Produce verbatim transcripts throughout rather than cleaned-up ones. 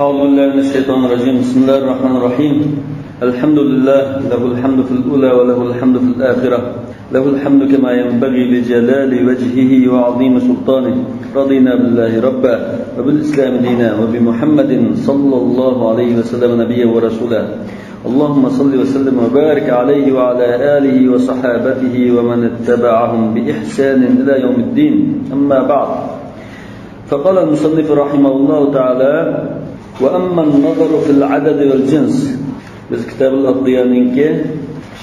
أعوذ بالله من الشيطان الرجيم. بسم الله الرحمن الرحيم. الحمد لله، له الحمد في الأولى وله الحمد في الآخرة. له الحمد كما ينبغي لجلال وجهه وعظيم سلطانه. رضينا بالله ربا وبالإسلام دينا وبمحمد صلى الله عليه وسلم نبيا ورسولا. اللهم صل وسلم وبارك عليه وعلى آله وصحابته ومن اتبعهم بإحسان إلى يوم الدين. أما بعد. فقال المصنف رحمه الله تعالى: وأما النظر في العدد والجنس. بىز كىتابۇل ئەقدىيانىڭكى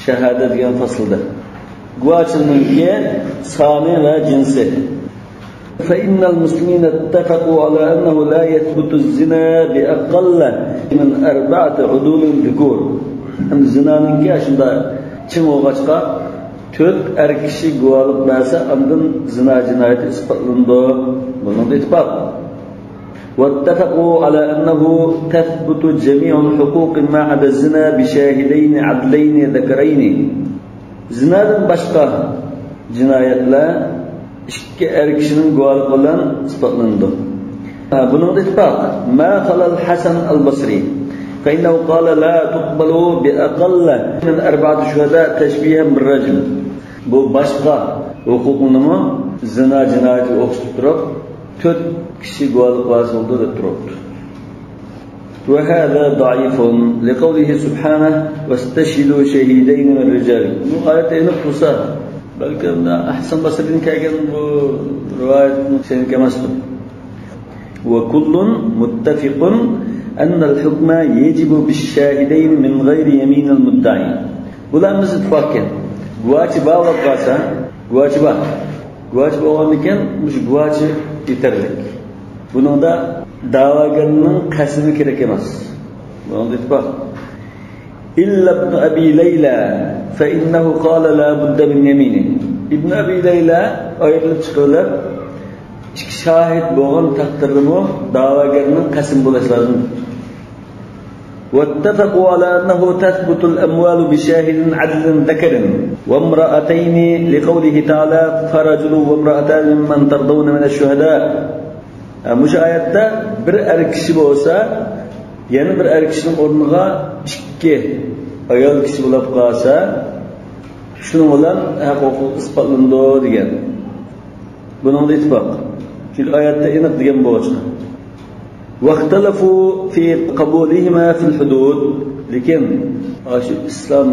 شاھادە دېگەن پەسىلدە گۇۋاچىنىڭكى سانى ۋە جىنسى. فإن المسلمين اتفقوا على أنه لا يثبت الزنا بأقل من أربعة عدول ذكور. ئەمدى زىنانىڭكى ئاشۇنداق چىڭ بولغاچقا، تۆت ئەر كىشى گۇۋاھلىق بەرسە، ئاندىن زىنا جىنايىتى ئىسپاتلىنىدۇ. بۇنىڭدا ئىتتىپاق. واتفقوا على أنه تثبت جميع الحقوق ما عدا الزنا بشاهدين عدلين ذكرين. زىنادىن باشقا جىنايەتلەر ئىككى ئەر كىشىنىڭ گۇۋاھلىقى بىلەن ئىسپاتلىنىدۇ. ھە، بۇنىڭدا ئىتتىپاق. ما خلا الحسن البصري، فإنه قال لا تقبل بأقل من أربعة شهداء تشبيها بالرجم. بۇ باشقا ھوقۇقنىمۇ زىنا جىنايىتىگە ئوخشىتىپ تۇرۇپ، تۆت كىشى گۇۋاھلىق بەرسە بولىدۇ دەپ تۇرۇپتۇ. وهذا ضعيف لقوله سبحانه: واستشهدوا شهيدين من رجالكم. بۇ ئايەت ئېنىق تۇرسا، بەلكىم ھەسەن بەسرىدىن كەلگەن بۇ رىۋايەتنىڭ سېنىكى ئەمەستۇ. وكل متفق أن الحكم يجب بالشاهدين من غير يمين المدعي. بۇلار ھەممىسى ئىتتىپاقكەن. گۇۋاچى بار بولۇپ قالسا، گۇۋاچى بار. گۇۋاچى بولغاندىكىن مۇشۇ گۇۋاچى يېتەرلىك. بۇنىڭدا دەۋاگەرنىڭ قەسىمى كېرەك ئەمەس. بۇنىڭدا ئىتتىپاق. إلا ابن أبي ليلى فإنه قال لا بد من يمين. ئىبن ئەبى لەيلا ئايرىلىپ چىقىۋېلىپ، ئىككى شاھىت بولغان تەقدىردىمۇ دەۋاگەرنىڭ قەسىمى بولۇشى لازىم. واتفقوا على أنه تثبت الأموال بشاهد عدل ذكر وامرأتين لقوله تعالى: فرجل وامرأتان ممن ترضون من الشهداء. ھە، مۇشۇ ئايەتتە بىر ئەر كىشى بولسا، يەنە بىر ئەر كىشىنىڭ ئورنىغا ئىككى ئايال كىشى بولۇپ قالسا، شۇنىڭ بىلەن ھەق ھوقۇق ئىسپاتلىنىدۇ دېگەن. بۇنىڭدا ئىتتىپاق. چۈنكى ئايەتتە ئېنىق دېگەن بولغاچقا. واختلفوا في قبولهما في الحدود. لېكىن ئاشۇ ئىسلام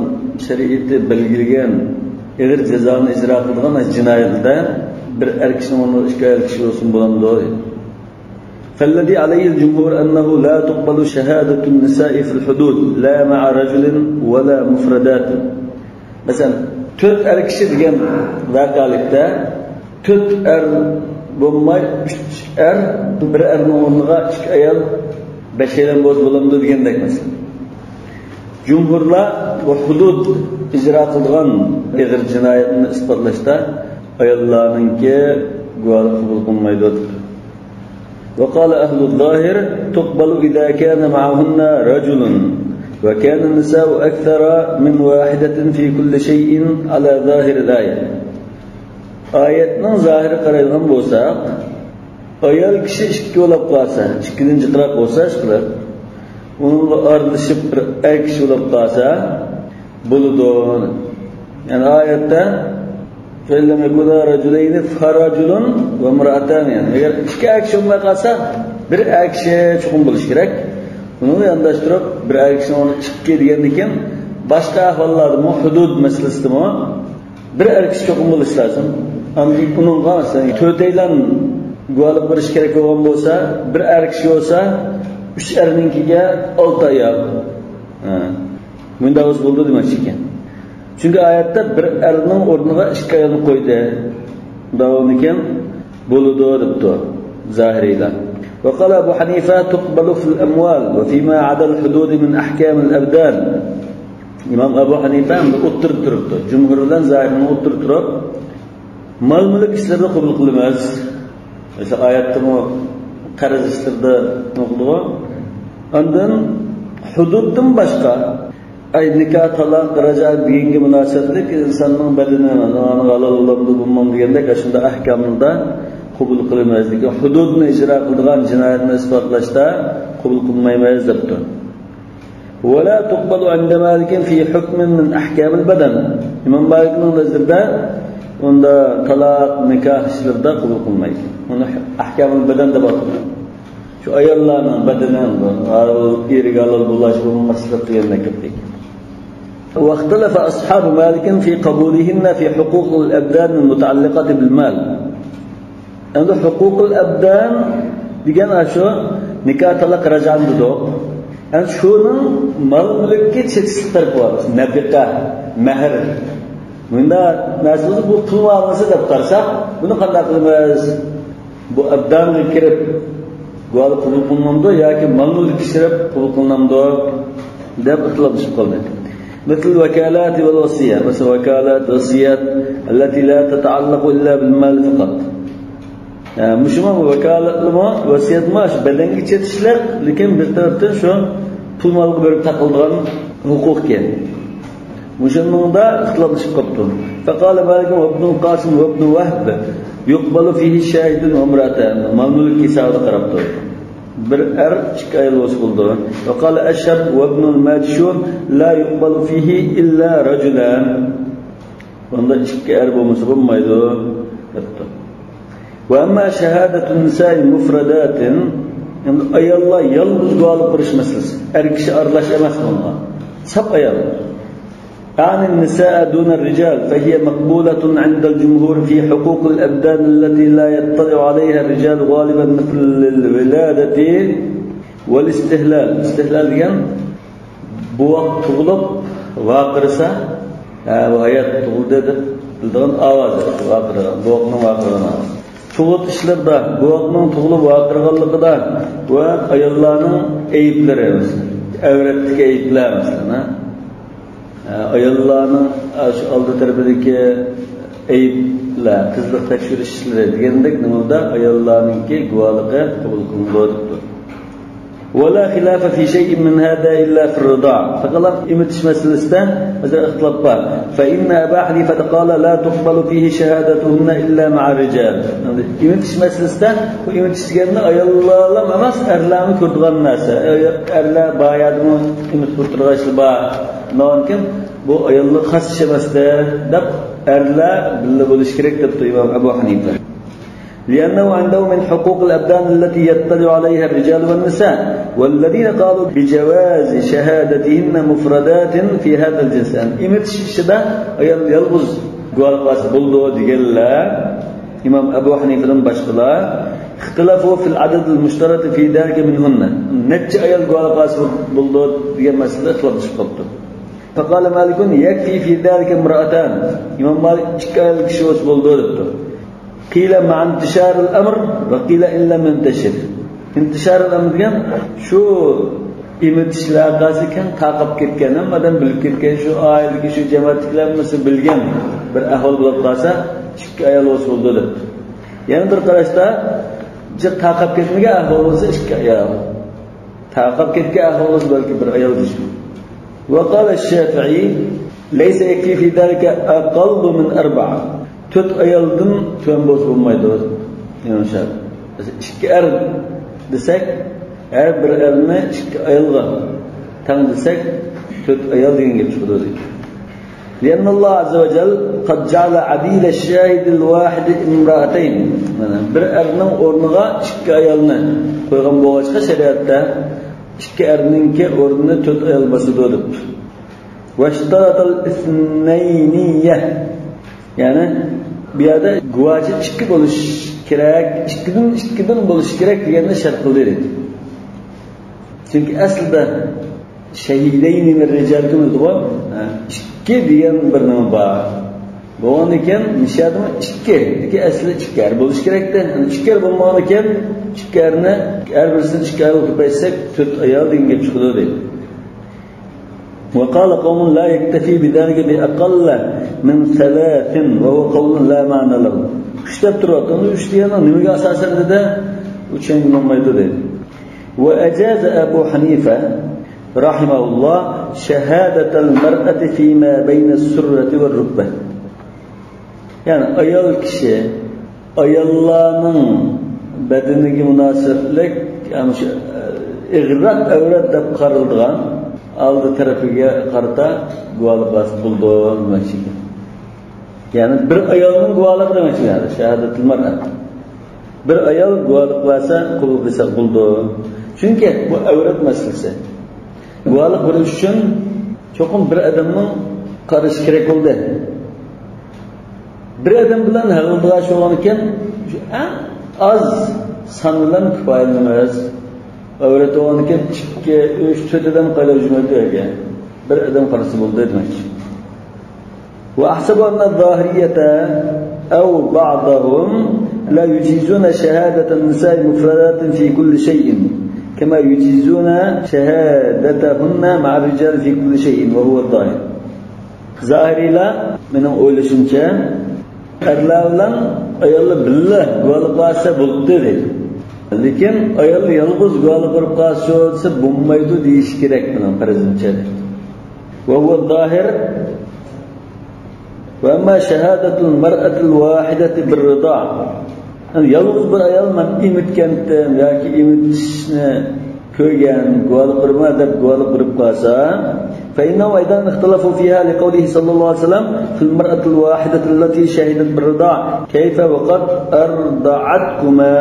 شەرىئىتى بەلگىلىگەن ئېغىر جازانى ئىجرا قىلىدىغان جىنايەتلەردە بىر ئەر كىشىنىڭ ئورنىغا ئىككى ئايال كىشى بولسىمۇ بولامدۇ؟ فالذي عليه الجمهور أنه لا تقبل شهادة النساء في الحدود لا مع رجل ولا مفردات. مەسىلەن، تۆت ئەر كىشى دېگەن ۋەقەلىكتە تۆت ئەر بولماي، ئۈچ ئەر، بىر ئەرنىڭ ئورنىغا ئىككى ئايال، بەشەيلەن بولسا بولامدۇ دېگەندەك مەسىلە. جۇمھۇرلار بۇ ھۇدۇد ئىجرا قىلىدىغان ئېغىر جىنايەتنى ئىسپاتلاشتا ئاياللارنىڭكى گۇۋاھلىق قوبۇل قىلىنمايدۇ دەپتۇ. وقال أهل الظاهر: تقبل إذا كان معهن رجل، وكان النساء أكثر من واحدة في كل شيء على ظاهر الآية. ئايەتنىڭ زاھىرىغا قارايدىغان بولساق، ئايال كىشى ئىككى بولۇپ قالسا، ئىككىدىن جىقراق بولسا، ئىشقىلىپ، ئۇنىڭغا ئارىلىشىپ بىر ئەر كىشى بولۇپ قالسا، بولىدۇ. يەنى ئايەتتە فإن لم يكونا رجلين فرجل وامرأتان، يەنى ئەگەر ئىككى ئەر كىشى بولماي قالسا، بىر ئەر كىشى چوقۇم بولۇشى كېرەك. بۇنىڭغا يانداشتۇرۇپ، بىر ئەر كىشىنىڭ ئورنىدا ئىككى دېگەندىكىن، باشقا ئەھۋاللاردىمۇ، ھۇدۇد مەسىلىسىدىمۇ بىر ئەر كىشى چوقۇم بولۇشى لازىم. ئاندىن ئۇنىڭغا، مەسىلەن، تۆتەيلەن گۇۋاھلىق بېرىشى كېرەك بولغان بولسا، بىر ئەر كىشى بولسا، ئۈچ ئەرنىڭكىگە ئالتە ئايال. ھە. مۇنداق بولسا بولىدۇ دېمەكچى ئىكەن. چۈنكى ئايەتتە بىر ئەرنىڭ ئورنىغا ئىككى ئايالنى قويدى. مۇنداق بولىدىكەن، بولىدۇ دەپتۇ زاھىرىيلار. وقال أبو حنيفة: تقبل في الأموال وفيما عدا الحدود من أحكام الأبدان. ئىمام ئەبۇ ھەنىفە ئەمدى ئوتتۇرىدا تۇرۇپتۇ. جۇمھۇر بىلەن زاھىرىنىڭ ئوتتۇرىدا تۇرۇپ، مال-مۈلۈك ئىشلىرىدا قوبۇل قىلىمىز. مەسىلەن، ئايەتتىمۇ قەرز ئىشلىرىدا نوقۇدىغۇ. ئاندىن ھۇدۇدتىن باشقا، ئەي، نىكاھ، تالاق، رەجئە دېگەنگە مۇناسىۋەتلىك ئىنساننىڭ بەدىنى، ئانىڭ ھالال بولامدۇ، بولمامدۇ دېگەندەك، ئاشۇنداق ئەھكاملاردا قوبۇل قىلىمىز. لېكىن ھۇدۇدنى ئىجرا قىلىدىغان جىنايەتنى ئىسپاتلاشتا قوبۇل قىلمايمىز دەپتۇ. ولا تقبل عند مالك في حكم من أحكام البدن. ئىمام مالىكنىڭ نەزىرىدە ئۇندا تالاق، نىكاھ ئىشلىرىدا قوبۇل قىلمايدۇ. ئۇنى ئەھكامۇل بەدەن دەپ ئاتىلىدۇ. شۇ ئاياللارنىڭ بەدىنى، ھالال، ئېرىگە ھالال بولۇش، بولماسلىق دېگەندەك گەپتەك. واختلف أصحاب مالك في قبولهن في حقوق الأبدان المتعلقة بالمال. ئەمدى ھوقۇقۇل ئەبدان دېگەن ئاشۇ نىكاھ، تالاق، رەجئەن دېدۇق. ئەمدى شۇنىڭ مال مۈلۈككە چېتىشلىق تەرىپى بار. نەپىقە، مەھىر. مۇنداق نەرسە بولسا، بۇ پۇل مۇئامىلىسى دەپ قارىساق، بۇنى قانداق قىلىمىز؟ بۇ ئەبدانغا كىرىپ، گۇۋاھلىق قوبۇل قىلىنامدۇ ياكى مال مۈلۈككە كىرىپ قوبۇل قىلىنامدۇ دەپ ئىختىلاپلىشىپ قالدى. مثل الوكالات والوصية. مەسىلەن، ۋاكالەت، ۋەسىيەت، التي لا تتعلق إلا بالمال فقط. ھە، مۇشۇمۇ ۋاكالەتلىمۇ، ۋەسىيەتمۇ شۇ بەدەنگە چېتىشلىق، لېكىن بىر تەرەپتىن شۇ پۇل مالغا بېرىپ تاقىلىدىغان ھوقۇق ئىكەن. مۇشۇنىڭدا ئىختىلاپلىشىپ قاپتۇ. فقال مالك وابن القاسم وابن وهب يقبل فيه شاهد وامرأتان. مال مۈلۈك ھېسابىدا قاراپتۇ. بىر ئەر، ئىككى ئايال بولسا بولىدۇ. وقال أشهب وابن الماجشون لا يقبل فيه إلا رجلان. ئۇندا ئىككى ئەر بولمىسا بولمايدۇ دەپتۇ. وأما شهادة النساء مفردات، ئەمدى ئاياللار يالغۇز گۇۋاھلىق بېرىش مەسىلىسى. ئەر كىشى ئارىلاشماس بۇنىڭغا. ساپ ئايال. أعني النساء دون الرجال، فهي مقبولة عند الجمهور في حقوق الأبدان التي لا يطلع عليها الرجال غالبا، مثل الولادة والاستحلال. ئىستىھلال دېگەن بوۋاق تۇغۇلۇپ ۋارقىرىسا، ھە، بۇ ھايات تۇغۇلدى دەپ بىلىدىغان ئاۋازى، ۋارقىرىغان، بوۋاقنىڭ ۋارقىرىغان ئاۋازى. تۇغۇت ئىشلىرىدا، بوۋاقنىڭ تۇغۇلۇپ ۋارقىرىغانلىقىدا ۋە ئاياللارنىڭ ئەيىبلىرى، مەسىلەن، ئەۋرەتتىكى ئەيىبلەر، مەسىلەن، ھە؟ ئاياللارنىڭ شۇ ئالدى تەرىپىدىكى ئەيىبلەر، قىزلىق تەكشۈرۈش ئىشلىرى دېگەندەك نېمىدا ئاياللارنىڭكى گۇۋاھلىقى قوبۇل قىلىنىدۇ دەپتۇ. ولا خلاف في شيء من هذا إلا في الرضاع. فقال، ئېمىتىش مەسىلىسىدە ئىختىلاپ بار. فإن أبا حنيفة قال لا تقبل فيه شهادتهن إلا مع الرجال. ئېمىتىش مەسىلىسىدە، بۇ ئېمىتىش دېگەندە ئاياللارلا ئەمەس، ئەرلەرمۇ كۆرىدىغان نەرسە. ئەرلەر بار يەردىمۇ ئېمىتىپ ئولتۇرغان ئىشلار بار. ئۇنىڭدىن كېيىن بۇ ئاياللار خاس ئىش ئەمەستە دەپ، ئەرلەر بىللە بولۇشى كېرەك دەپتۇ ئىمام ئەبۇ ھەنىفە. لأنه عنده من حقوق الأبدان التي يطلع عليها الرجال والنساء، والذين قالوا بجواز شهادتهن مفردات في هذا الجنس. يەنى ئېمىتىش ئىشىدا ئايال يالغۇز گۇۋاھلىق بەرسە بولىدۇ دېگەنلەر، ئىمام ئەبۇ ھەنىفىدىن باشقىلار، اختلفوا في العدد المشترط في ذلك منهن. نەچچە ئايال گۇۋاھلىق بەرسە بولىدۇ دېگەن مەسىلىدە ئىختىلاپلىشىپ قاپتۇ. فقال مالك يكفي في ذلك امرأتان. ئىمام مالىك ئىككى ئايال كىشى بولسا بولىدۇ دەپتۇ. قيل مع انتشار الأمر وقيل إن لم ينتشر. انتشار الأمر دېگەن شۇ ئېمىتىش ۋەقەسى كەڭ تارقاپ كەتكەن، ھەممە ئادەم بىلىپ كەتكەن، شۇ ئائىلىدىكى، شۇ جەمەتتىكىلەر ھەممىسى بىلگەن بىر ئەھۋال بولۇپ قالسا، ئىككى ئايال بولسا بولىدۇ دەپتۇ. يەنە بىر قاراشتا، جىق تارقاپ كەتمىگەن ئەھۋال بولسا ئىككى ئايال. تارقاپ كەتكەن ئەھۋال بولسا بەلكى بىر ئايال دېيىشمۇ. وقال الشافعي ليس يكفي في ذلك أقل من أربعة. تۆت ئايالدىن تۆۋەن بولسا بولمايدۇ. ئىمام شافىئى. مەسىلەن، ئىككى ئەر دېسەك، ھەر بىر ئەرنى ئىككى ئايالغا تەڭ دېسەك، تۆت ئايال دېگەن گەپ چىقىدۇ دەيدۇ. لأن الله عز وجل قد جعل عديل الشاهد الواحد امرأتين. مانا، بىر ئەرنىڭ ئورنىغا ئىككى ئايالنى قويغان بولغاچقا شەرىئەتتە، ئىككى ئەرنىڭكى ئورنىنى تۆت ئايال باسىدۇ دەپتۇ. واشترط الاثنينية. يەنى بۇ يەردە گۇۋاچى ئىككى بولۇش كېرەك، ئىككىدىن، ئىككىدىن بولۇش كېرەك دېگەننى شەرت قىلدى دەيدۇ. چۈنكى ئەسلىدە شەھىدەينى مىن رىجالىكۇم دېدىغۇ. ھە، ئىككى دېگەن بىر نېمە بار. بولغاندىكىن نىشادىمۇ ئىككى. لېكىن ئەسلى ئىككى ئەر بولۇش كېرەكتى. ئىككى ئەر بولمىغاندىكىن ئىككى ئەرنى، ھەر بىرسىنى ئىككى ئايالغا كۆپەيتسەك، تۆت ئايال دېگەن گەپ چىقىدۇ دەيدۇ. وقال قوم لا يكتفي بذلك بأقل من ثلاث وهو قول لا معنى له. ئۈچ دەپ تۇرۇۋاتىدۇ. ئۈچ دېگەننىڭ نېمىگە ئاساسەن دېدى؟ ئۇ چۈشەنگىلى بولمايدۇ دەيدۇ. وأجاز أبو حنيفة رحمه الله شهادة المرأة فيما بين السرة والركبة. يەنى ئايال كىشى ئاياللارنىڭ بەدىنىگە مۇناسىۋەتلىك، يەنى شۇ، ئە، ئېغىرراق ئەۋرەت دەپ قارىلىدىغان ئالدى تەرىپىگە قارىتا گۇۋاھلىق بەرسە بولىدۇ دېمەكچى ئىكەن. يەنى بىر ئايالنىڭ گۇۋاھلىقى دېمەكچى، يەنى شاھادەتۇل مەرئە. بىر ئايال گۇۋاھلىق بەرسە قوبۇل قىلساق بولىدۇ. چۈنكى بۇ ئەۋرەت مەسىلىسى. گۇۋاھلىق بېرىش ئۈچۈن چوقۇم بىر ئادەمنىڭ قارىشى كېرەك بولدى. بىر ئادەم بىلەن ھەل قىلىدىغان ئىش بولغانىكەن، شۇ ئەڭ ئاز سان بىلەن كۇپايىلىنىمىز. ئەۋرەت بولغانىكەن، ئىككى، ئۈچ، تۆت ئادەم قايلاپ يۈرمەيدۇ يەرگە. بىر ئادەم قارىسا بولدى دېمەكچى. وأحسب أن الظاهرية أو بعضهم لا يجيزون شهادة النساء مفردات في كل شيء كما يجيزون شهادتهن مع الرجال في كل شيء وهو الظاهر. زاھىرىيلار، مېنىڭ ئويلىشىمچە، ئەرلەر بىلەن ئاياللار بىللە گۇۋاھلىق بەرسە بولدى دەيدۇ. لېكىن ئاياللار يالغۇز گۇۋاھلىق بېرىپ قالسا دېسە بولمايدۇ دېيىش كېرەك مېنىڭ پەرىزىمچە دەيدۇ. وهو الظاهر. وأما شهادة المرأة الواحدة بالرضاع، يەنى يالغۇز بىر ئايال مەن ئېمىتكەنتىم ياكى ئېمىتىشنى كۆرگەن، گۇۋاھلىق بېرىمەن دەپ گۇۋاھلىق بېرىپ قالسا، فإنهم أيضا اختلفوا فيها لقوله صلى الله عليه وسلم في المرأة الواحدة التي شهدت بالرضاع، كيف وقد أرضعتكما.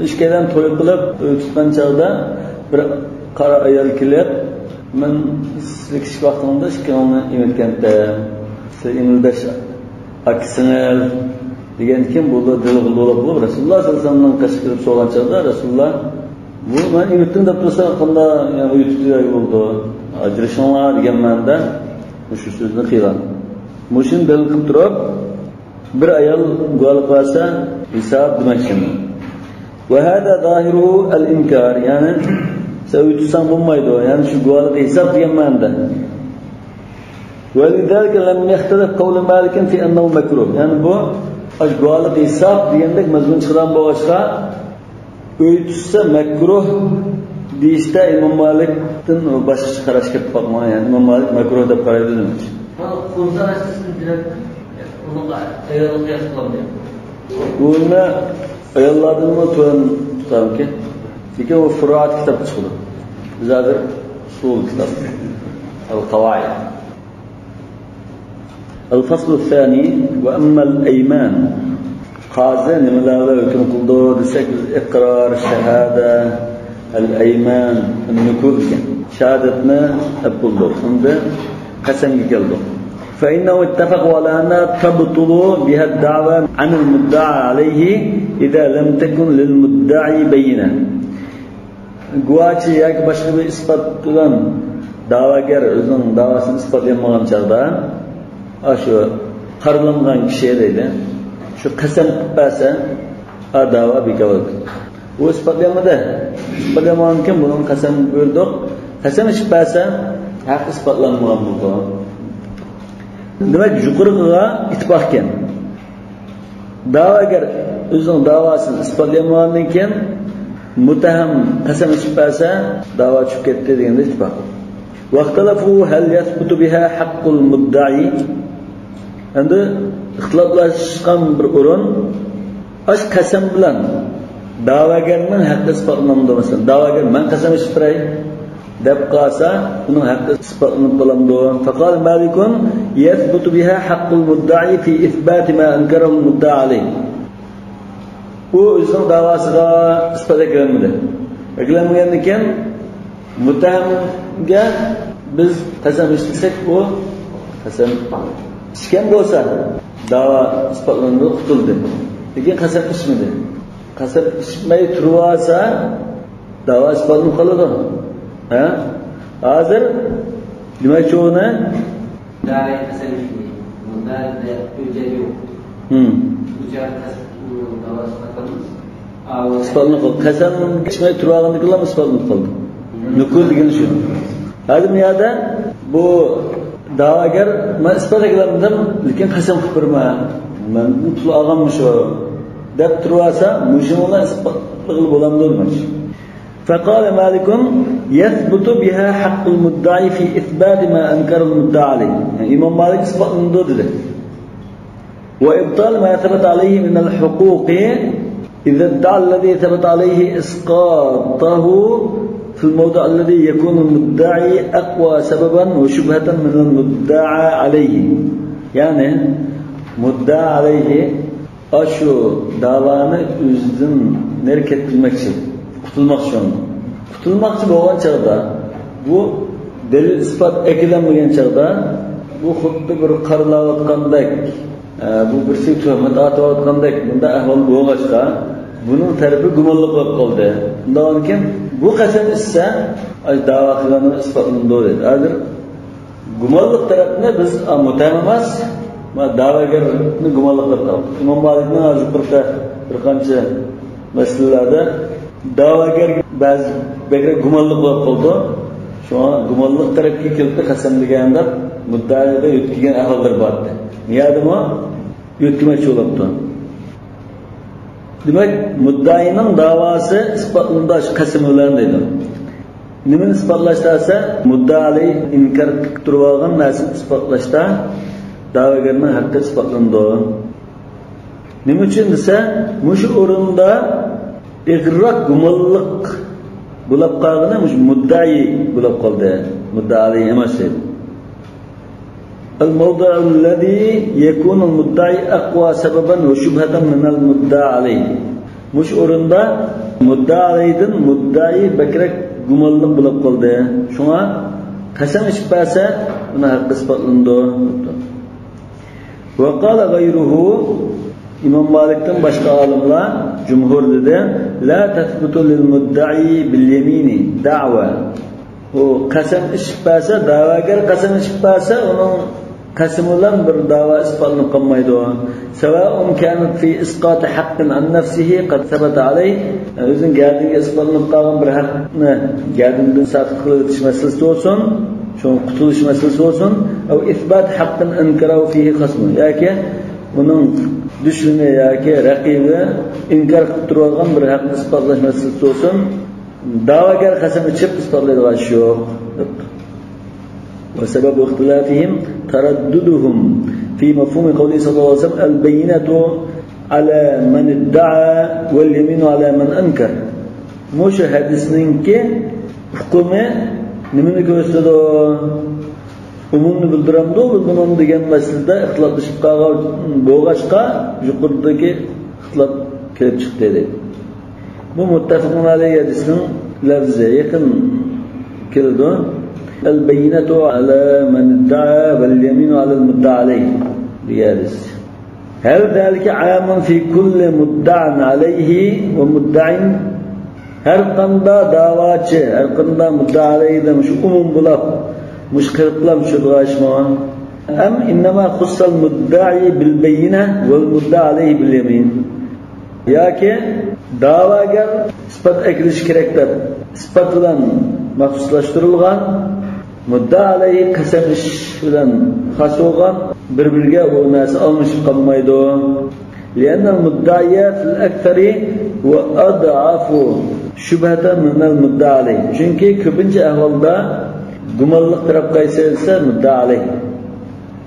ئىككىيلەن توي قىلىپ، ئۆي تۇتقان چاغدا بىر قارا ئايال كېلىپ، مەن سىزگە كىچىك ۋاقتىڭىزدا ئىككىڭلارنى ئېمىتكەنتىم. سىز ئېمىلداش ئاكا-سىڭىل دېگەندىكىن، بۇ دىلغا لولاپ بولۇپ، رەسۇلۇللا سەللەللاھۇ ئەلەيھى ۋەسەللەمنىڭ قېشىغا كېلىپ سورىغان چاغدا، رەسۇلۇللا، بۇ مەن ئېمىتتىم دەپ تۇرسا، قانداق، يەنى ئۆي تۇتۇپ يۈرگىلى بولىدۇ؟ ئاجرىشىڭلار دېگەن مەنىدە مۇشۇ سۆزنى قىلغان. مۇشۇنى دەلىل قىلىپ تۇرۇپ، بىر ئايال گۇۋاھلىق بەرسە ھېساب دېمەكچى. وهذا ظاهره الإنكار، يەنى سەن ئۆي تۇتساڭ بولمايدۇ، يەنى شۇ گۇۋاھلىق ھېساب دېگەن مەنىدە. ولذلك لم يختلف قول مالك في أنه مكروه، يەنى بۇ ئاشۇ گۇۋاھلىق ھېساب دېگەندەك مەزمۇن چىقىدىغان بولغاچقا، ئۆي تۇتسا مەكرۇھ دېيىشتە ئىمام مالىكتىن باشقىچە قاراش كېلىپ باقمىغان، يەنى ئىمام مالىك مەكرۇھ دەپ قارايدۇ دېمەكچى. مانا قۇرسا ئەسلىسىدىن بىلەپ، ئۇنىڭغا ئايالغا قىياس قىلامدۇ؟ بۇنى ئاياللاردىنمۇ تۆۋەن تۇتامكەن. لېكىن ئۇ فۇرۇئات كىتابتا چىقىدۇ. بىز ھازىر ئۇسۇل كىتاب. ئەل قاۋائىد. الفصل الثاني، وأما الأيمان. قازى نېمىلەر بىلەن ھۆكۈم قىلىدۇ دېسەك، بىز ئىقرار، شاھادە، ئەل ئەيمان، نۇكۇل دېگەن شاھادەتنى ئەپ بولدۇق. ئەمدى قەسەمگە كەلدۇق. فإنهم اتفقوا على أنها تبطل بها الدعوى عن المدعى عليه إذا لم تكن للمدعي بينة. گۇۋاچى ياكى باشقا بىر ئىسپات بىلەن دەۋاگەر ئۆزىنىڭ دەۋاسىنى ئىسپاتلىيالمىغان چاغدا، ئاشۇ قارىلانغان كىشى دەيدۇ، شۇ قەسەم قىلىپ بەرسە، ئا، دەۋا بىكار بولىدۇ. ئۇ ئىسپاتلىيالمىدى. ئىسپاتلىيالمىغاندىكىن بۇنىڭغا قەسەم بۇيرۇدۇق. قەسەم ئىچىپ بەرسە، ھەق ئىسپاتلانمىغان بولىدۇ. دېمەك، يۇقىرىقىغا ئىتتىپاق ئىكەن. دەۋاگەر ئۆزىنىڭ دەۋاسىنى ئىسپاتلىيالمىغاندىن كېيىن، مۇتتەھەم قەسەم ئىچىپ بەرسە، دەۋا چۈشۈپ كەتتى دېگەندە ئىتتىپاق. واختلفوا هل يثبت بها حق المدعي. ئەمدى ئىختىلاپلاشقان بىر ئورۇن، ئاشۇ قەسەم بىلەن دەۋاگەرنىڭ ھەققى ئىسپاتلىنامدۇ؟ مەسىلەن، دەۋاگەر، مەن قەسەم ئىچىپ بېرەي دەپ قالسا، ئۇنىڭ ھەققى ئىسپاتلىنىپ قالامدۇ؟ فقال مالك يثبت بها حق المدعي في إثبات ما أنكره المدعى عليه. ئۇ ئۆزىنىڭ دەۋاسىغا ئىسپات ئەكىلەلمىدى. ئەكىلەلمىگەندىن كېيىن مۇتتەھەمگە بىز قەسەم ئىچمىسەك، ئۇ قەسەم ئىچكەن بولسا، دەۋا ئىسپاتلىنىدۇ، قۇتۇلدى. لېكىن قەسەم ئىچمىدى. قەسەم ئىچمەي تۇرۇۋالسا، دەۋا ئىسپاتلىنىپ قالىدۇ. ھە؟ ھازىر دېمەكچى ئۇنى. مۇددەئى قەسەم ئىچمىدى. مۇددەئىدە ھۆججەت يوق. ھىم. بۇ جەھەتتە دەۋا ئىسپاتلىنىدۇ. ئىسپاتلىنىپ قالدى. قەسەم ئىچمەي تۇرۇۋالغاندىكىنلا ئىسپاتلىنىپ قالدى. نۇكۇل دېگىنى شۇ. ھازىر بۇ يەردە بۇ دەۋاگەر، مەن ئىسپات ئەكىلەلمىدىم، لېكىن قەسەم قىلىپ بېرىمەن. مەندىن پۇل ئالغانمۇ شۇ دەپ تۇرۇۋالسا، مۇشۇنىڭلا ئىسپاتلىغىلى بولامدۇ دېمەكچى. فقال مالك يثبت بها حق المدعي في إثبات ما أنكر المدعى عليه. يەنى ئىمام مالىك ئىسپاتلىنىدۇ دېدى. وإبطال ما ثبت عليه من الحقوق إذا ادعى الذي ثبت عليه إسقاطه في الموضع الذي يكون المدعي أقوى سببا وشبهة من المدعى عليه. يەنى مۇددىئا ئەلەيھى ئاشۇ داۋانى ئۆزىدىن نېرى كەتكۈزمەكچى، قۇتۇلماقچى ئۇنىڭ. قۇتۇلماقچى بولغان چاغدا، بۇ دەلىل ئىسپات ئەكېلەلمىگەن چاغدا، بۇ خۇددى بىر قارىلاۋاتقاندەك، ئە، بۇ بىرسىگە تۆھمەت ئاتىۋاتقاندەك بۇنداق ئەھۋال بولغاچقا، بۇنىڭ تەرىپى گۇمانلىق بولۇپ قالدى. شۇنداقتىن كېيىن بۇ قەسەم ئىچسە، ئاشۇ داۋا قىلغىنىمىز ئىسپاتلىنىدۇ دەيدۇ. ھازىر گۇمانلىق تەرەپنى بىز، ئا، مۇتتەھەم ئەمەس، ما، دەۋاگەرنى گۇمانلىق دەپ قالدۇق. ئىمام مالىكنىڭ ھازىر يۇقىرىدا بىر قانچە مەسىلىلەردە دەۋاگەر بەزى بەكرەك گۇمانلىق بولۇپ قالىدۇ. شۇڭا گۇمانلىق تەرەپكە كېلىپتۇ قەسەم دېگەن دەپ مۇددىئاغا يۆتكىگەن ئەھۋاللىرى بار ئىدى. نىيەدىمۇ يۆتكىمەكچى بولۇپتۇ. دېمەك، مۇددىئانىڭ داۋاسى ئىسپاتلىنىدۇ شۇ قەسىمى بىلەن دەيدۇ. نېمىنى ئىسپاتلاشتا دېسە، مۇددىئا ئەلەيھ ئىنكار قىلىپ تۇرۇۋالغان نەرسىنى ئىسپاتلاشتا دەۋاگەرنىڭ ھەققى ئىسپاتلىنىدۇ. نېمە ئۈچۈن دېسە، مۇشۇ ئورۇندا ئېغىرراق گۇمانلىق بولاپ قالغىنى مۇشۇ مۇددىئا بولاپ قالدى. مۇددىئا ئەلەيھ ئەمەس دەيدۇ. الموضع الذي يكون المدعي أقوى سببا وشبهة من المدعى عليه. مۇشۇ ئورۇندا مۇددىئا ئەلەيھدىن مۇددىئا بەكرەك گۇمانلىق بولۇپ قالدى. شۇڭا قەسەم ئىچىپ بەرسە، ئۇنىڭ ھەققى ئىسپاتلىنىدۇ، دەپتۇ. وقال غيره، ئىمام مالىكتىن باشقا ئالىملار، جۇمھۇر دېدى، لا تثبت للمدعي باليمين دعوى. ئۇ قەسەم ئىچىپ بەرسە، دەۋاگەر قەسەم ئىچىپ بەرسە، ئۇنىڭ قەسىمى بىلەن بىر دەۋا ئىسپاتلىنىپ قالمايدۇ. سواء كانت في إسقاط حق عن نفسه قد ثبت عليه، ئۆزىنىڭ گەدىنىگە ئىسپاتلىنىپ قالغان بىر ھەقنى گەدىنىدىن ساقىت قىلىۋېتىش مەسىلىسى بولسۇن، شۇنىڭ قۇتۇلۇش مەسىلىسى بولسۇن، أو إثبات حق أنكره فيه خصمه، ياكى ئۇنىڭ دۈشمىنى ياكى رەقىبى ئىنكار قىلىپ تۇرۇۋالغان بىر ھەقنى ئىسپاتلاش مەسىلىسى بولسۇن، دەۋاگەر قەسەم ئىچىپ ئىسپاتلايدىغان ئىش يوق، دەپتۇ. وسبب اختلافهم ترددهم في مفهوم قوله صلى الله عليه وسلم: البينة على من ادعى واليمين على من أنكر. مۇشۇ ھەدىسنىڭكى ئۇقۇمى نېمىنى كۆرسىتىدۇ؟ ئومۇمنى بىلدۈرەمدۇ، بىلدۈرمەمدۇ دېگەن مەسىلىدە ئىختىلاپلىشىپ قالغان بولغاچقا، يۇقىرىدىكى ئىختىلاپ كېلىپ چىقتى، دەيدۇ. بۇ مۇتتەپىقۇن ئەلەيھى ھەدىسنىڭ لەفزى يېقىن كېلىدۇ. البينة على من ادعى واليمين على المدعى عليه دېگەن ھەدىس. هل ذلك عام في كل مدعى عليه ومدع؟ ھەر قانداق دەۋاچى، ھەر قانداق مۇددىئا ئەلەيھىدە مۇشۇ ئومۇم بولاپ، مۇشۇ قېلىپلا چۈشىدىغان ئىشمۇ؟ أم إنما خص المدعي بالبينة والمدعى عليه باليمين؟ ياكى دەۋاگەر ئىسپات ئەكېلىشى كېرەك دەپ ئىسپات بىلەن مەخسۇسلاشتۇرۇلغان، مۇددىئا ئەلەيھى قەسەم ئىچىش بىلەن خاس بولغان، بىر-بىرىگە ئۇ نەرسە ئالمىشىپ قالمايدۇ. لأن المدعي في الأكثر وأضعف شبهة من المدعى عليه. چۈنكى كۆپىنچە ئەھۋالدا گۇمانلىق تەرەپ قايسى دېسە، مۇددىئا ئەلەيھ.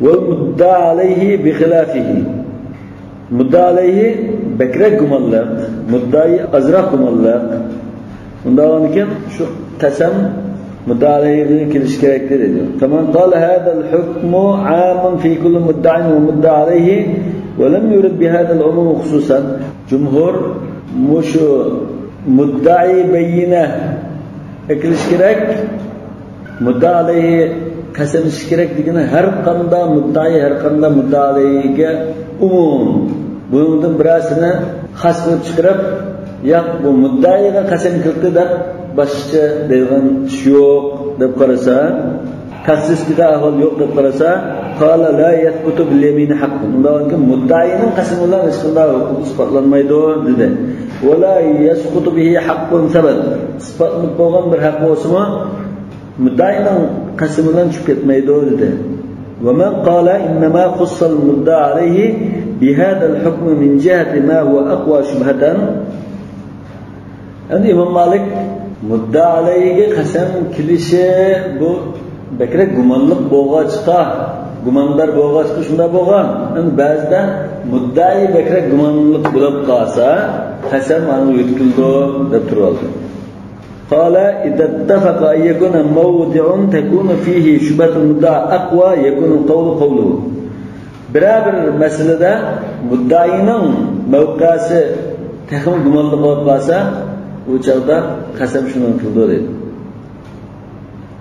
والمدعى عليه بخلافه. مۇددىئا ئەلەيھى بەكرەك گۇمانلىق، مۇددىئا ئازراق گۇمانلىق. ئۇنداقتىن كېيىن شۇ قەسەم مۇددىئا ئەلەيھىگە كېلىشى كېرەك دەيدۇ. فمن قال هذا الحكم عام في كل مدع ومدعى عليه ولم يرد بهذا العموم خصوصا. جۇمھۇر مۇشۇ مۇددىئا بەييىنە ئەكېلىش كېرەك، مۇددىئا ئەلەيھى قەسەم ئىچىش كېرەك دېگىنى ھەر قانداق مۇددىئا، ھەر قانداق مۇددىئا ئەلەيھىگە ئومۇم. بۇنىڭدىن بىرەرسىنى خاس قىلىپ چىقىرىپ، ياق، بۇ مۇددىئاغا قەسەم كىردى دەپ باشقىچە دەيدىغان ئىش يوق دەپ قارىسا، تەخسىس قىلىدىغان ئەھۋال يوق دەپ قارىسا، قال لا يثبت باليمين حق. ئۇنداقتىن كېيىن مۇددىئانىڭ قەسىمى بىلەن ھېچقانداق ھوقۇق ئىسپاتلانمايدۇ دېدى. ولا يسقط به حق ثبت. ئىسپاتلىنىپ بولغان بىر ھەق بولسىمۇ، مۇددىئانىڭ قەسىمى بىلەن چۈشۈپ كەتمەيدۇ، دېدى. ومن قال إنما خص المدعى عليه بهذا الحكم من جهة ما هو أقوى شبهة. ئەمدى ئىمام مالىك مۇددىئا ئەلەيھىگە قەسەم كېلىشى بۇ بەكرەك گۇمانلىق بولغاچقا، گۇماندار بولغاچقا شۇنداق بولغان. ئەمدى بەزىدە مۇددىئا بەكرەك گۇمانلىق بولۇپ قالسا، قەسەم ئاڭا يۆتكىلىدۇ دەپ تۇرۇۋالدى. قال: إذا اتفق أن يكون موضع تكون فيه شبهة المدعى أقوى يكون القول قوله. بىرەر بىر مەسىلىدە مۇددىئانىڭ مەۋقەسى تېخىمۇ گۇمانلىق بولۇپ قالسا، ئۇ چاغدا قەسەم شۇنىڭ كېلىدۇ دەيدۇ.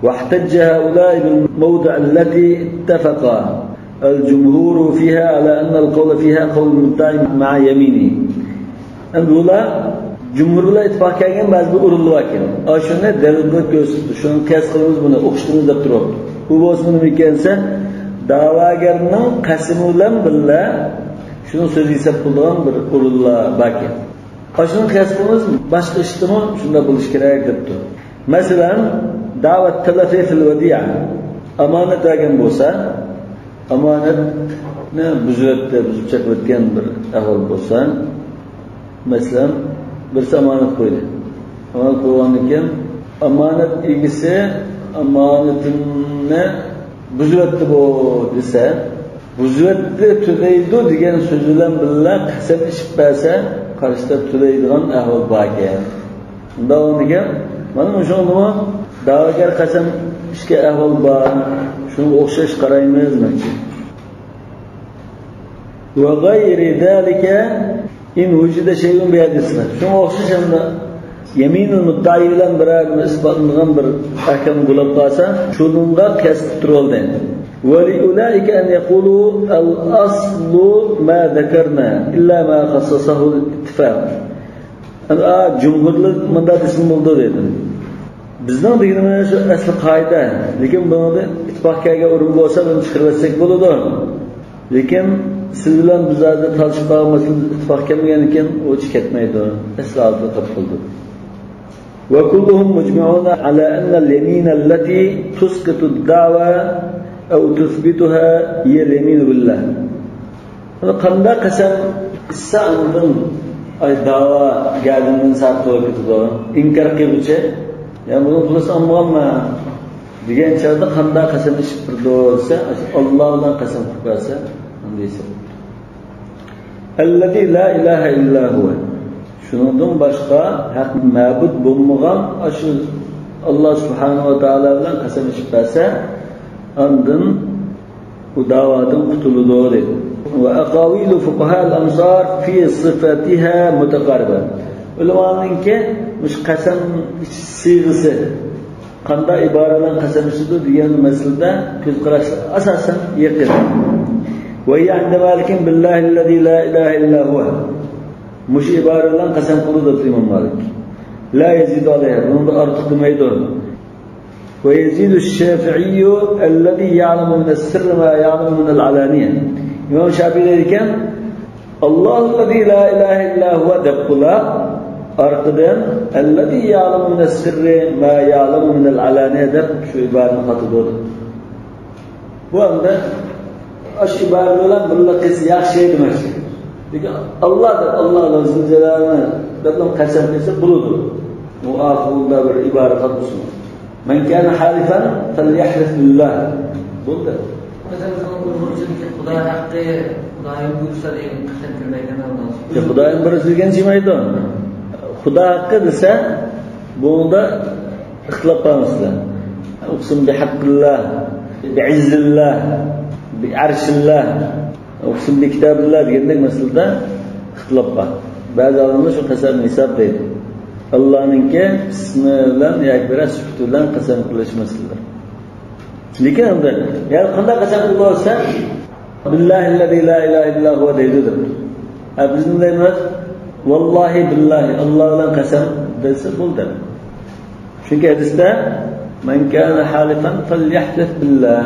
واحتج هؤلاء بالموضع التي اتفق الجمهور فيها على أن القول فيها قول المدعي مع يمينه. ئەمدى بۇلار جۇمھۇرلار ئىتتىپاق كەلگەن بەزى بىر ئورۇنلار بار ئىكەن. ئاشۇنى دەلىل قىلىپ كۆرسىتىپتۇ. شۇنى قىياس قىلىمىز، بۇنى ئوخشىتىمىز دەپ تۇرۇپتۇ. بۇ بولسا نېمە ئىكەن دېسە، دەۋاگەرنىڭ قەسىمى بىلەن بىللە شۇنى سۆز ھېساب قىلىدىغان بىر ئورۇنلار بار ئىكەن. ئاشۇنى قىياس قىلىمىز، باشقا ئىشتىمۇ شۇنداق بولۇشى كېرەك دەپتۇ. مەسىلەن، دعوى التلف في الوديعة، ئامانەت بەرگەن بولسا، ئامانەتنى بۇزۇۋەتتى، بۇزۇپ چېقىۋەتكەن بىر ئەھۋال بولسا، مەسىلەن، بىرسى ئامانەت قويدى. ئامانەت قويغاندىن كېيىن، ئامانەت ئىگىسى ئامانىتىمنى بۇزۇۋەتتى بۇ دېسە، بۇزۇۋەتتى تۆلەيدۇ دېگەن سۆز بىلەن بىللە قەسەم ئىچىپ بەرسە، قارشى تەرەپ تۆلەيدىغان ئەھۋال باركەن. ئۇنداق بولغاندىكىن، مانا مۇشۇنىڭدىمۇ دەۋاگەر قەسەم ئىچكەن ئەھۋال بار. شۇنىڭغا ئوخشاش قارايمىز دېمەكچى. وغير ذلك إن وجد شيء بهذه الصفة. شۇنىڭغا ئوخشاش ئەمدى يەمىنۇل مۇددىئى بىلەن بىرەر ئىسپاتلانغان بىر ئەھكام بولۇپ قالسا، شۇنىڭغا قىياس قىلىپ تۇرۇۋالدى. ولأولئك أن يقولوا الأصل ما ذكرنا إلا ما خصصه الاتفاق. ئا، جۇمھۇرلار مۇنداق دېسىمۇ بولىدۇ دېدىم. بىزنىڭ دېگىنىمىز شۇ ئەسلى قائىدە. لېكىن بۇنىڭدا ئىتتىپاق كەلگەن ئورۇن بولسا، بۇنى چىقىرىۋەتسەك بولىدۇ. لېكىن سىز بىلەن بىز ھازىر تالىشىپ قالغان مەسىلىدە ئىتتىپاق كەلمىگەن ئىكەن، ئۇ ئىش كەتمەيدۇ. ئەسلى ھالىتىدە قېلىپ قالىدۇ. وكلهم مجمعون على أن اليمين التي تسقط الدعوى أو تثبتها هي اليمين بالله. قانداق قەسەم ئىچسە ئاندىن، ئاي، دەۋا گەردىنىدىن ساقىت بولۇپ كېتىدۇ. ئىنكار قىلغۇچى، يا بۇنىڭ پۇلىسىنى ئالمىغانمەن دېگەن چاغدا قانداق قەسەم ئىچىپ تۇرىدۇ دېسە، ئاشۇ ئاللا بىلەن قەسەم قىلىپ بەرسە، ئۇنداق ھېساب. الذي لا إله إلا هو. شۇنىڭدىن باشقا ھەق مەبۇد بولمىغان ئاشۇ ئاللا سۇبھانەھۇ ۋە تائالا بىلەن قەسەم ئىچىپ بەرسە، ئاندىن ئۇ دەۋادىن قۇتۇلىدۇ دەيدۇ. وأقاويل فقهاء الأمصار في صفتها متقاربة. ئۆلىمانىڭكى مۇشۇ قەسەم ئىچىش سىيغىسى قانداق ئىبارە بىلەن قەسەم ئىچىدۇ دېگەن مەسىلىدە كۆز قاراشلار ئاساسەن يېقىن. وهي عند مالك بالله الذي لا إله إلا هو. مۇشۇ ئىبارە بىلەن قەسەم قىلىدۇ دەپتۇ ئىمام مالىك. لا يزيد عليها، بۇنىڭدا ئارتۇق دېمەيدۇ. ويزيد الشافعي الذي يعلم من السر ما يعلم من العلانية. ئىمام شافىئى دەيدىكەن، الله الذي لا إله إلا هو دەپ بولا، ئارقىدىن الذي يعلم من السر ما يعلم من العلانية دەپ شۇ ئىبارىنى قاتىدۇ. بۇ ئەمدى ئاشۇ ئىبارە بىلەن بىللە قىلسا ياخشى دېمەكچى. لېكىن ئاللا دەپ، ئاللا زىل جالالىنى دەپلا قەسەم قىلسا بولىدۇ. ئۇ ئاخىرىدا بىر ئىبارە قاتمىسۇن. من كان حالفا فليحلف بالله. بولدى. مەسىلەن، بىزنىڭ ئۇيغۇرچىدىكى خۇدا ھەققى، خۇدايىم بۇيرۇسا دېگەن قەسەم كىرمەيدۇ. خۇدايىم بۇيرۇسا دېگەن چىقمايدۇ. خۇدا ھەققى دېسە، بۇنىڭدا ئىختىلاپ بار مەسىلە. ئۇقسىم بىھەققىللا، بىئىززىللا، بىئەرشىللا، ئۇقسىم بىكىتابىللا دېگەندەك مەسىلىدە ئىختىلاپ بار. بەزى ئالىملار شۇ قەسەم ھېساب دەيدۇ. ئاللانىڭكى ئىسمى بىلەن ياكى بىرەر سۈپىتى بىلەن قەسەم قىلىش مەسىلىلىرى. لېكىن ئەمدى، يەنى قانداق قەسەم قىلىدۇ دېسە، بالله الذي لا إله إلا هو دەيدۇ دەپ. ھە، بىز نېمە دەيمىز؟ ۋاللاھى بىللاھى، ئاللا بىلەن قەسەم دېسە بولدى. چۈنكى ھەدىستە، من كان حالفا فليحلف بالله.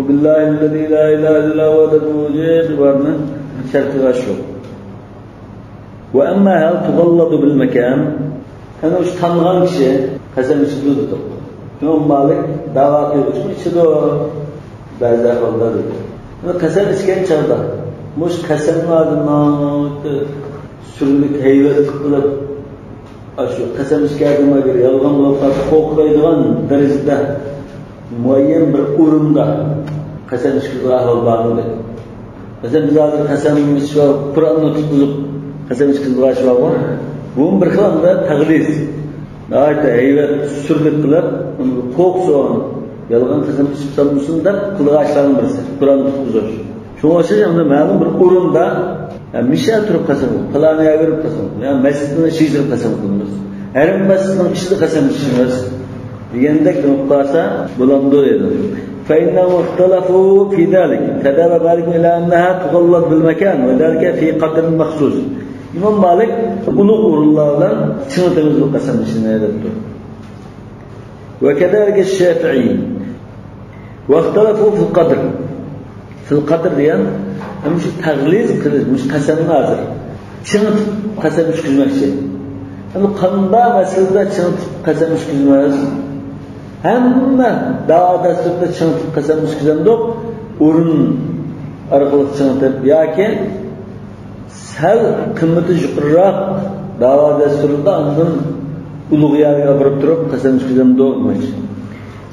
بالله الذي لا إله إلا هو دەپ بولغۇچى ئىبارىنىڭ شەرتى شۇ. وأما هل تغلظ بالمكان؟ يەنى شۇ تانىغان كىشى قەسەم ئىچىدۇ دېدۇق. ئىمام مالىك دەۋا قىلغۇچىمۇ ئىچىدۇ بەزى ئەھۋالدا دېدى. قەسەم ئىچكەن چاغدا مۇشۇ قەسەمنى ئادەمنىڭ سۈرلۈك ھەيۋەتلىك قىلىپ، ئاشۇ قەسەم ئىچكەن ئادەملەرگە يالغان بولۇپ قالسا قورقىدىغان دەرىجىدە مۇئەييەن بىر ئورۇندا قەسەم ئىچكۈزگەن ئەھۋال بارمىدى؟ مەسىلەن، بىز ھازىر قەسەم ئىچىپ، قۇرئاننى تۇتقۇزۇپ، قەسەم ئىچكۈزىدىغان ئىش بارغۇ. بۇمۇ بىر خىل ئاندىن تەغلىز. ناھايىتى ھەيۋەت، سۈرلۈك قىلىپ، ئۇنى قورقۇسۇن، يالغان قەسەم ئىچىپ سالمىسۇن دەپ قىلىدىغان ئىشلارنىڭ بىرسى. قۇرئان تۇتقۇزۇش. شۇڭا ئوخشاش ئەمدى مەلۇم بىر ئورۇندا، يا مىشەل تۇرۇپ قەسەم قىلىپ، پالان يەرگە بېرىپ قەسەم قىلىپ، يا مەسچىتنىڭ ئىچىگە كىرىپ قەسەم قىلىمىز. ھەرەم مەسچىتنىڭ ئىچىدە قەسەم ئىچىمىز دېگەندەك بولۇپ قالسا بولامدۇ دېدى. فإنهم اختلفوا في ذلك، فذهب مالك إلى أنها تغلظ بالمكان، وذلك في قدر مخصوص. ئىمام مالىك ئۇلۇغ ئورۇنلار بىلەن چىڭىتىمىز بۇ قەسەم ئىچىنى دەپتۇ. وكذلك الشافعي. واختلفوا في القدر. في القدر دېگەن، مۇشۇ تەغلىز قىلىش، مۇشۇ قەسەمنى ھازىر چىڭىتىپ قەسەم ئىچكۈزمەكچى. ئەمدى قانداق مەسىلىدە چىڭىتىپ قەسەم ئىچكۈزمەس؟ ھەممە دەۋا دەستۇردا چىڭىتىپ قەسەم ئىچكۈزەمدۇق، ئورۇن ئارقىلىق چىڭىتىپ ياكى سەل قىممىتى يۇقىرىراق دەۋا دەستۇردا ئاندىن ئۇلۇغ يەرگە ئاپىرىپ تۇرۇپ قەسەم ئىچكۈزەمدۇق؟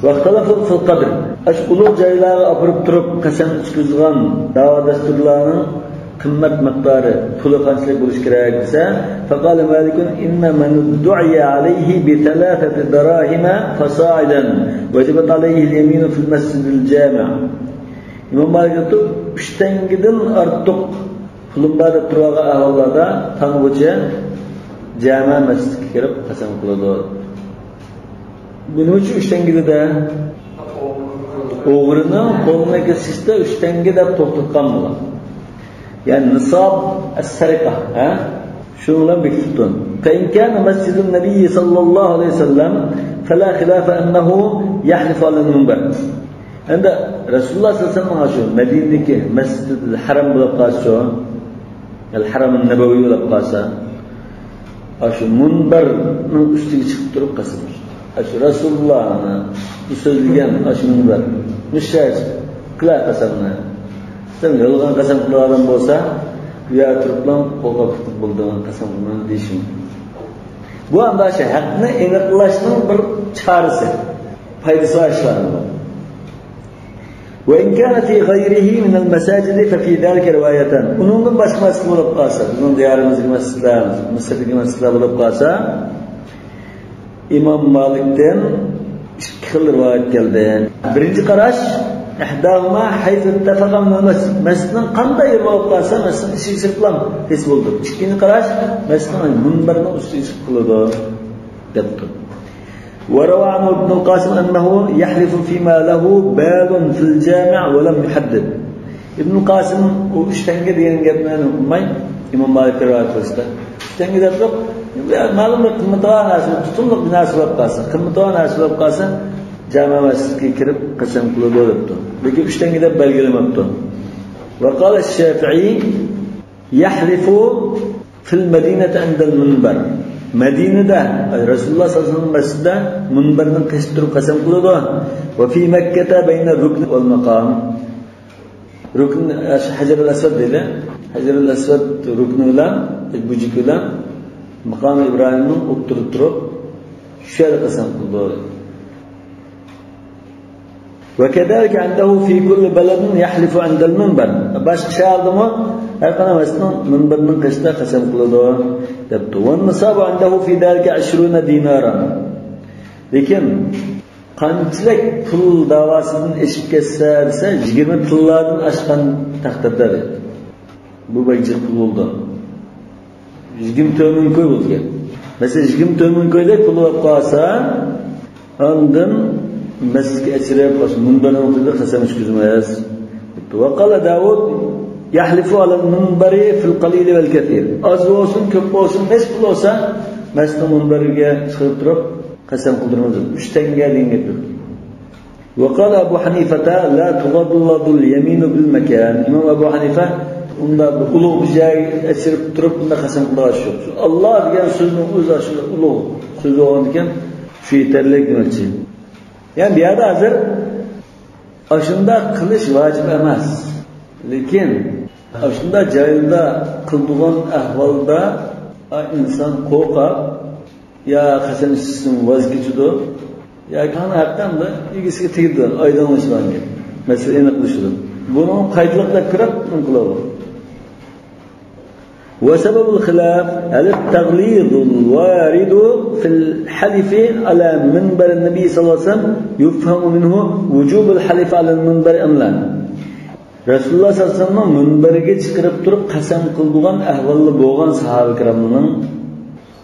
ۋاختەلەفۇ فىل قەدر. ئاشۇ ئۇلۇغ جايلارغا ئاپىرىپ تۇرۇپ قەسەم ئىچكۈزىدىغان دەۋا دەستۇرلارنىڭ قىممەت مىقدارى، پۇلى قانچىلىك بولۇشى كېرەك دېسە، فقال مالك إن من ادعي عليه بثلاثة دراهم فصاعدا وجبت عليه اليمين في المسجد الجامع. ئىمام مالىك ئېيتىپ، ئۈچ تەڭگىدىن ئارتۇق پۇلۇم بار دەپ تۇرۇۋالغان ئەھۋاللاردا تانغۇچە جامە مەسچىتكە كىرىپ قەسەم قىلىدۇ. بۇنىڭ ئۈچۈن ئۈچ تەڭگە دېدى. ئوغرىنىڭ قولىنى كېسىشتە ئۈچ تەڭگە دەپ توختاتقان بۇلار. يەنى نىساب ئەس-سەرىقە، ھە؟ شۇنىڭ بىلەن بېكىتىپتۇ. فإن كان مسجد النبي صلى الله عليه وسلم فلا خلاف أنه يحلف على المنبر. ئەمدى رەسۇلۇللاھ سەللەللاھۇ ئەلەيھى ۋەسەللەم شۇ مەدىنىدىكى مەسجىدى ھەرام بولۇپ قالسا، ئەل ھەرەم نەبەۋىي بولۇپ قالسا، ئاشۇ مۇنبەرنىڭ ئۈستىگە چىقىپ تۇرۇپ قەسەم. ئاشۇ رەسۇلۇللاھنى سۆزلىگەن ئاشۇ مۇنبەر. مۇشۇ يەرگە چىقىپ قىلە قەسەمنى. سەن يالغان قەسەم قىلغان ئادەم بولسا، بۇ يەردە تۇرۇپلا قولغا پۇتۇپ بولىدىغان قەسەم قىلمايمەن دېيىشىڭ. بۇ ئەمدى شۇ ھەقنى ئېنىقلاشنىڭ بىر چارىسى. پايدىسى بار ئىشلارنىڭ. وإن كان في غيره من المساجد ففي ذلك روايتان. ئۇنىڭدىن باشقا مەسچىت بولۇپ قالسا، بىزنىڭ دىيارىمىزدىكى مەسچىتلەر، مىسىردىكى مەسچىتلەر بولۇپ قالسا، ئىمام مالىكتىن ئىككى خىل رىۋايەت كەلدى. بىرىنچى قاراش، إحداهما حيث اتفق من المسجد. مەسچىتنىڭ قانداق يېرى بولۇپ قالسا، مەسچىتنىڭ ئىچىگە كىرىپلا ھېس بولدى. ئىككىنچى قاراش، مەسچىتنىڭ مۇنبەرنىڭ ئۈستىگە چىقىپ قالىدۇ، دەپتۇ. وروى عنه ابن القاسم أنه يحلف فيما له بال في الجامع ولم يحدد. ئىبن قاسىم ئۇ ئۈچ تەڭگە دېگەن گەپنى ئۇقماي، ئىمام مالىككە رىۋايەت قىلىشتا، ئۈچ تەڭگە دەپ يوق. مەلۇم بىر قىممىتىغان نەرسە، تۇتۇملۇق بىر نەرسە بولۇپ قالسا، قىممىتىغان نەرسە بولۇپ قالسا، جامە مەسچىتكە كىرىپ قەسەم قىلىدۇ دەپتۇ. لېكىن ئۈچ تەڭگە دەپ بەلگىلىمەپتۇ. وقال الشافعي يحلف في المدينة عند المنبر. مەدىنىدە، رەسۇلۇللاھ سەللەللاھۇ ئەلەيھى ۋەسەللەم مەسچىتىدە مۇنبەرنىڭ قېشىدا تۇرۇپ قەسەم قىلىدۇ. وفي مكة بين الركن والمقام. رۇكن، ھەجەرۇل ئەسۋەد دەيدۇ. ھەجەرۇل ئەسۋەد رۇكنى بىلەن بۇجىكى بىلەن ماقامى ئىبراھىمنىڭ ئوتتۇرىدا تۇرۇپ شۇ يەردە قەسەم قىلىدۇ. وكذلك عنده في كل بلد يحلف عند المنبر. باشقا شەھەردىمۇ ھەر قانداق مەسچىتنىڭ مۇنبىرىنىڭ قېشىدا قەسەم قىلىدۇ، دەپتۇ. والنصاب عنده في ذلك عشرون دينارا. لېكىن قانچىلىك پۇل دەۋاسىدىن ئېشىپ كەتسە دېسە، يىگىرمە تىللادىن ئاشقان تەقدىردە دەيدۇ. بۇ بەك جىق پۇل بولىدۇ. يىگىرمە تۆت مىڭ كوي بولىدىكەن. مەسىلەن، يىگىرمە تۆت مىڭ كويدەك پۇل بولۇپ قالسا، ئاندىن مەسچىتكە ئەچىرىپ، مۇنبەرنىڭ ئالدىدا قەسەم ئىچكۈزمەس، دەپتۇ. وقال داود يحلف على المنبر في القليل والكثير. ئاز بولسۇن، كۆپ بولسۇن، نەچچە پۇل بولسا، مەسچىتنىڭ مۇنبىرىگە چىقىپ تۇرۇپ قەسەم قىلدۇرىمىز، دەپ. ئۈچ تەڭگە دېگەن گەپ يوق. وقال أبو حنيفة لا تغلظ اليمين بالمكان. ئىمام ئەبۇ ھەنىفە ئۇنداق بىر ئۇلۇغ بىر جايغا ئەچىرىپ تۇرۇپ ئۇنداق قەسەم قىلىدىغان ئىش يوق. شۇ ئاللا دېگەن سۆزنىڭ ئۆزى شۇ ئۇلۇغ سۆز بولغاندىكىن شۇ يېتەرلىك دېمەكچى. يەنى بۇ يەردە ھازىر ئاشۇنداق قىلىش ۋاجىپ ئەمەس. لېكىن ئاشۇنداق جايدا قىلىدىغان ئەھۋالدا ئىنسان قورقاپ، يا قەسەم ئىچىشتىن ۋاز كېچىدۇ، ياكى ھەققاندا ئىگىسىگە تېگىدۇ، ئايدىڭلىشىدىغان گەپ. مەسىلە ئېنىقلىشىدۇ. بۇنىڭ قايتىلىق دەپ كىرىپ نېمە قىلىدۇ؟ وسبب الخلاف: هل التغليظ الوارد في الحلف على منبر النبي صلى الله عليه وسلم يفهم منه وجوب الحلف على المنبر أم لا؟ رەسۇلۇللاھ سەللەللاھۇ ئەلەيھى ۋەسەللەمنىڭ مۇنبەرگە چىقىرىپ تۇرۇپ قەسەم قىلىدىغان ئەھۋالى بولغان ساھابە كىرامنىڭ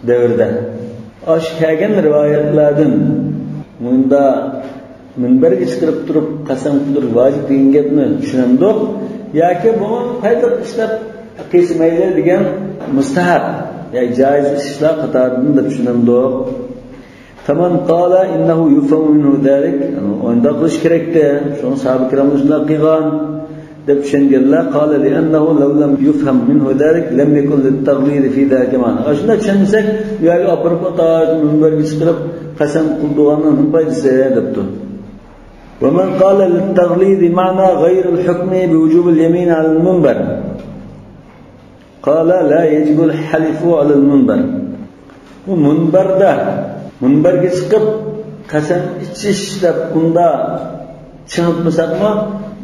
دەۋرىدە ئاشۇ كەلگەن رىۋايەتلەردىن مۇندا مۇنبەرگە چىقىرىپ تۇرۇپ قەسەم قىلدۇرۇش ۋاجىپ دېگەن گەپنى چۈشىنەمدۇق؟ ياكى بۇ پايدىلىق ئىشلەپ قىلسا مەيلى دېگەن مۇستەھەب، ياكى جائىز ئىشلار قاتارىدىن دەپ چۈشىنەمدۇق؟ فمن قال إنه يفهم منه ذلك، ئۇنداق قىلىش كېرەكتى. شۇڭا ساھابە كىراملار شۇنداق قىلغان دەپ چۈشەنگەنلەر، قال لأنه لو لم يفهم منه ذلك لم يكن للتغليظ في ذلك معنى. ئاشۇنداق چۈشەنمىسەك، بۇ يەرگە ئاپىرىپ، ئاتا مۇنبەرگە چىقىرىپ قەسەم قىلىدىغاننىڭ نېمە پايدىسى دەپتۇ. ومن قال للتغليظ معنى غير الحكم بوجوب اليمين على المنبر. قال لا يجب الحلف على المنبر. بۇ مۇنبەردە، مۇنبەرگە چىقىپ قەسەم ئىچىش دەپ بۇندا چىڭىتمىساقمۇ،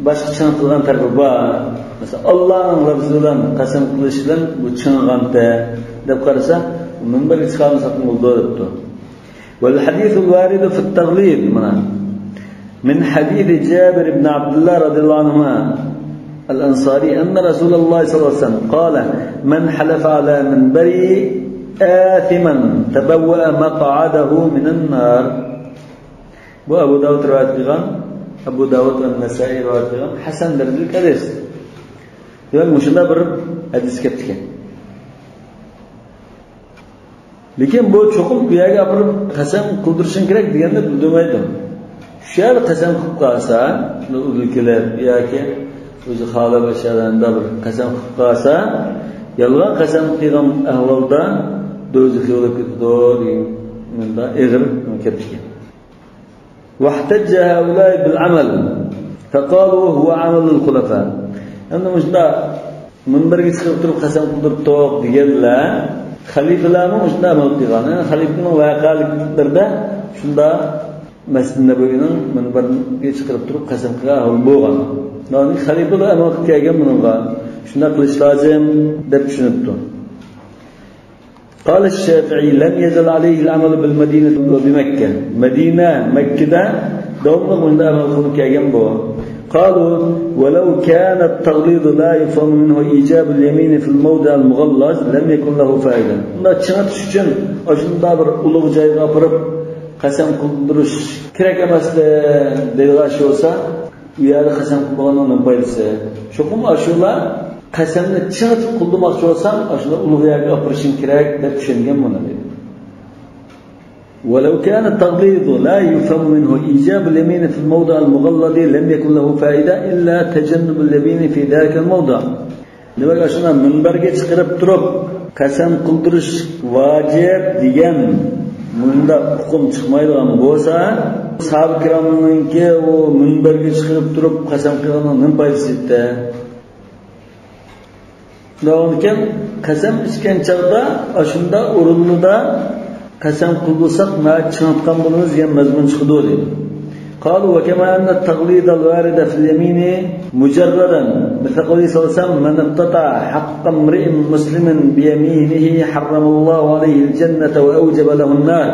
باشقا چىڭىتىلغان تەرىپى بار. مەسىلەن، ئاللانىڭ لەپزى بىلەن قەسەم قىلىش بىلەن بۇ چىڭىغانتى دەپ قارىسا، مۇنبەرگە چىقارمىساقمۇ بولىدۇ دەپتۇ. والحديث الوارد في التغليظ، مانا، من حديث جابر بن عبد الله رضي الله عنهما الأنصاري أن رسول الله صلى الله عليه وسلم قال: من حلف على منبري آثما تبوأ مقعده من النار. بۇ ئەبۇ داۋۇد رىۋايەت قىلغان، ئەبۇ داۋۇد ۋە نەسائىي رىۋايەت قىلغان ھەسەن دەرىجىلىك ھەدىس. دېمەك، مۇشۇنداق بىر ھەدىس كەپتىكەن. لېكىن بۇ چوقۇم بۇ يەرگە ئاپىرىپ قەسەم قىلدۇرۇشۇڭ كېرەك دېگەننى بىلدۈرمەيدۇ. شۇ يەردە قەسەم قىلىپ قالسا، ئۇدۇل كېلىپ ياكى ئۆزى خالاپ ئاشۇ يەردە بىر قەسەم قىلىپ قالسا، يالغان قەسەم قىلغان ئەھۋالدا دوزىخىي بولۇپ كېتىدۇ دېگەن مۇنداق ئېغىر كەپتىكەن. واحتج هؤلاء بالعمل فقالوا هو عمل الخلفاء. ئەمدى مۇشۇنداق مۇنبەرگە چىقىپ تۇرۇپ قەسەم قىلدۇرۇپتۇق دېگەنلەر، خەلىپىلەرمۇ مۇشۇنداق ئەمەل قىلغان. يەنى خەلىپىنىڭ ۋەقەلىكلىرىدە شۇنداق مەسجىد نەبەۋىنىڭ مۇنبەرگە چىقىرىپ تۇرۇپ قەسەم قىلغان ئەھۋال بولغان. يەنى خەلىپىلەر ئەمەل قىلىپ كەلگەن بۇنىڭغا. شۇنداق قىلىش لازىم دەپ چۈشىنىپتۇ. قال الشافعي لم يزل عليه العمل بالمدينة وبمكة. مەدىنە، مەككىدە داۋاملىق مۇنداق ئەمەل قىلىپ كەلگەن بۇ. قالوا ولو كان التغليظ لا يفهم منه إيجاب اليمين في الموضع المغلظ لم يكن له فائدة. بۇنداق چىڭىتىش ئۈچۈن ئاشۇنداق بىر ئۇلۇغ جايغا ئاپىرىپ قەسەم قىلدۇرۇش كېرەك ئەمەستى دەيدىغان ئىش بولسا، ئۇ يەردە قەسەم قىلىپ بولغاننىڭ نېمە پايدىسى؟ چوقۇم ئاشۇلار قەسەمنى چىڭىتىپ قىلدۇرماقچى بولساڭ، ئاشۇنداق ئۇلۇغ يەرگە ئاپىرىشىڭ كېرەك دەپ چۈشەنگەن بۇنى دەيدۇ. ولو كان التغليظ لا يفهم منه إيجاب اليمين في الموضع المغلظ لم يكن له فائدة إلا تجنب اليمين في ذلك الموضع. دېمەك، ئاشۇنداق مۇنبەرگە چىقىرىپ تۇرۇپ قەسەم قىلدۇرۇش ۋاجىپ دېگەن مۇنداق ئۇقۇم چىقمايدىغان بولسا، ساھابە كىرامنىڭكى ئۇ مۇنبەرگە چىقىرىپ تۇرۇپ قەسەم قىلغىنىنىڭ نېمە پايدىسى يېتە؟ شۇنداق بولغاندىكىن، قەسەم ئىچكەن چاغدا ئاشۇنداق ئورۇندا قەسەم قىلدۇرساق، ناھايىتى چىڭىتقان بولىمىز دېگەن مەزمۇن چىقىدۇ، دەيدۇ. قالوا وكما أن التغليظ الوارد في اليمين مجردا مثل قوله صلى الله عليه وسلم: من اقتطع حق امرئ مسلم بيمينه حرم الله عليه الجنة وأوجب له النار.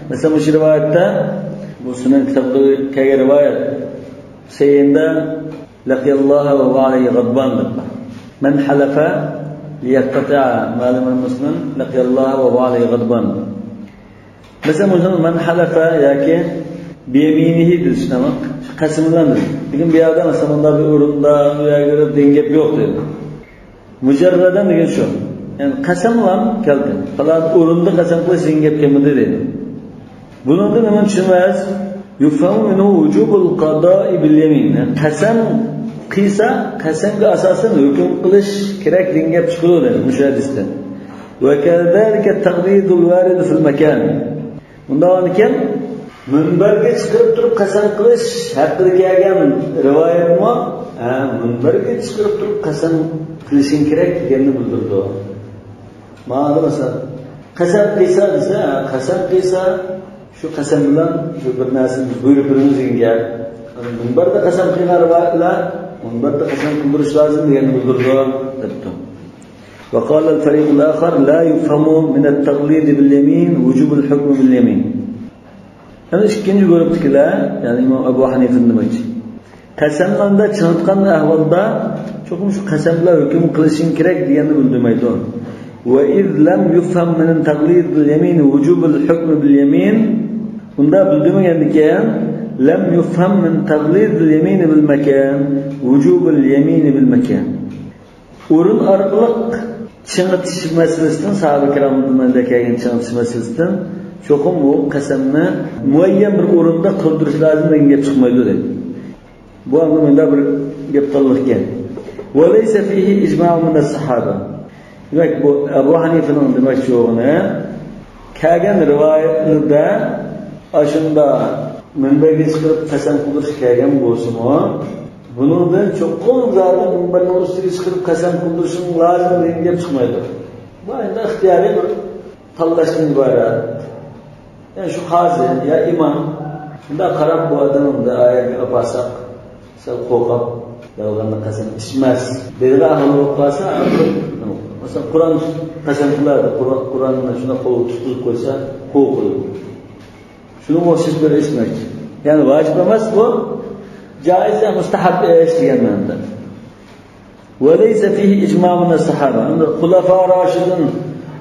مەسىلەن، مۇشۇ رىۋايەتتە، بۇ سۈنەن كىتابىدا كەلگەن رىۋايەت، سەھىھىندە لقي الله وهو عليه غضبان دەپ بار. من حلف ليقتطع مال امرئ مسلم لقي الله وهو عليه غضبان. مەسىلەن، مۇشۇ من حلف ياكى بيمينه دېدى، شۇنداقمۇ؟ قەسىم بىلەن دېدى. لېكىن بۇ يەردە، مەسىلەن، مۇنداق بىر ئورۇندا، بۇ يەرگە كىرىپ دېگەن گەپ يوق دېدى. مۇجەررەدەن دېگەن شۇ. يەنى قەسەملەم كەلدى. پالان ئورۇندا قەسەم قىلىش دېگەن گەپ كەلمىدى دېدى. بۇنىڭدىن نېمە چۈشىنىمىز؟ يفهم منه وجوب القضاء باليمين. قەسەم قىلسا، قەسەمگە ئاساسەن ھۆكۈم قىلىش كېرەك دېگەن گەپ چىقىدۇ دەيدۇ مۇشۇ ھەدىستىن. وكذلك التغليظ الوارد في المكان. ئۇنداق ئىكەن، مۇنبەرگە چىقىرىپ تۇرۇپ قەسەم قىلىش ھەققىدە كەلگەن رىۋايەتمۇ، ھە، مۇنبەرگە چىقىرىپ تۇرۇپ قەسەم قىلىشىڭ كېرەك دېگەننى بىلدۈرىدۇ. مانا مەسىلەن، قەسەم قىلسا دېسە، ھە، قەسەم قىلسا، شۇ قەسەم بىلەن شۇ بىر نەرسىنى بىز بۇيرۇپ بېرىمىز دېگەن گەپ. مۇنبەردە قەسەم قىلغان رىۋايەتلەر مۇنبەردە قەسەم قىلدۇرۇش لازىم دېگەننى بىلدۈرىدۇ، دەپتۇ. وقال الفريق الآخر: لا يفهم من التغليظ باليمين وجوب الحكم باليمين. يەنى ئىككىنچى گۇرۇپتىكىلەر، يەنى ئىمام ئەبۇ ھەنىفىنى دېمەكچى. قەسەمنى چىڭىتقان ئەھۋالدا چوقۇم شۇ قەسەم بىلەن ھۆكۈم قىلىشىڭ كېرەك دېگەننى بىلدۈرمەيدۇ. وإذ لم يفهم من تغليظ اليمين وجوب الحكم باليمين، ئۇنداق بىلدۈرمىگەندىكىن، لم يفهم من تغليظ اليمين بالمكان وجوب اليمين بالمكان. ئورۇن ئارقىلىق چىڭىتىش مەسىلىسىدىن، ساھابە كىرامدىن كەلگەن چىڭىتىش مەسىلىسىدىن چوقۇم بۇ قەسەمنى مۇئەييەن بىر ئورۇندا قىلدۇرۇش لازىم دېگەن گەپ چىقمايدۇ دەيدۇ. بۇ ئەمدى مۇنداق بىر گەپ قىلىنىدىكەن. وليس فيه إجماع من الصحابة. دېمەك، بۇ ئەبۇ ھەنىفىنىڭ دېمەكچى بولغىنى، كەلگەن رىۋايەتلىرىدە ئاشۇنداق مۇنبەرگە چىقىرىپ قەسەم قىلدۇرۇش كەلگەن بولسىمۇ، بۇنىڭدىن چوقۇم زادى مۇنبەرنىڭ ئۈستىگە چىقىرىپ قەسەم قىلدۇرۇشنىڭ لازىم دېگەن گەپ چىقمايدۇ. بۇ ئەمدى ئىختىيارىي بىر تاللاشتىن ئىبارەت. يەنى شۇ قازى يا ئىمام شۇنداق قاراپ، بۇ ئادەمنى ئايەتكە ئاپارساق، سەل قورقۇپ، يالغاننى قەسەم ئىچمەس دەيدىغان ئەھۋال بولۇپ قالسا، مەسىلەن، قۇرئان قەسەم قىلار، قۇرئان، قۇرئاننى شۇنداق قولىغا تۇتقۇزۇپ قويسا، قوۋۇپ قويىدۇ. شۇنىڭغا ئوخشاش بىر ئىش دېمەكچى. يەنى ۋاجىپ ئەمەس بۇ، جائىز يا مۇستەھەب ئىش دېگەن مەنىدە. وليس فيه إجماع من الصحابة. خۇلەفا راشىدىن،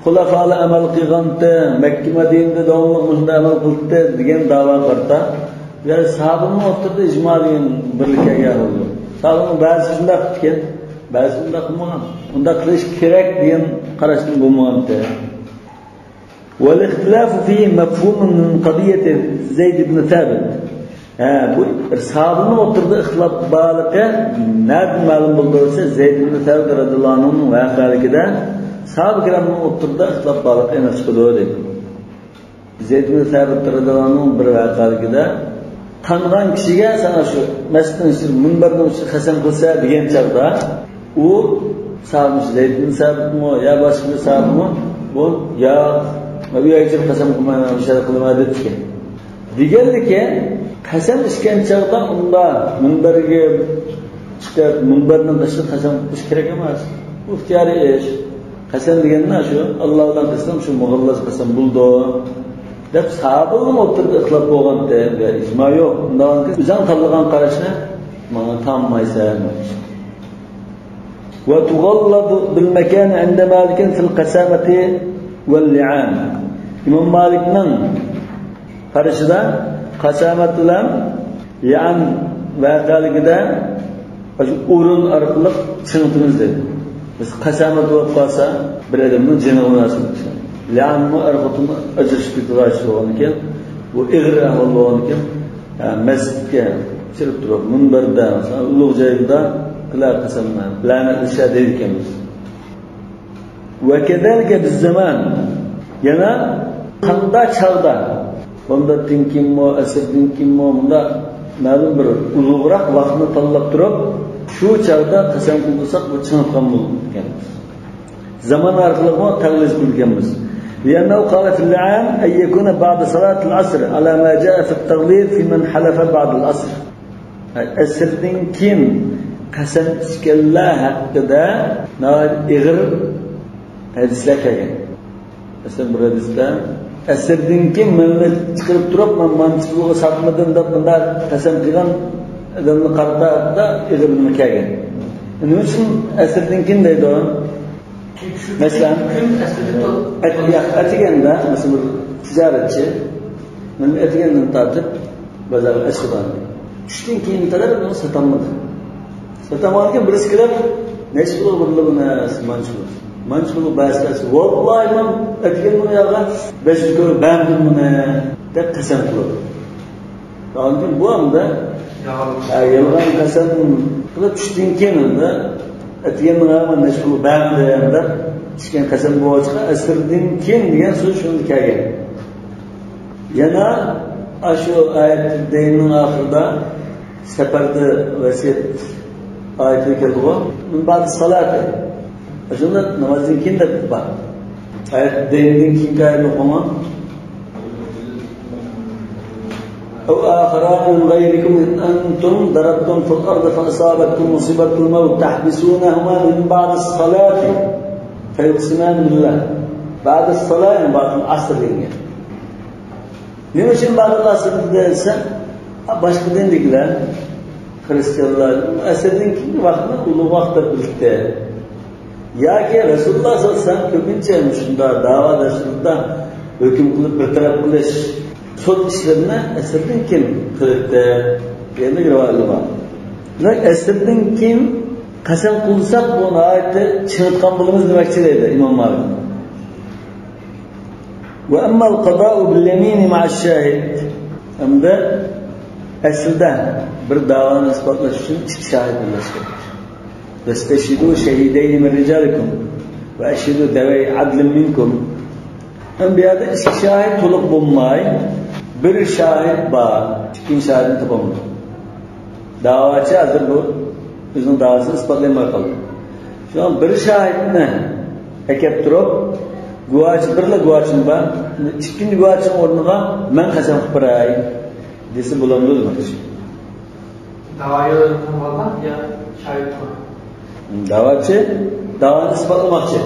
خۇلەفالار ئەمەل قىلغانتى، مەككە مەدىنىدە داۋاملىق مۇشۇنداق ئەمەل قىلدى دېگەن داۋاغا قارىتا، يەنى ساھابىنىڭ ئوتتۇرىدا ئىجما دېگەن بىرلا كەلگەن بولىدۇ. ساھابىنىڭ بەزىسى شۇنداق قىپتىكەن، بەزىسى ئۇنداق قىلمىغان. ئۇنداق قىلىش كېرەك دېگەن قاراشتىن بولمىغانتى. والاختلاف فيه مفهوم من قضية زيد بن ثابت. ھە، بۇ ساھابىنىڭ ئوتتۇرىدا ئىختىلاپ بارلىقى نەدىن مەلۇم بولدى دېسە، زەيد ئىبن سەبىت رەزىياللاھۇ ئەنھۇنىڭ ۋەقەلىكىدە ساھابە كىرامنىڭ ئوتتۇرىدا ئىختىلاپ بارلىقى ئېنىق چىقىدۇ دەيدۇ. زەيد ئىبن سەبىت رەزىياللاھۇ ئەنھۇنىڭ بىر ۋەقەلىكىدە تانغان كىشىگە ساڭا شۇ مەسچىتنىڭ ئىچىدە، مۇنبەرنىڭ ئۈستىدە قەسەم قىلسا دېگەن چاغدا، ئۇ ساھابىمىز زەيد ئىبن سەبىتمۇ يا باشقا بىر ساھابىمۇ، بۇ ياق، مەن ئۇ يەرگە چىقىپ قەسەم قىلمايمەن، مەن بۇ يەردە قىلىمەن دەپتىكەن. دېگەنلىكى، قەسەم ئىچكەن چاغدا ئۇندا مۇنبەرگە چىقىپ، مۇنبەرنىڭ تېشىدا قەسەم قىلىش كېرەك ئەمەس. بۇ ئىختىيارىي ئىش. قەسەم دېگەندە شۇ، ئاللا بىلەن قىلسام شۇ مۇغەللەز قەسەم بولىدۇ، دەپ ساھابىلىرىنىڭ ئوتتۇرىدا ئىختىلاپ بولغانتى ۋە ئىجما يوق. ئۇنداق ئۆزۈڭ تاللىغان قاراشنى ماڭا تاممايسەن. وتغلظ بالمكان عند مالك في القسامة واللعان. ئىمام مالىكنىڭ قارىشىدا قەسامەت بىلەن لىئان ۋەقەلىكىدە ئاشۇ ئورۇن ئارقىلىق چىڭىتىمىز دەيدۇ. بىز قەسامەت بولۇپ قالسا، بىر ئادەمنىڭ جېنىغا مۇناسىۋەتلىك. لىئانمۇ ئەر-خوتۇن ئاجرىشىپ كېتىدىغان ئىش بولغاندىكىن، بۇ ئېغىر ئەھۋال بولغاندىكىن، ھە، مەسچىتكە كىرىپ تۇرۇپ، مۇنبەردە، مەسىلەن، ئۇلۇغ جايدا قىلار قەسەمنى، لەنەتلىشەر دەيدىكەنمىز. وكذلك بالزمان. يەنە قانداق چاغدا، بۇندىن كېيىنمۇ، ئەسىردىن كېيىنمۇ، مۇنداق مەلۇم بىر ئۇزۇنراق ۋاقىتنى تاللاپ تۇرۇپ، شۇ چاغدا قەسەم قىلساق، بۇ چىڭىتقان بولىدىكەن. زامان ئارقىلىقمۇ تەغلىز قىلىدىكەنمىز. لأنه قال في اللعان أن يكون بعد صلاة العصر على ما جاء في التغليظ في من حلف بعد العصر. ئەسىردىن كېيىن قەسەم ئىچكەنلەر ھەققىدە ناھايىتى ئېغىر ھەدىسلەر كەلگەن. مەسىلەن، بىر ھەدىستە، ئەسىردىن كېيىن مېنى چىقىرىپ تۇرۇپ، مەن مانچە پۇلغا ساتمىدىم دەپ مۇنداق قەسەم قىلغان ئادەمنى قارىتا ھەققىدە ئېغىر نېمە كەلگەن. نېمە ئۈچۈن ئەسىردىن كېيىن دەيدۇ؟ مەسىلەن، ئەت-، ياق، ئەتىگەندە، مەسىلەن، بىر تىجارەتچى مەن ئەتىگەندىن تارتىپ بازارغا ئەچقا باردىم. چۈشتىن كېيىنگە قەدەر بۇنى ساتالمىدىم. ساتالمىغاندىكىن بىرسى كېلىپ، نەچچە پۇلغا بېرىلدى بۇنى؟ مانچە پۇل. مانچە پۇلغا بەرسە، ۋاللاھى مەن ئەتىگەندىن ئۇياققا بەش يۈز كوي بەرمىدىم بۇنى، دەپ قەسەم قىلىدۇ. ئاندىن بۇ ئەمدى، ھە، يالغان قەسەم قىلىپ چۈشتىن كېيىن ئەمدى ئەتىگەندىن مەن نەچچە پۇل بەرمىدىم دەپ ئىچكەن قەسەم بولغاچقا، ئەسىردىن كېيىن دېگەن سۆز شۇندا كەلگەن. يەنە ئاشۇ ئايەت دەيننىڭ ئاخىرىدا سەپەردە ۋەسىيەت ئايىتى كەلدىغۇ. من بعد الصلاة. ئاشۇنى نامازدىن كېيىن دەپ بار. ئايەت دەينىدىن كېيىنكى ئايەتنى ئوقۇڭا. أو آخران من غيركم إن أنتم ضربتم في الأرض فأصابتكم مصيبة الموت تحبسونهما من بعد الصلاة. فيقسمان بالله بعد الصلاة، يەنى بعد العصر دېگەن گەپ. نېمە ئۈچۈن بعد العصر دېسە، ھە، باشقا دىندىكىلەر، خرىستىيانلار ئەسىردىن كېيىنكى ۋاقىتنى ئۇلۇغ ۋاقىت دەپ بىلىپتۇ. ياكى رەسۇلۇللا ساللاللاھۇ ئەلەيھى ۋەسەللەم كۆپىنچە مۇشۇنداق دەۋا دەرسلىرىدە ھۆكۈم قىلىپ بىر تەرەپ قىلىش، سوت ئىشلىرىنى ئەسىردىن كېيىن قىلىپتۇ دېگەندەك رىۋايەتلەر بار. دېمەك، ئەسىردىن كېيىن قەسەم قىلساق، بۇ ناھايىتى چىڭىتقان بولىمىز دېمەكچى دەيدۇ ئىمام مالىك. وأما القضاء باليمين مع الشاهد. ئەمدى ئەسلىدە بىر دەۋانى ئىسپاتلاش ئۈچۈن ئىككى شاھىت بىرلەشكەن. واستشهدوا شهيدين من رجالكم وأشهدوا ذوي عدل منكم. ئەمدى بۇ يەردە ئىككى شاھىت تولۇق بولماي، بىر شاھىت بار، ئىككىنچى شاھىتنى تاپالمىدى. دەۋاچى ھازىر بۇ ئۆزىنىڭ دەۋاسىنى ئىسپاتلىيالماي قالدى. شۇڭا بىر شاھىتنى ئەكەپ تۇرۇپ، گۇۋاچى، بىرلا گۇۋاچىم بار، ئىككىنچى گۇۋاچىنىڭ ئورنىغا مەن قەسەم قىلىپ بېرەي دېسە بولامدۇ دېمەكچى. دەۋا يولىنى تاڭغانلار يا شاھىتمۇ؟ دەۋاچى دەۋانى ئىسپاتلىماقچى.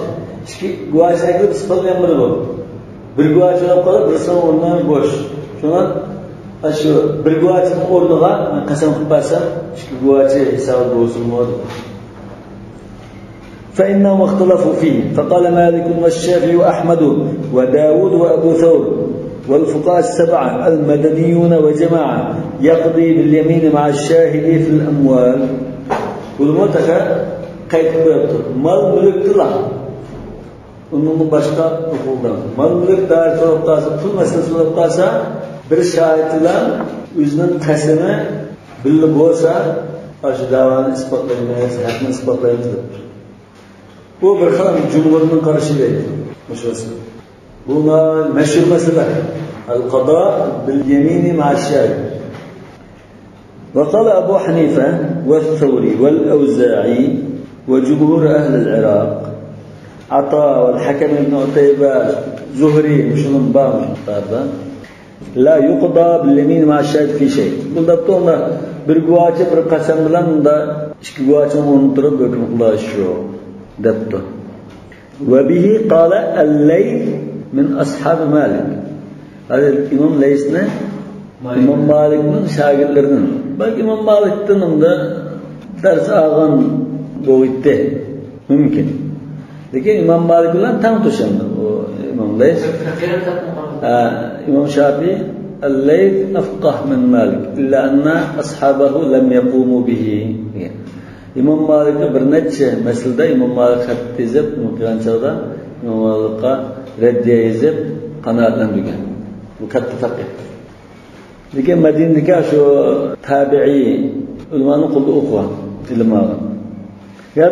ئىككى گۇۋاچىنى ئەكىرىپ ئىسپاتلىيالمىدى بۇ. بىر گۇۋاچى بولۇپ قالىدۇ، بىرسىنىڭ ئورنى بوش. شۇڭا شۇ بىر گۇۋاچىنىڭ ئورنىغا مەن قەسەم قىلىپ بەرسەم، ئىككى گۇۋاچى ھېسابى بولسۇنمۇ دېدى. فإنهم اختلفوا فيه، فقال مالك والشافعي وأحمد وداود وأبو ثور والفقهاء السبعة المدنيون وجماعة يقضي باليمين مع الشاهد في الأموال. بۇنىمۇ تېخى قايتىپ قويۇپتۇ. مال مۈلۈكتىلا. ئۇنىڭدىن باشقا ھوقۇقلار. مال مۈلۈك دائىرىسى بولۇپ قالسا، پۇل مەسىلىسى بولۇپ قالسا، بىر شاھىت بىلەن ئۆزىنىڭ قەسىمى بىللە بولسا، ئاشۇ دەۋانى ئىسپاتلايمىز، ھەقنى ئىسپاتلايمىز دەپ. بۇ بىر خىل جۇمھۇرنىڭ قارىشى دەيدۇ مۇشۇ مەسىلە. بۇ مەشھۇر مەسىلە. القضاء باليمين مع الشاهد. وقال أبو حنيفة والثوري والأوزاعي وجمهور أهل العراق، عطاء والحكم بن عتيبة، زهري، مۇشۇنىڭ بار مۇشۇ قاتاردا. لا يقضى باليمين مع الشاهد في شيء. بۇ دەپتۇ، ئۇندا بىر گۇۋاچى بىر قەسەم بىلەن ئۇندا ئىككى گۇۋاچىنىڭ ئورنىدا تۇرۇپ ھۆكۈم قىلىش يوق دەپتۇ. وبه قال الليث من أصحاب مالك. ھازىر ئىمام لەيسنى ئىمام مالىكنىڭ شاگىرتلىرىدىن. بەلكى ئىمام مالىكتىن ئۇندا دەرس ئالغان بولۇۋېتتى. مۇمكىن. لېكىن ئىمام مالىك بىلەن تەڭتۇش ئەمدى ئۇ ئىمام لەيس. ھە، ئىمام شافىئى، الليث أفقه من مالك، إلا أن أصحابه لم يقوموا به دېگەن. ئىمام مالىكقا بىر نەچچە مەسىلىدە ئىمام مالىك خەت يېزىپ، نېمە قىلغان چاغدا ئىمام مالىكقا رەددىيە يېزىپ قانائەتلەندۈرگەن. بۇ كاتتا پەقىھ. لېكىن مەدىنىدىكى شۇ تابىئىي ئۆلىمانىڭ قولىدا ئوقۇغان، ئىلىم ئالغان. يا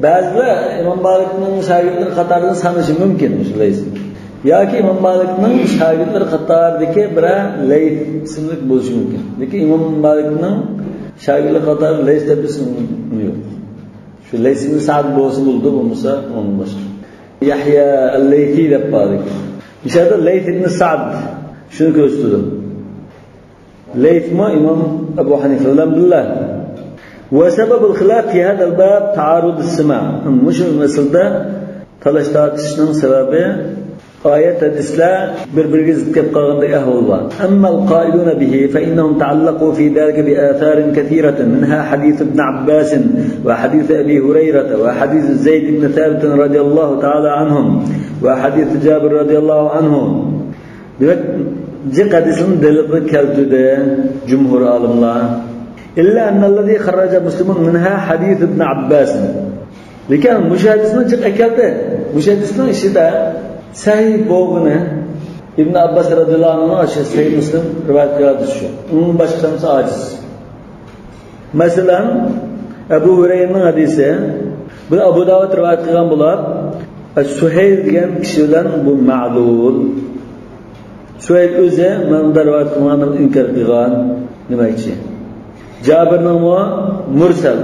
بەزىلەر ئىمام مالىكنىڭ شاگىرتلىرى قاتارىدىن سانىشى مۇمكىن مۇشۇ لەيسنى. ياكى ئىمام مالىكنىڭ شاگىرتلىرى قاتارىدىكى بىرەر لەيس ئىسىملىك بولۇشى مۇمكىن. لېكىن ئىمام مالىكنىڭ شاگىرتلىرى قاتارىدا لەيس دەپ ئىسمى يوق. شۇ لەيس ئىبن سەئد بولسا بولىدۇ، بولمىسا ئۇنىڭدىن باشقا. يەھيا ئەل-لەيسى دەپ بار ئىكەن. مۇشۇ يەردە لەيس ئىبن سەئد شۇنى كۆرسىتىدۇ. لەيسمۇ ئىمام ئەبۇ ھەنىفە بىلەن بىللە. وسبب الخلاف في هذا الباب تعارض السماع. مۇشۇ مەسىلىدە تالاش تارتىشنىڭ سەۋەبى ئايەت، ھەدىسلەر بىر-بىرىگە زىت كەپ قالغاندەك ئەھۋال بار. أما القائلون به فإنهم تعلقوا في ذلك بآثار كثيرة، منها حديث ابن عباس وحديث أبي هريرة وحديث زيد بن ثابت رضي الله تعالى عنهم وحديث جابر رضي الله عنه. دېمەك، جىق ھەدىسنى دەلىل قىلىپ كەلتۈردى جۇمھۇر ئالىملار. إلا أن الذي خرج مسلم منها حديث ابن عباس. لېكىن مۇشۇ ھەدىسنى جىق ئەكەلدى. مۇشۇ ھەدىسنىڭ ئىچىدە سەھىھ بولغىنى ئىبن ئابباس رەزىياللاھۇ ئەنھۇ ئاشۇ سەھىھ مۇسلىم رىۋايەت قىلغان ھەدىس شۇ. ئۇنىڭدىن باشقىسى ھەممىسى ئاجىز. مەسىلەن، ئەبۇ ھۇرەيرىنىڭ ھەدىسى. بۇنى ئەبۇ داۋۇد رىۋايەت قىلغان بولۇپ، سۇھەيل دېگەن كىشى بىلەن بۇ مەلۇل. سۇھەيل ئۆزى مەن ئۇنداق رىۋايەت قىلمىغان دەپ ئىنكار قىلغان دېمەكچى. جابىرنىڭمۇ مۇرسەل.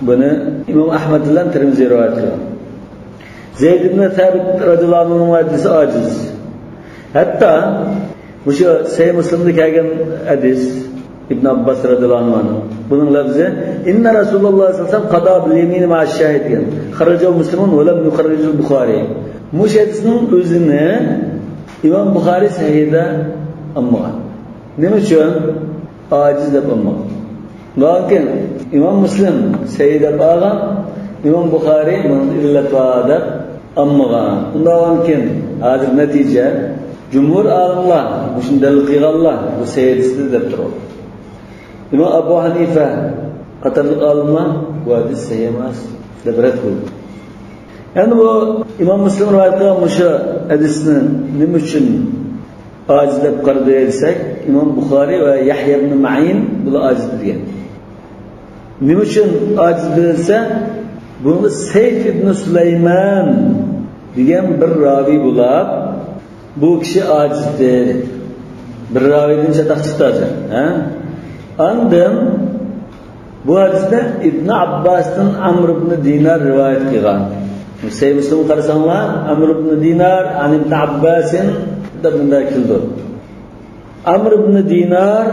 بۇنى ئىمام ئەھمەد بىلەن تىرمىزى رىۋايەت قىلغان. زەيد ئىبن سابىت رەزىياللاھۇ ئەنھۇنىڭ ھەدىسى ئاجىز. ھەتتا مۇشۇ سەھىھ مۇسلىمدا كەلگەن ھەدىس، ئىبن ئابباس رەزىياللاھۇ ئەنھۇ، بۇنىڭ لەپزى، إن رسول الله صلى الله عليه وسلم قضى باليمين مع الشاهد دېگەن. خرجه مسلم ولم يخرجه البخاري. مۇشۇ ھەدىسنىڭ ئۆزىنى ئىمام بۇخارىي سەھىھىدە ئالمىغان. نېمە ئۈچۈن؟ ئاجىز دەپ ئالمىغان. لېكىن ئىمام مۇسلىم سەھىھ دەپ ئالغان، ئىمام بۇخارىي بۇنىڭدا ئىللەت بار دەپ ئالمىغان. ئۇنداق بولغاندىكىن ھازىر نەتىجە، جۇمھۇر ئالىملار، مۇشۇنى دەلىل قىلغانلار بۇ سەھىھ ھەدىستۇر دەپ تۇرىدۇ. ئىمام ئەبۇ ھەنىفە قاتارلىق ئالىملار بۇ ھەدىس سەھىھ ئەمەس دەپ رەت قىلدى. يەنى بۇ ئىمام مۇسلىم رىۋايەت قىلغان مۇشۇ ھەدىسنى نېمە ئۈچۈن ئاجىز دەپ قارىدى دېسەك، ئىمام بۇخارىي ۋە يەھيا ئىبن مەئىن بۇلار ئاجىز دېگەن. نېمە ئۈچۈن ئاجىز دېسە، بۇنىڭدا سەيف ئىبن سۇلايمان دېگەن بىر راۋىي بولاپ، بۇ كىشى ئاجىز دېدى. بىر راۋىيدىن چاتاق چىقتى ھازىر، ھە؟ ئاندىن بۇ ھەدىستە ئىبن ئابباستىن ئەمر ئىبن دىنار رىۋايەت قىلغان. سەھىھ مۇسلىمغا قارىساڭلار، ئەمر ئىبن دىنار، ئەن ئىبن ئابباسىن دەپ مۇنداق كېلىدۇ. ئەمر ئىبن دىنار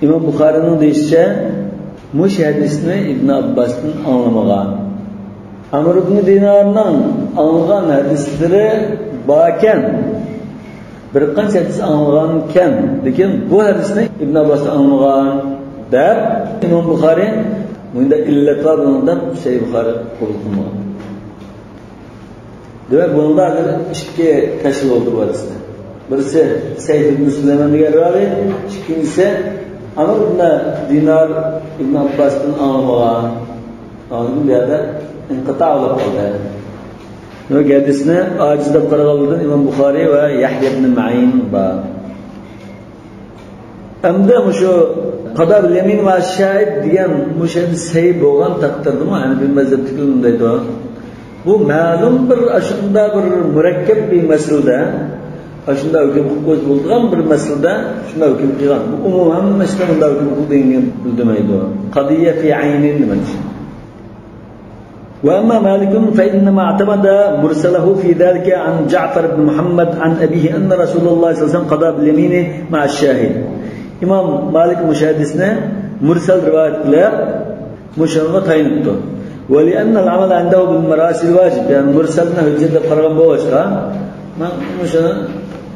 ئىمام بۇخارىنىڭ دېيىشىچە، مۇشۇ ھەدىسنى ئىبن ئابباستىن ئاڭلىمىغان. ئەمر ئىبن دىنارنىڭ ئاڭلىغان ھەدىسلىرى باركەن، بىر قانچە ھەدىس ئاڭلىغانكەن، لېكىن بۇ ھەدىسنى ئىبن ئابباستىن ئاڭلىمىغان دەپ، ئىمام بۇخارىي مۇنداق ئىللەت بار بۇنىڭدا دەپ سەھىھ بۇخارى قوبۇل قىلمىغان. دېمەك، بۇنىڭدا ھازىر ئىككى تەشۋىق بولدى بۇ ھەدىستە. بىرسى سەيف ئىبن سۇلايمان دېگەن راۋى، ئىككىنچىسى ئەمر ئىبن دىنار ئىبن ئابباستىن ئاڭلىمىغان. ئاندىن بۇ يەردە ئىنقىتا بولۇپ قالدى. دېمەك، ھەدىسنى ئاجىز دەپ قارىغانلاردىن ئىمام بۇخارىي ۋە يەھيا ئىبن مەئىن بار. ئەمدى مۇشۇ قادا بىل يەمىن ۋە شاھىد دېگەن مۇشۇ ھەدىس سەھىھ بولغان تەقدىردىمۇ ھەنەفىي مەزھەپتىكىلەر مۇنداق دەيدۇ. بۇ مەلۇم بىر ئاشۇنداق بىر مۇرەككەپ بىر مەسىلىدە، ئاشۇنداق ھۆكۈم قىلىپ قويسا بولىدىغان بىر مەسىلىدە شۇنداق ھۆكۈم قىلغان. بۇ ئومۇم ھەممە ئىشتا مۇنداق ھۆكۈم قىلدى دېگەنگە بىلدۈرمەيدۇ. قضي في عين دېمەكچى. وأما مالك فإنما اعتمد مرسله في ذلك عن جعفر بن محمد عن أبيه أن رسول الله صلى الله عليه وسلم قضى باليمين مع الشاهد. ئىمام مالىك مۇشۇ ھەدىسنى مۇرسەل رىۋايەت قىلىپ، مۇشۇنىڭغا تايىنىپتۇ. ولأن العمل عنده بالمراسيل واجب. يەنى مۇرسەلنى ھۆججەت دەپ قارىغان بولغاچقا، مەن مۇشۇنى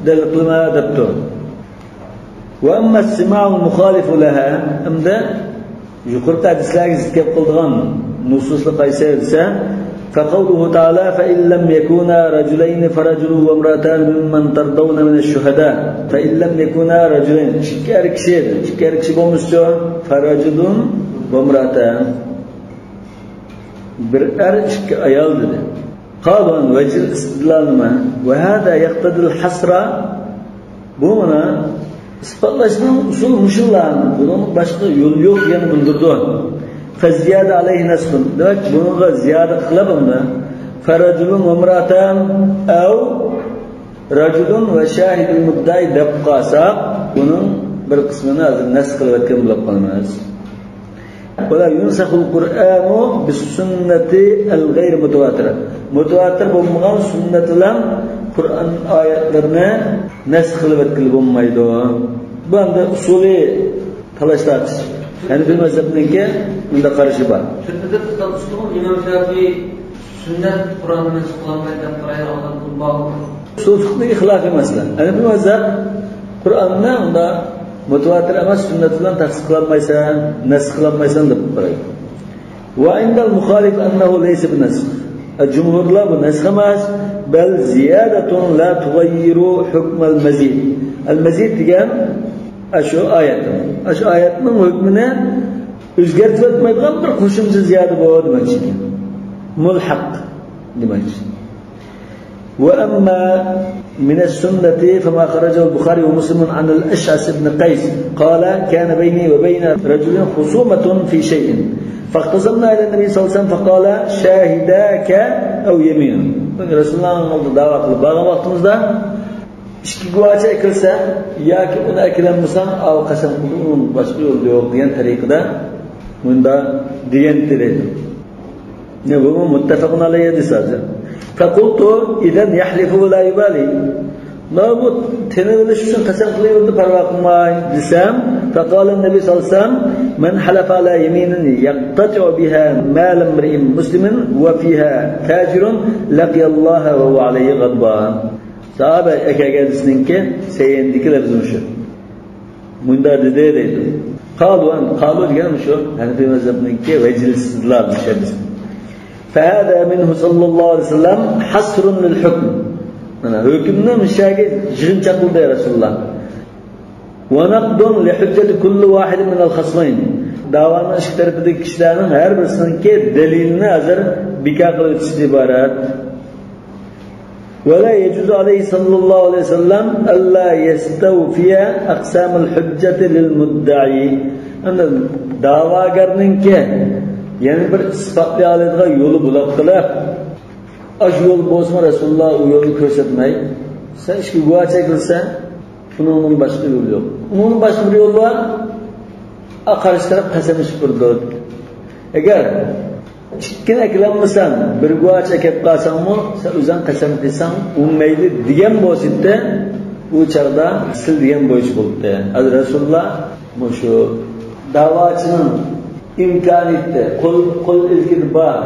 دەلىل قىلىمەن دەپتۇ. وأما السماع المخالف لها، ئەمدى يۇقىرىقى ھەدىسلەرگە زىت گەپ قىلىدىغان نۇسۇسلار قايسى دېسە، فقوله تعالى: فإن لم يكونا رجلين فرجل وامرأتان ممن ترضون من الشهداء. فإن لم يكونا رجلين، ئىككى ئەر كىشى، ئىككى ئەر كىشى بولمىسىچۇ، فرجل وامرأتان، بىر ئەر، ئىككى ئايال دېدى. قالوا عن وجه الاستدلال نېمە؟ وهذا يقتضي الحصر. بۇ مانا ئىسپاتلاشنىڭ ئۇسۇلى مۇشۇلار. بۇنىڭ باشقا يولى يوق دېگەننى بىلدۈرىدۇ. فالزيادة عليه نسخ. دېمەك، بۇنىڭغا زىيادە قىلىپ ئۇنى فرجل وامرأتان أو رجل وشاهد المدعي دەپ قالساق، بۇنىڭ بىر قىسمىنى ھازىر نەسخ قىلىۋەتكەن بولۇپ قالىمىز. ولا ينسخ القرآن بالسنة الغير متواترة. مۇتىۋاتىر بولمىغان سۈننەت بىلەن قۇرئان ئايەتلىرىنى نەسخ قىلىۋەتكىلى بولمايدۇ. بۇ ئەمدى ئۇسۇلىي تالاش تارتىش. ھەنىفىي مەزھەپنىڭكى بۇنداق قارىشى بار. تۈركىدە تۇتقان ئۇسۇلىمۇ ئىمام شافىئى سۈننەت قۇرئاننى نەسخ قىلالمايدۇ دەپ قارايدىغانلار بارمۇ؟ ئۇسۇل فىقھىدىكى خىلاپىي مەسىلە. ھەنىفىي مەزھەپ قۇرئاننى ئۇنداق مۇتىۋاتىر ئەمەس سۈننەت بىلەن تەخسىس قىلالمايسەن، نەسخ قىلالمايسەن دەپ قارايدۇ. وعند المخالف أنه ليس بنسخ. جۇمھۇرلار بۇ نەسخ ئەمەس، بل زيادة لا تغير حكم المزيد. ئەل مەزىد دېگەن ئاشۇ ئايەت. ئاشۇ ئايەتنىڭ ھۆكمىنى ئۆزگەرتىۋەتمەيدىغان بىر قوشۇمچە زىيادە بۇ دېمەكچى. مۇلھەق دېمەكچى. وأما من السنة فما خرجه البخاري ومسلم عن الأشعث بن قيس قال: كان بيني وبين رجل خصومة في شيء فاختصمنا إلى النبي صلى الله عليه وسلم فقال: شاهداك أو يمين. رەسۇلۇللاھنىڭ ئالدىدا دەۋا قىلىپ بارغان ۋاقتىمىزدا ئىككى گۇۋاھچى ئەكەلسە ياكى ئۇنى ئەكەلمىسەڭ، ئاۋۇ قەسەم قىلدى، ئۇنىڭ باشقا يولى يوق دېگەن تەرىقىدە مۇنداق دېگەنتى دەيدۇ. يەنى بۇمۇ مۇتتەپەقۇن ئەلەيھى ھەدىس ھازىر. فقلت: إذن يحلف ولا يبالي. مانا بۇ تىنىۋېلىش ئۈچۈن قەسەم قىلىۋېرىدۇ، پەرۋا قىلماي دېسەم، فقال النبي صلى الله عليه وسلم: من حلف على يمين يقتطع بها مال امرئ مسلم وفيها تاجر لقي الله وهو عليه غضبان. ساھابە ئەكەلگەن ھەدىسنىڭكى سەھىھىندىكى لەپزى مۇشۇ. مۇنداق دېدى دەيدۇ. قالوا، قالوا دېگەن مۇشۇ ھەنەفىي مەزھەپنىڭكى ۋەجىھلىك ئىستىدلال مۇشۇ ھەدىس. فهذا منه صلى الله عليه وسلم حصر للحكم. مانا ھۆكۈمنى مۇشۇ يەرگە يىغىنچاقلىدى رەسۇلۇللا. ونقض لحجة كل واحد من الخصمين. داۋانىڭ ئىككى تەرىپىدىكى كىشىلەرنىڭ ھەر بىرسىنىڭكى دەلىلىنى ھازىر بىكار قىلىۋېتىشتىن ئىبارەت. ولا يجوز عليه صلى الله عليه وسلم ألا يستوفي أقسام الحجة للمدعي. ئەمدى داۋاگەرنىڭكى يەنە بىر ئىسپاتلىيالايدىغان يولى بولۇپ قېلىپ، ئاشۇ يول بولسىمۇ رەسۇلۇللا ئۇ يولنى كۆرسەتمەي، سەن ئىككى گۇۋاھچى ئەكەلسەڭ، ئۇنىڭدىن باشقا يول يوق. ئۇنىڭدىن باشقا بىر يول بار، ئا، قارشى تەرەپ قەسەم ئىچىپ تۇرىدۇ. ئەگەر ئىككىنى ئەكىلەلمىسەڭ، بىر گۇۋاھچى ئەكەپ قالساڭمۇ، سەن ئۆزۈڭ قەسەم قىلساڭ ئۇ مەيلى دېگەن بولسا، ئۇ چاغدا سىل دېگەن بويىچە بولدى. ھازىر رەسۇلۇللا مۇشۇ داۋاچىنىڭ ئىمكانىيىتى، قول، قول ئىلكىدە بار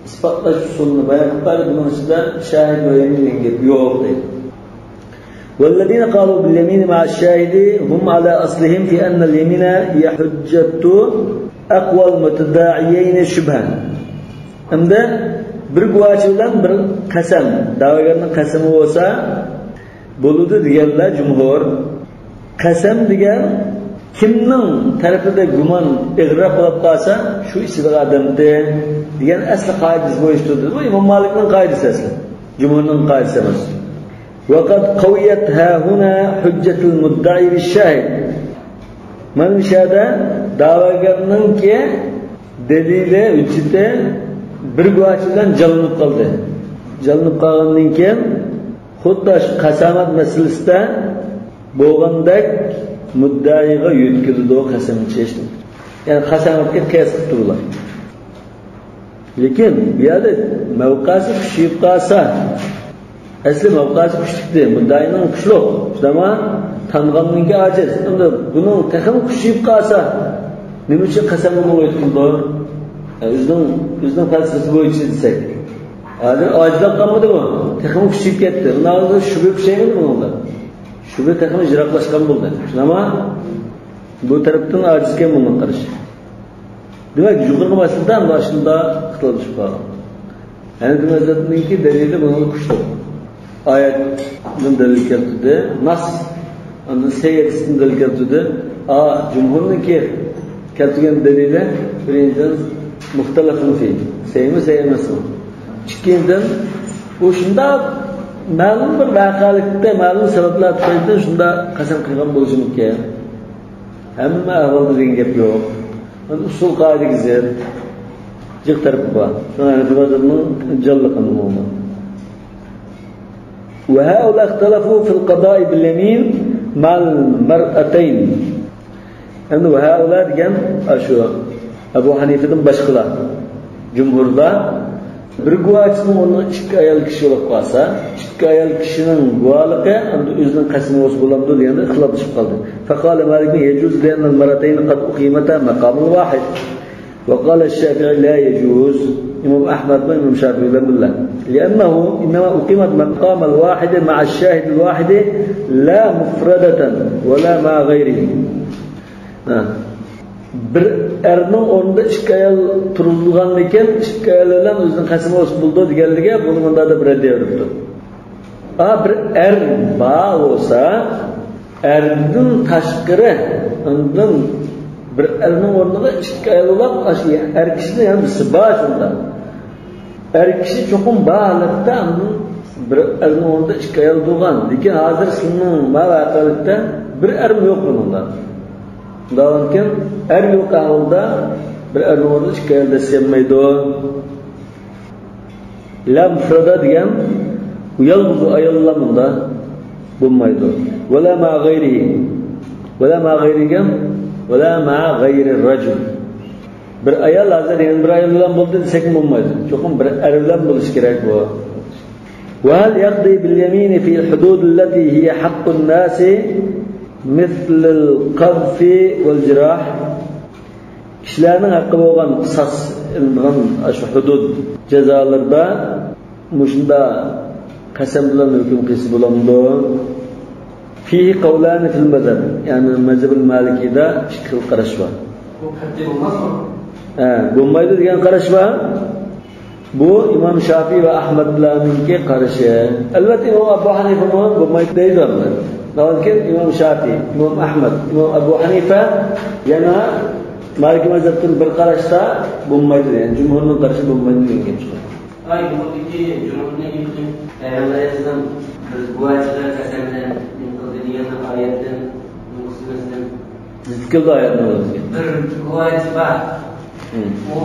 ئىسپاتلاش ئۇسۇلىنى بايان قىلىپ بەردى، بۇنىڭ ئىچىدە شاھىت ۋە يەمىن دېگەن گەپ يوق دەيدۇ. والذين قالوا باليمين مع الشاهد هم على أصلهم في أن اليمين هي حجة أقوى المتداعيين شبها. ئەمدى بىر گۇۋاچى بىلەن بىر قەسەم، دەۋاگەرنىڭ قەسىمى بولسا بولىدۇ دېگەنلەر جۇمھۇر. قەسەم دېگەن كىمنىڭ تەرىپىدە گۇمان ئېغىرراق بولۇپ قالسا، شۇ ئىچىدىغان ئادەمدە دېگەن ئەسلى قائىدىسى بويىچە تۇرىدۇ. بۇ ئىمام مالىكنىڭ قائىدىسى ئەسلى. جۇمھۇرنىڭ قائىدىسى ئەمەس. وقد قويت هاهنا حجة المدعي بالشاهد. مانا مۇشۇ يەردە دەۋاگەرنىڭكى دەلىلى، ھۆججىتى بىر گۇۋاچى بىلەن جانلىنىپ قالدى. جانلىنىپ قالغاندىن كېيىن خۇددى شۇ قەسامەت مەسىلىسىدە بولغاندەك مۇددىئايغا يۆتكىلىدۇ قەسەم ئىچىش. يەنى قەسامەتكە قىياس قىلىپ تۇرۇلار. لېكىن بۇ يەردە مەۋقەسى كۈچىيىپ قالسا، ئەسلى مەۋقەسى كۈچلۈكتى، مۇددىئاينىڭ كۈچلۈك، ئەمما تانغاننىڭكى ئاجىز. ئەمدى بۇنىڭ تېخىمۇ كۈچىيىپ قالسا، نېمە ئۈچۈن قەسەم بۇنىڭغا ئېيتىلىدۇ؟ ئۆزىنىڭ، ئۆزىنىڭ پەلسەپىسى بويىچە دېسەك. ھازىر ئاجىزلاپ قالمىدىمۇ؟ تېخىمۇ كۈچىيىپ كەتتى. بۇنىڭدا شۈبھە كۈچەيمىدى بۇنىڭدا؟ شۈبھە تېخىمۇ يىراقلاشقان بولدى. شۇنداقمۇ؟ بۇ تەرەپتىن ئاجىزكەن بۇنىڭ قارىشى. دېمەك، يۇقىرىقى مەسىلىدە مانا شۇنداق ئىختىلاپلىشىپ قالغان. ھەنەفىي مەزھەپنىڭكى دەلىلى بۇنىڭغا كۈچلۈك. ئايەتتىن دەلىل كەلتۈردى، ناس، ئاندىن سەھىھ ھەدىستىن دەلىل كەلتۈردى. ئا، جۇمھۇرنىڭكى كەلتۈرگەن دەلىلى، بىرىنچىدىن، مۇختەلەفۇن فى، سەھىھمۇ، سەھىھ ئەمەسمۇ؟ ئىككىنچىدىن، ئۇ شۇنداق مەلۇم بىر ۋەقەلىكتە، مەلۇم سەۋەبلەر تۈپەيلىدىن شۇنداق قەسەم قىلغان بولۇشى مۇمكىن. ھەممە ئەھۋالدا دېگەن گەپ يوق. ئۇسۇل قائىدىگە زىت. جىق تەرىپى بار. شۇڭا ھەنەفىي مەزھەپنىڭ جانلىقىنى بولغان. وهؤلاء اختلفوا في القضاء باليمين مع المرأتين. ئەمدى ۋەھەئۇلا دېگەن ئاشۇ ئەبۇ ھەنىفىدىن باشقىلار، جۇمھۇرلار، بىر گۇۋاچىنىڭ ئورنىغا ئىككى ئايال كىشى بولۇپ قالسا، ئىككى ئايال كىشىنىڭ گۇۋاھلىقى ئەمدى ئۆزىنىڭ قەسىمى بولسا بولامدۇ دېگەندە ئىختىلاپلىشىپ قالدى. فقال مالك يجوز لأن المرأتين قد أقيمتا مقام الواحد. وقال الشافعي لا يجوز. ئىمام ئەھمەد بىلەن ئىمام شافىئى بىلەن بىللە. لأنه إنما أقيمت مقام الواحد مع الشاهد الواحد لا مفردة ولا مع غيره. ھە. بىر ئەرنىڭ ئورنىدا ئىككى ئايال تۇرغۇزۇلغاندىكىن، ئىككى ئايال بىلەن ئۆزىنىڭ قەسىمى بولسا بولىدۇ دېگەنلىكى بۇنى مۇنداق دەپ رەددىيە بېرىپتۇ. ئا، بىر ئەر بار بولسا، ئەردىن تاشقىرى، ئاندىن بىر ئەرنىڭ ئورنىغا ئىككى ئايال بولۇپ، ئاشۇ ئەر كىشىدىن يەنە بىرسى بار شۇنداق. ئەر كىشى چوقۇم بار ھالەتتە ئاندىن بىر ئەرنىڭ ئورنىدا ئىككى ئايال تۇرغان. لېكىن ھازىر سىزنىڭ ما ۋەقەلىكتە بىر ئەرمۇ يوق بۇنىڭدا. شۇنداقكەن ئەر يوق ئەھۋالدا بىر ئەرنىڭ ئورنىدا ئىككى ئايال دەسسىيەلمەيدۇ. لا مۇفرەدە دېگەن يالغۇز ئاياللار بۇندا بولمايدۇ. ۋەلا مەئە غەيرىھى. ۋەلا مەئە غەيرىھى دېگەن ۋەلا مەئە غەيرىر رەجۇل. بىر ئايال ھازىر يەنە بىر ئايال بىلەن بولدى دېسەكمۇ بولمايدۇ. چوقۇم بىر ئەر بىلەن بولۇشى كېرەك بۇ. وهل يقضي باليمين في الحدود التي هي حق الناس مثل القذف والجراح؟ كىشىلەرنىڭ ھەققى بولغان قىساس ئېلىنىدىغان ئاشۇ ھۇدۇد جازالىرىدا مۇشۇنداق قەسەم بىلەن ھۆكۈم قىلسا بولامدۇ؟ فيه قولان في المذهب، يەنى مەزھەبۇل مالىكىدا ئىككى خىل قاراش بار. بۇ قەتئىي بولماسمۇ؟ ھە، بولمايدۇ دېگەن قاراش بار. بۇ ئىمام شافىي ۋە ئەھمەدلەرنىڭكى قارىشى. ئەلۋەتتە، ئىمام ئەبۇ ھەنىفە بۇنى بولمايدۇ دەيدۇ ئەمدى. لېكىن ئىمام شافىي، ئىمام ئەھمەد، ئىمام ئەبۇ ھەنىفە يەنە مالىكىي مەزھەپتىن بىر قاراشتا بولمايدۇ، يەنى جۇمھۇرنىڭ قارىشى بولمايدۇ دېگەن گەپ چىقىدۇ. ئاي، بۇنىڭدىكى جۇمھۇرنىڭ گېپى، پەيغەمبەر ئەلەيھىسسالام بىز گۇۋاچىلار قەسەم بىلەن نېمە قىلدى دېگەن ئايەتتىن نېمە قىلسىمىز؟ زىت كېلىدۇ ئايەتنىڭ ئۆزىگە. بىر گۇۋاچى بار. ھىم. ئۇ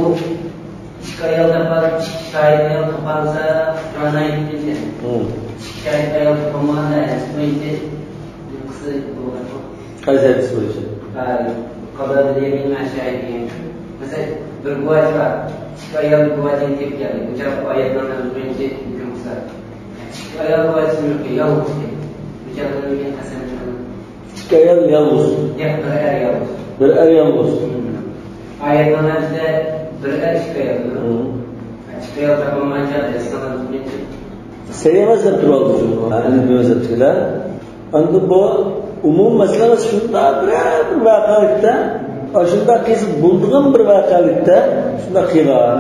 ئىككى ئايال تاپالىسا، ئىككى شاھىت ئايال تاپالىسا، قۇرئان ئايىتى كەلگەن. ھىم. ئىككى شاھىت ئايال تاپالمىغاندا، ھەدىس بويىچە قىلسا بولىدۇ. قايسى ھەدىس بويىچە؟ ھە، قادا بىل يەمىن مەن شاھىت دېگەن. مەسىلەن، بىر گۇۋاچى بار. ئىككى ئايال گۇۋاچىنى تېپىپ كەلدى. بۇ چاغ ئايەتنىڭ بويىچە ھۆكۈم قىلسا. ئىككى ئايال گۇۋاچىسى يوق، يالغۇز ئىكەن. بۇ چاغدا نېمە قەسەم قىلىمىز؟ ئىككى ئايال يالغۇز. ياق، بىر ئەر يالغۇز. بىر ئەر يالغۇز. ئايەتنىڭ ئىچىدە بىر ئەر، ئىككى ئايال. ھىم. ئىككى ئايال تاپالمىغان چاغدا ئىسلام دىنى. سەھىھ ئەمەس دەپ تۇرۇۋالدى شۇ. ھەنەفىي مەزھەپتىكىلەر. ئەمدى بۇ ئومۇمىي مەسىلە شۇنداق بىرەر بىر ۋەقەلىكتە، ئاشۇنداق قىلسا بولىدىغان بىر ۋەقەلىكتە شۇنداق قىلغان.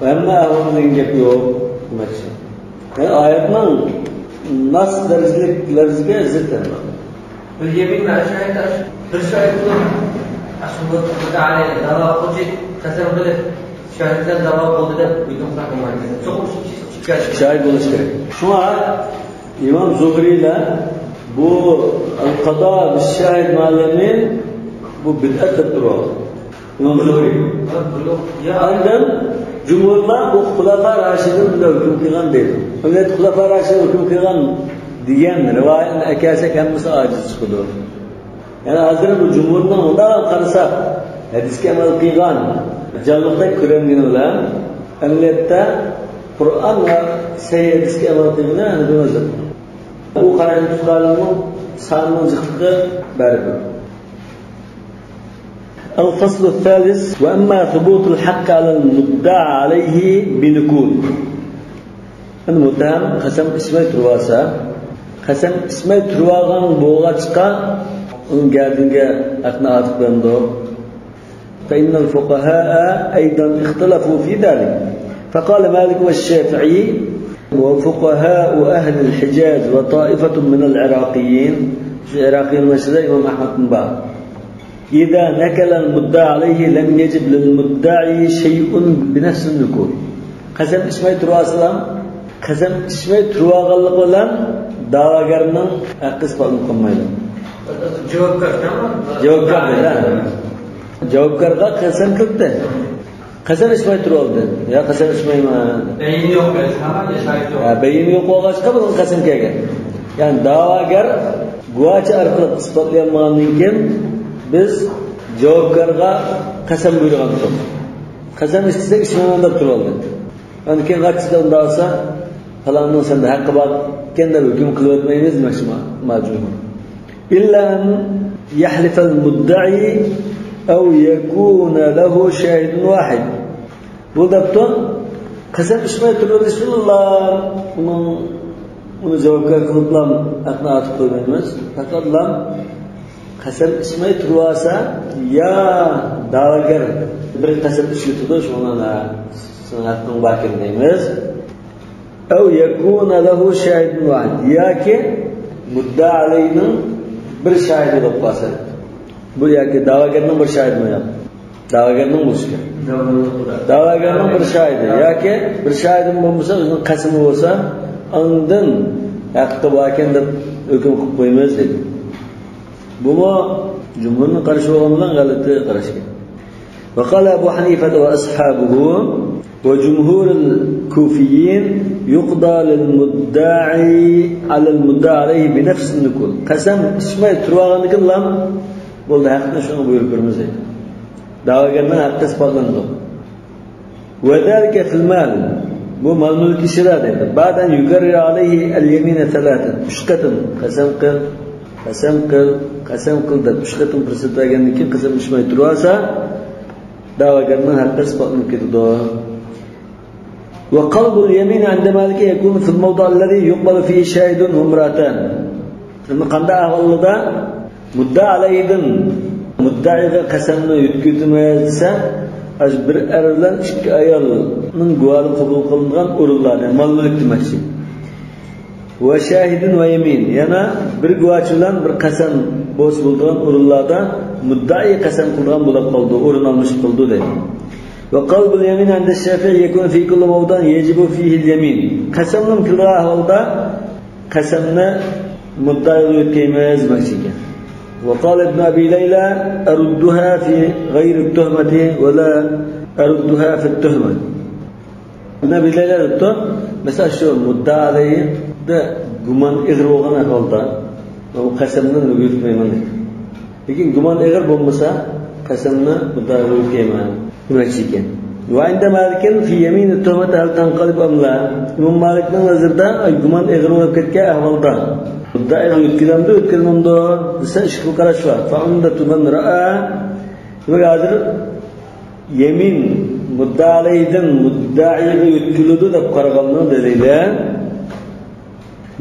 ھەممە ئەھۋالدا دېگەن گەپ يوق دېمەكچى. يەنى ئايەتنىڭ نەس دەرىجىلىك لەۋزىگە زىت ئەمەس. بىر يەمىن مەن شاھىت، بىر شاھىت بولۇپ، ئاشۇ مۇددەئى دەۋا قىلغۇچى قەسەم قىلىپ، شاھىت بىلەن دەۋا بولدى دەپ ھۆكۈم قىلساق بولمايدۇ. چوقۇم ئىككى شاھىت بولۇشى كېرەك. شۇڭا ئىمام زۇھرىيلار بۇ ئەل-قازا بىش شاھىد مەلۇمى بۇ بىدئەت دەپ تۇرۇۋالغان. ئىمام زۇھرى. ئاندىن جۇمھۇرلار بۇ خۇلەپا راشىدىن بۇنداق ھۆكۈم قىلغان دەيدۇ. ئەمەلىيەتتە خۇلەپا راشىدىن ھۆكۈم قىلغان دېگەن رىۋايەتنى ئەكەلسەك ھەممىسى ئاجىز چىقىدۇ. يەنى ھازىر بۇ جۇمھۇرنىڭ مۇنداق قارىساق، ھەدىسكە ئەمەل قىلغان جانلىقتەك كۆرۈنگىنى بىلەن ئەمەلىيەتتە قۇرئان ۋە سەھىھ ھەدىسكە ئەمەل قىلغىنى ئەنە بۇ مەزھەپ. بۇ قاراشنى تۇتقانلارنىڭ سانىنىڭ جىقلىقى بەرىبىر. الفصل الثالث، وأما ثبوت الحق على المدعى عليه بنقول. ئەمدى مۇتتەھەم قەسەم ئىچمەي تۇرۇۋالسا، قەسەم ئىچمەي تۇرۇۋالغان بولغاچقا، ئۇنىڭ گەدىنىگە ھەقنى ئارتىپ بېرىدۇ. فإن الفقهاء أيضا اختلفوا في ذلك. فقال مالك والشافعي وفقهاء أهل الحجاز وطائفة من العراقيين. شۇ ئىراقىيلارنىڭ ئىچىدە ئىمام ئەھمەدمۇ بار. إذا نقل المدعى عليه لم يجب للمدعي شيء بنفس النقول. قەسەم ئىچمەي تۇرۇۋالسىلا، قەسەم ئىچمەي تۇرۇۋالغانلىقى بىلەن دەۋاگەرنىڭ ھەققى ئىسپاتلىنىپ قالمايدۇ. جاۋابكار، جاۋابكار دەيدۇ. جاۋابكارغا قەسەم قىلدى. قەسەم ئىچمەي تۇرۇۋالدى. يا قەسەم ئىچمەيمەن. بەيىنى يوق، بەيىنى يوق. ھە، بەيىنى يوق بولغاچقا بۇنىڭغا قەسەم كەلگەن. يەنى دەۋاگەر گۇۋاچى ئارقىلىق ئىسپاتلىيالمىغاندىن كېيىن بىز جاۋابكارغا قەسەم بۇيرۇغان تۇتۇق. قەسەم ئىچسەك ئىچمەيمەن دەپ تۇرۇۋالدى. ئاندىن كېيىن قاچىدا ئۇنداق بولسا، پالاننىڭ سەندە ھەققى بار ئىكەن دەپ ھۆكۈم قىلىۋەتمەيمىز دېمەكچى ما-، ماجۇمھۇر. إلا أن يحلف المدعي أو يكون له شاهد واحد. بۇ دەپتۇ، قەسەم ئىچمەي تۇرۇپ، بىسمىللا، ئۇنىڭ، ئۇنى جاۋابكار قىلىپلا ھەقنى ئارتىپ قويمايمىز. پەقەتلا قەسەم ئىچمەي تۇرۇۋالسا، يا دەۋاگەر بىر قەسەم ئىچىۋېتىدۇ، شۇڭا سېنىڭ ھەققىڭ باركەن دەيمىز. أو يكون له شاهد واحد، ياكى مۇددىئا ئەلەيھنىڭ بىر شاھىدى بولۇپ قالسا. بۇ ياكى دەۋاگەرنىڭ بىر شاھىدىمۇ يوق. دەۋاگەرنىڭ بولۇشى كېرەك. دەۋاگەرنىڭ بىر شاھىدى ياكى بىر شاھىدىمۇ بولمىسا، ئۆزىنىڭ قەسىمى بولسا، ئاندىن ھەققى باركەن دەپ ھۆكۈم قىلىپ قويىمىز دېدى. بۇمۇ جۇمھۇرنىڭ قارىشى بولغان بىلەن غەلىتە قاراش ئىكەن. وقال أبو حنيفة وأصحابه وجمهور الكوفيين يقضى للمدعي على المدعى عليه بنفس النقول. قەسەم ئىچمەي تۇرۇۋالغاندىكىنلا بولدى، ھەقنى شۇنىڭغا بۇيرۇپ بېرىمىز دەيدۇ. دەۋاگەرنىڭ ھەققى ئىسپاتلىنىدۇ. وذلك في المال، بۇ مال-مۈلۈك ئىشىدا دەيدۇ. بعد أن يكرر عليه اليمين ثلاثا، ئۈچ قېتىم قەسەم قىل، قەسەم قىل، قەسەم قىل دەپ ئۈچ قېتىم پۇرسەت بەرگەندىن كېيىن قەسەم ئىچمەي تۇرۇۋالسا، دەۋاگەرنىڭ ھەققى ئىسپاتلىنىپ كېتىدۇ. وقلب اليمين عند مالك يكون في الموضع الذي يقبل فيه شاهد وامرأتان. ئەمما قانداق ئەھۋالدا مۇددىئا ئەلەيھىدىن مۇددىئاغا قەسەمنى يۆتكىۋېتىمىز دېسە، ئاشۇ بىر ئەر بىلەن ئىككى ئايالنىڭ گۇۋاھلىقى قوبۇل قىلىنغان ئورۇنلارنى، مال مۈلۈك دېمەكچى. وشاهد ويمين، يەنە بىر گۇۋاچى بىلەن بىر قەسەم بولسا بولىدىغان ئورۇنلاردا مۇددىئا قەسەم قىلىدىغان بولۇپ قالىدۇ، ئورۇن ئالمىشىپ قىلىدۇ دەيدۇ. وقلب اليمين عند الشافعي يكون في كل موضع يجب فيه اليمين. قەسەمنىڭ كېلىدىغان ئەھۋالدا قەسەمنى مۇددىئاغا يۆتكەيمىز دېمەكچى ئىكەن. وقال ابن أبي ليلى: أردها في غير التهمة ولا أردها في التهمة. ئىبن ئەبى لەيلا دەپتۇ، مەسىلەن، شۇ مۇددىئا ئەلەيھىدە گۇمان ئېغىر بولغان ئەھۋالدا، مەن بۇ قەسەمنى نېمىگە يۆتكىمەيمەن دەيدۇ. لېكىن گۇمان ئېغىر بولمىسا، قەسەمنى مۇددىئاغا يۆتكەيمەن دېمەكچى ئىكەن. وعند مالك في يمين التهمة هل تنقلب أم لا؟ ئىمام مالىكنىڭ نەزىرىدە، ئاي، گۇمان ئېغىر بولۇپ كەتكەن ئەھۋالدا مۇددىئاغا يۆتكىلەمدۇ، يۆتكەلمەمدۇ دېسە، ئىككى خىل قاراش بار. فعمدة من رأى، دېمەك، ھازىر يەمىن مۇددىئا ئەلەيھىدىن مۇددىئاغا يۆتكىلىدۇ دەپ قارىغاننىڭ دەلىلى: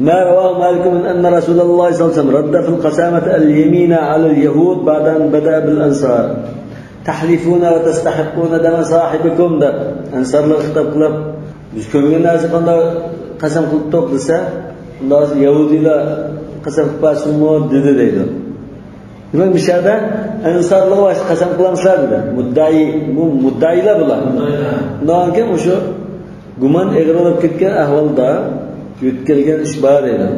ما رواه مالك من أن رسول الله صلى الله عليه وسلم رد في القسامة اليمين على اليهود بعد أن بدأ بالأنصار. تحلفون وتستحقون دم صاحبكم دەپ، ئەنسارلارغا خىتاب قىلىپ، بىز كۆرمىگەن نەرسە قانداق قەسەم قىلىپ تۇرۇق دېسە، ئۇنداق يەھۇدىيلار قەسەم قىلىپ بەرسۇنمۇ دېدى دەيدۇ. دېمەك، مۇشۇ يەردە ئەنسارلارغا باشقا قەسەم قىلامسىلەر دېدى. مۇددىئا، بۇ مۇددىئايلار بۇلار. مۇددىئايلار. شۇنىڭدىن كېيىن مۇشۇ گۇمان ئېغىر بولۇپ كەتكەن ئەھۋالدا يۆتكەلگەن ئىش بار دەيدۇ.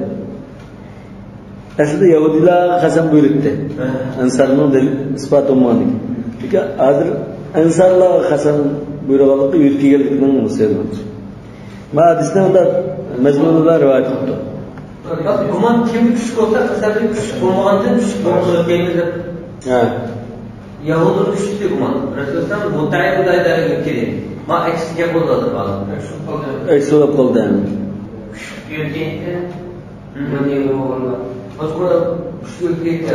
ئەسلىدە يەھۇدىيلارغا قەسەم بۇيرۇتتى. ھە. ئەنسارنىڭ دەلىل ئىسپاتى بولمىغاندىكىن. لېكىن ھازىر ئەنسارلارغا قەسەم بۇيرۇغانلىقى يۆتكىگەنلىكنىڭ مىسالى. ما ھەدىسنى ئۇنداق مەزمۇنىدا رىۋايەت قىلىپتۇ. گۇمان كىمگە كۈچلۈك بولسا، قەسەمگە كۈچلۈك بولمىغاندىن كۈچلۈك بولمىسا دەيمىز دەپ. ھە. يەھۇدىينىڭ كۈچلۈكى گۇمان. رەسۇلۇللاھ مۇددىئا ئەلەيھىدىن كېلىن. ما ئەكسىگە قىلدى ھازىر. ئەكسى بولۇپ قالدى. كۈچلۈك يۆتكەيدىكەن.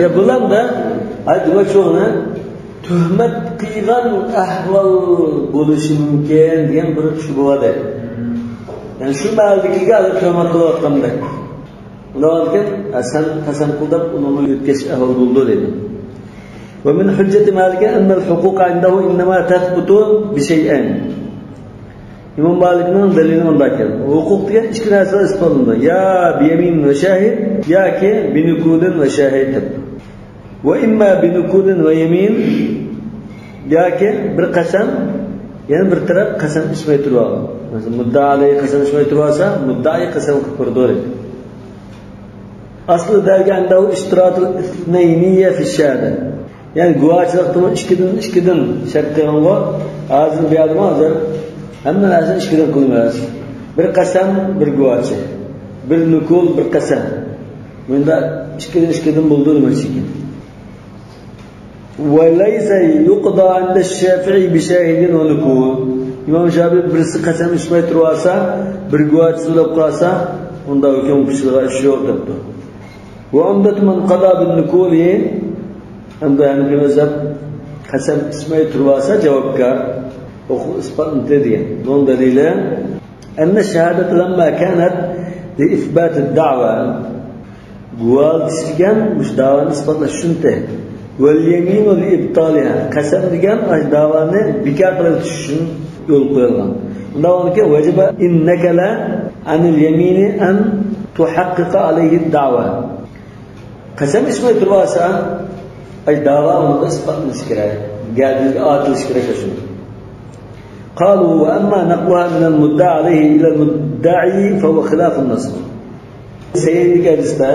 يا بۇلاردا، ئاي، دېمەك، شۇنى تۆھمەت قىلغان ئەھۋال بولۇشى مۇمكىن دېگەن بىر شۈبھە بار. يەنى شۇ مەھەلدىكىگە ھازىر تۆھمەت قىلىۋاتقاندەك. ئۇنداق بولغاندىكىن، ھە، سەن قەسەم قىل دەپ ئۇنىڭغا يۆتكەش ئەھۋال بولىدۇ دەيدۇ. ومن حجة مالك أن الحقوق عنده إنما تثبت بشيئين. ئىمام مالىكنىڭ دەلىلى مۇنداق ئىكەن. ھوقۇق دېگەن ئىككى نەرسە ئىسپاتلىنىدۇ. يا بيمين وشاهد ياكى بنقود وشاهد دەپ. وإما بنقود ويمين، ياكى بىر قەسەم، يەنە بىر تەرەپ قەسەم ئىچمەي تۇرۇۋالغان. مەسىلەن، مۇددىئا ئەلەيھى قەسەم ئىچمەي تۇرۇۋالسا، مۇددىئا قەسەم قىلىپ بېرىدۇ. أصل ذلك أنه اشتراط الاثنينية في الشهادة. يەنى گۇۋاھچىلىقتىمۇ ئىككىدىن، ئىككىدىن شەرت قىلغانغۇ. ھازىر بۇ يەردىمۇ ھازىر ھەممە نەرسىنى ئىككىدىن قىلىمىز. بىر قەسەم، بىر گۇۋاھچى. بىر نۇكۇل، بىر قەسەم. بۇندا ئىككىدىن، ئىككىدىن بولدى دېمەكچى ئىكەن. وليس يقضى عند الشافعي بشاهد ونقود. ئىمام شافىئى بىرسى قەسەم ئىچمەي تۇرۇۋالسا، بىر گۇۋاھچى سوراپ قالسا، ئۇندا ھۆكۈم قىلىشىدىغان ئىش يوق دەپتۇ. وعمدة من قضى بالنقود، ئەمدى ھەنىفىي مەزھەپ قەسەم ئىچمەي تۇرۇۋالسا جاۋابكار، ھوقۇق ئىسپاتلىدى دېگەن. بۇنىڭ دەلىلى، أن الشهادة لما كانت لإثبات الدعوى. گۇۋاھلىتىش دېگەن مۇشۇ داۋانى ئىسپاتلاش ئۈچۈن. واليمين لإبطالها. قەسەم دېگەن ئاشۇ داۋانى بىكار قىلىۋېتىش ئۈچۈن يولغا قويۇلغان. ئۇنداق بولغاندىكىن، وجب إن نكل عن اليمين أن تحقق عليه الدعوى. قەسەم ئىچمەي تۇرۇۋالسا، ئاي، داۋا ئۇنىڭدا ئىسپاتلىنىشى كېرەك، گەدىنىگە ئارتىلىشى كېرەك شۇ. قالوا وأما نقلها من المدعى عليه إلى المدعي فهو خلاف النص. سەھىھتىكى ھەدىستە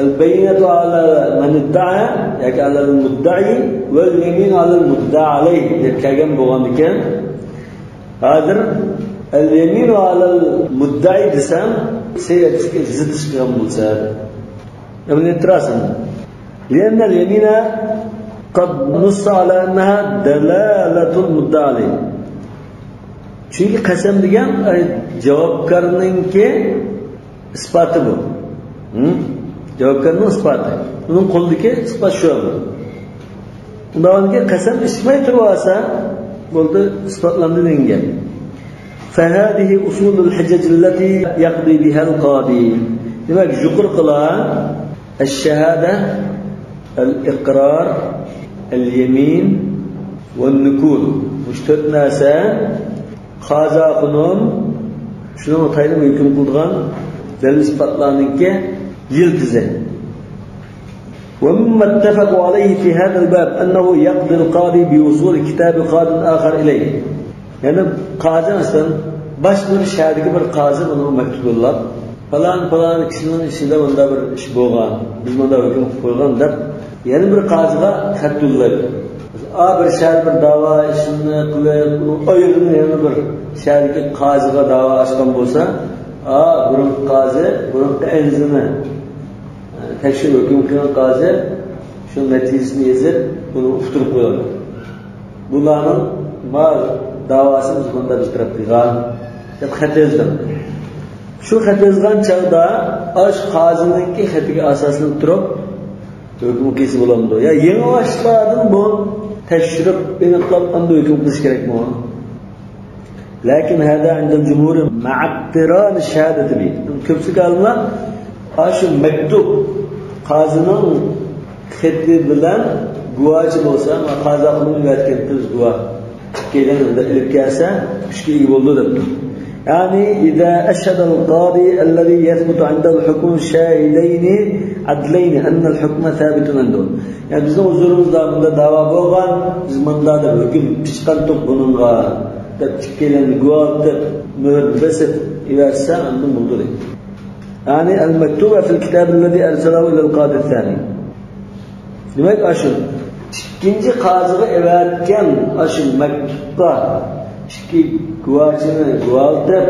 البينة على من ادعى ياكى على المدعي واليمين على المدعى عليه دەپ كەلگەن بولغاندىكىن، ھازىر اليمين على المدعي دېسەم، سەھىھ ھەدىسكە زىت چىققان بولسا. ئەمەلىيەتتە راست. لأن اليمين قد نص على أنها دلالة المدعى عليه. چۈنكى قەسەم دېگەن، ئاي، جاۋابكارنىڭكى ئىسپاتى بۇ. ھە؟ جاۋابكارنىڭ ئىسپاتى. ئۇنىڭ قولىدىكى ئىسپات شۇ. ئۇنداق بولغاندىكىن قەسەم ئىچمەي تۇرۇۋالسا، بولدى، ئىسپاتلاندى دېگەن گەپ. فهذه أصول الحجج التي يقضي بها القاضي. دېمەك، يۇقىرىقىلار الشهادة، الإقرار، اليمين والنكول. مۇشۇ تۆت نەرسە قازا خانىم شۇنىڭغا تايىنىپ ھۆكۈم قىلىدىغان دەلىل-ئىسپاتلارنىڭكى يىلتىزى. ومما اتفقوا عليه في هذا الباب أنه يقضي القاضي بوصول كتاب قاض آخر إليه. يەنى قازى، مەسىلەن، باشقا بىر شەھەردىكى بىر قازى بۇنىڭغا مەكتۇپ يوللاپ، پالان، پالان كىشىنىڭ ئىچىدە مۇنداق بىر ئىش بولغان، بىز مۇنداق ھۆكۈم قىلىپ قويغان دەپ، يەنە بىر قازىغا خەت يوللايدۇ. ئا، بىر شەھەر بىر داۋا ئىشىنى قىلىپ، ئۇنىڭ ئايرىمىنى يەنە بىر شەھەردىكى قازىغا داۋا ئاچقان بولسا، ئا، بۇرۇنقى قازى، بۇرۇنقى ئەنزىنى تەكشۈرۈپ ھۆكۈم قىلغان قازى شۇ نەتىجىسىنى يېزىپ، بۇنى ئۇقتۇرۇپ قويىدۇ. بۇلارنىڭ ما داۋاسى بىز بۇندا بىز تەرەپ قىلغان دەپ خەت يازدىم. شۇ خەت يازغان چاغدا ئاش قازىنىڭكى خېتىگە ئاساسلىنىپ تۇرۇپ ھۆكۈم قىلسا بولامدۇ؟ يا يېڭىباشلاردىن بۇ تەكشۈرۈپ ئېنىقلاپ ئاندىن ھۆكۈم قىلىش كېرەكمۇ؟ لكن هذا عند الجمهور مع اقتران الشهادة به. كۆپچىلىك ئالىملار ئاشۇ مەكتۇپ قازىنىڭ خېتى بىلەن گۇۋاچى بولسا، قازا خانىم ئەۋەتكەن تۈز گۇۋاھ ئىككىيلەن ئېلىپ كەلسە، كۈچكە ئىگە بولىدۇ دەپتۇ. يعني إذا أشهد القاضي الذي يثبت عند الحكم شاهدين عدلين أن الحكم ثابت عنده. يەنى بىزنىڭ ھۇزۇرىمىزدا مۇنداق داۋا بولغان، بىز مۇنداق دەپ ھۆكۈم چىققانتۇق بۇنىڭغا دەپ ئىككىيلەن گۇۋاھ دەپ مۆھۈر بېسىپ ئېۋەتسە، ئاندىن بولدى. يعني المكتوب في الكتاب الذي أرسله إلى القاضي الثاني. دېمەك، ئاشۇ ئىككىنچى قازىغا ئەۋەتكەن ئاشۇ مەكتۇپقا ئىككى گۇۋاچىنى گۇۋاھ دەپ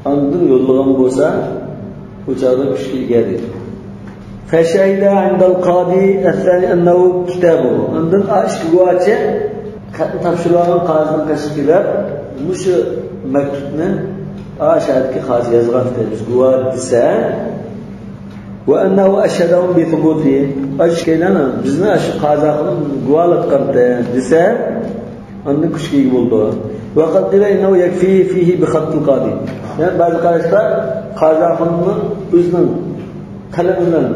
ئاندىن يوللىغان بولسا، بۇ چاغدا كۈچكە ئىگە دەيدۇ. فشهد عند القاضي الثاني أنه كتابه. ئاندىن ئا ئىككى گۇۋاچى خەتنى تاپشۇرۇۋالغان قازىنىڭ قېشىغا كېلىپ، مۇشۇ مەكتۇپنى ئا شەھەردىكى قازى يازغانتى، بىز گۇۋاھ دېسە، وأنه أشهدهم بثبوته. ئاشۇ ئىككىيلەن بىزنى ئاشۇ قازا خانىم گۇۋاھلاتقانتى دېسە، ئاندىن كۈچكە ئىگە بولىدۇ. وقد قيل إنه يكفي فيه بخط القاضي. يەنى بەزى قاراشلار قازا خانىمنىڭ ئۆزىنىڭ قەلىمى بىلەن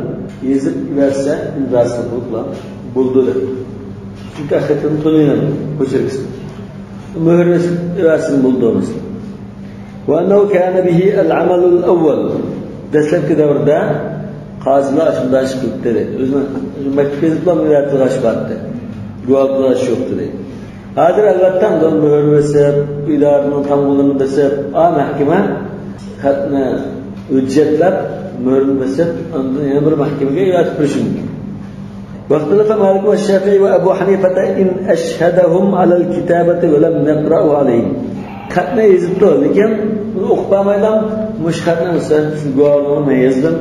يېزىپ يۈبەرسە، ئىمزاسى بولۇپلا بولىدۇ دەپ. چۈنكى خېتىنى تونۇيمەن، پوچېركىسىنى. مۆھۈر بېسىپ يۈبەرسىمۇ بولىدۇ، مەسىلەن. وأنه كان به العمل الأول. دەسلەپكى دەۋردە قازىلار ئاشۇنداق ئىش قىلىپتۇ دەيدۇ. ئۆزىنىڭ مەكتۇپ يېزىپلا مۇلازىمەتلىك ئىش بارتى. گۇۋاھلىق ئىش يوقتى دەيدۇ. ھازىر ئەلۋەتتە ئاندىن مۆھۈر بېسىپ، ئىدارىنىڭ تامغىلىرىنى بېسىپ، ئا مەھكىمە خەتنى ھۆججەتلەپ، مۆھۈرنى بېسىپ، ئاندىن يەنە بىر مەھكىمىگە ئەۋەتىپ بېرىشى مۇمكىن. واختلف مالك والشافعي وأبو حنيفة إن أشهدهم على الكتابة ولم يقرأه عليهم. خەتنى يېزىپتۇ، لېكىن بۇنى ئوقۇپ بەرمەيلا، مۇشۇ خەتنى مەسىلەن سىز گۇۋاھلىقىنى مەن يازدىم،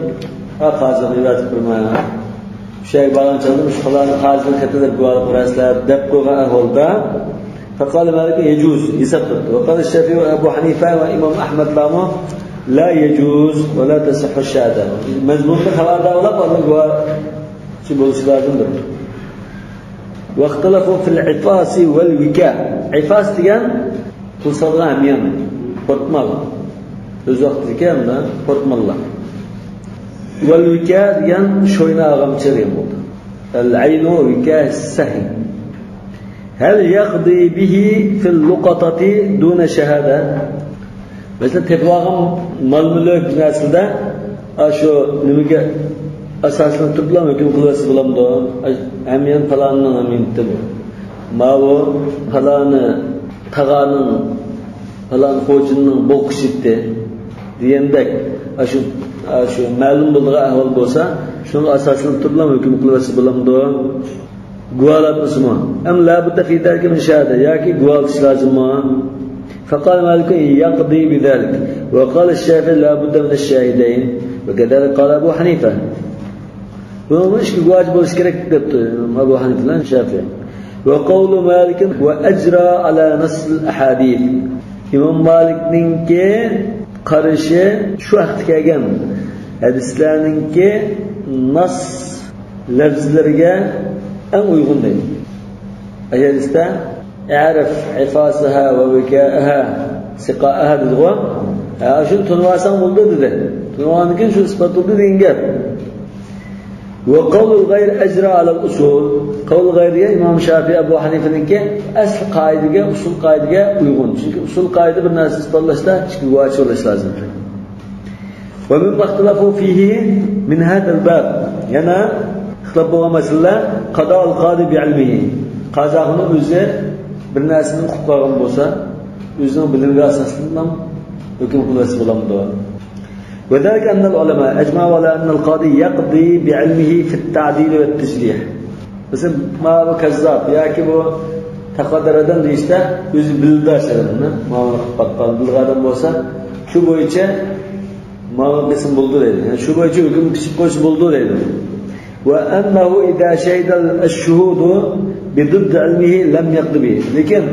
ھە، قازىغا ئېۋەتىپ بېرىمەن. شۇ يەرگە بارغان چاغدا مۇشۇ پالان قازىنىڭ خېتى دەپ گۇۋاھلىق بېرەرسىلەر دەپ قويغان ئەھۋالدا، فقال مالك يجوز، ھېساب قىلىپتۇ. وقال الشافعي وأبو حنيفة وإمام أحمد لامۇ لا يجوز ولا تصح الشهادة. مەزمۇننى خەۋەردار بولۇپ ئاندىن گۇۋاھچى بولۇشى لازىمدۇر. واختلفوا في العفاص والوكاء. ئىفاس دېگەن پۇل سالىدىغان ھەميان، پورتمال. ئۆز ۋاقتىدىكى ھەمدە پورتماللار. والوكاء دېگەن شوينا ئاغامچا دېگەن بولىدۇ. العين وكاء السهم. هل يقضي به في اللقطة دون شهادة؟ مەسىلەن، تېپىۋالغان مال-مۈلۈك نەرسىلەردە ئاشۇ نېمىگە ئاساسلىنىپ تۇرۇپلا ھۆكۈم قىلىۋەتسە بولامدۇ؟ ھەميان پالاننىڭ ھەميانى بۇ. ماۋۇ پالانى تاغانىڭ، پالان خوجىنىڭ بوغقۇچى ئىدى دېگەندەك، ئاشۇ، ئاشۇ مەلۇم بولىدىغان ئەھۋال بولسا، شۇنىڭغا ئاساسلىنىپ تۇرۇپلا ھۆكۈم قىلىۋەتسە بولامدۇ؟ گۇۋاھلاتمىسىمۇ؟ أم لا بد في ذلك من شهادة، ياكى گۇۋاھلىتىش لازىممۇ؟ فقال مالك يقضي بذلك، وقال الشافعي لا بد من الشاهدين، وكذلك قال أبو حنيفة. بۇنىڭمۇ ئىككى گۇۋاھچى بولۇشى كېرەك دەپتۇ ئىمام ئەبۇ ھەنىفە بىلەن شافىئى. وقول مالك وأجرى على نص الأحاديث. ئىمام مالىكنىڭكى قارىشى شۇ ھەقتە كەلگەن ھەدىسلەرنىڭكى ناس لەپزلىرىگە ئەڭ ئۇيغۇن دەيدۇ. ئەگەر ھەدىستە «ئەرىف ئىفاسەھا ۋە ۋىكائەھا سىقائەھا» دېدىغۇ. ھە، شۇنى تونۇۋالساڭ بولدى دېدى. تونۇۋالغاندىن كېيىن شۇ ئىسپاتلىدى دېگەن گەپ. «ۋە قەۋلۇل غەير ئەجرا ئەلەل ئۇسۇل». قەۋل غەير دېگەن ئىمام شافىئى، ئەبۇ ھەنىفىنىڭكى ئەسلى قائىدىگە، ئۇسۇل قائىدىگە ئۇيغۇن. چۈنكى ئۇسۇل قائىدە بىر نەرسە ئىسپاتلاشتا ئىككى گۇۋاھچى بولۇش لازىم. «ۋە مىمما ئىختەلەفۇ فىھى مىن ھازەل باب». يەنە ئىختىلاپ بولغان مەسىلىلەر: «قەزا ئەل قازى بىئىلمىھى». قازىخاننىڭ ئۆزى بىر نەرسىنى ئۇقۇپ قالغان بولسا، ئۆزىنىڭ بىلىمىگە ئاساسلىنىپ ھۆكۈم قىلىۋەتسە بولامدۇ؟ «وذلك أن العلماء أجمعوا على أن القاضي يقضي بعلمه في التعديل والتجريح». مەسىلەن، ماۋۇ كەززاپ ياكى بۇ تەقۋادار ئادەم دېيىشتە ئۆزى بىلىدۇ ئاشۇ ئادەمنى. ماۋۇ قىلىپ باققان بىلىدىغان ئادەم بولسا، شۇ بويىچە ماۋۇ قىلسىمۇ بولىدۇ دەيدۇ. يەنى شۇ بويىچە ھۆكۈم چىقىپ قويسا بولىدۇ دەيدۇ. «وأنه إذا شهد الشهود بضد علمه لم يقض به». لېكىن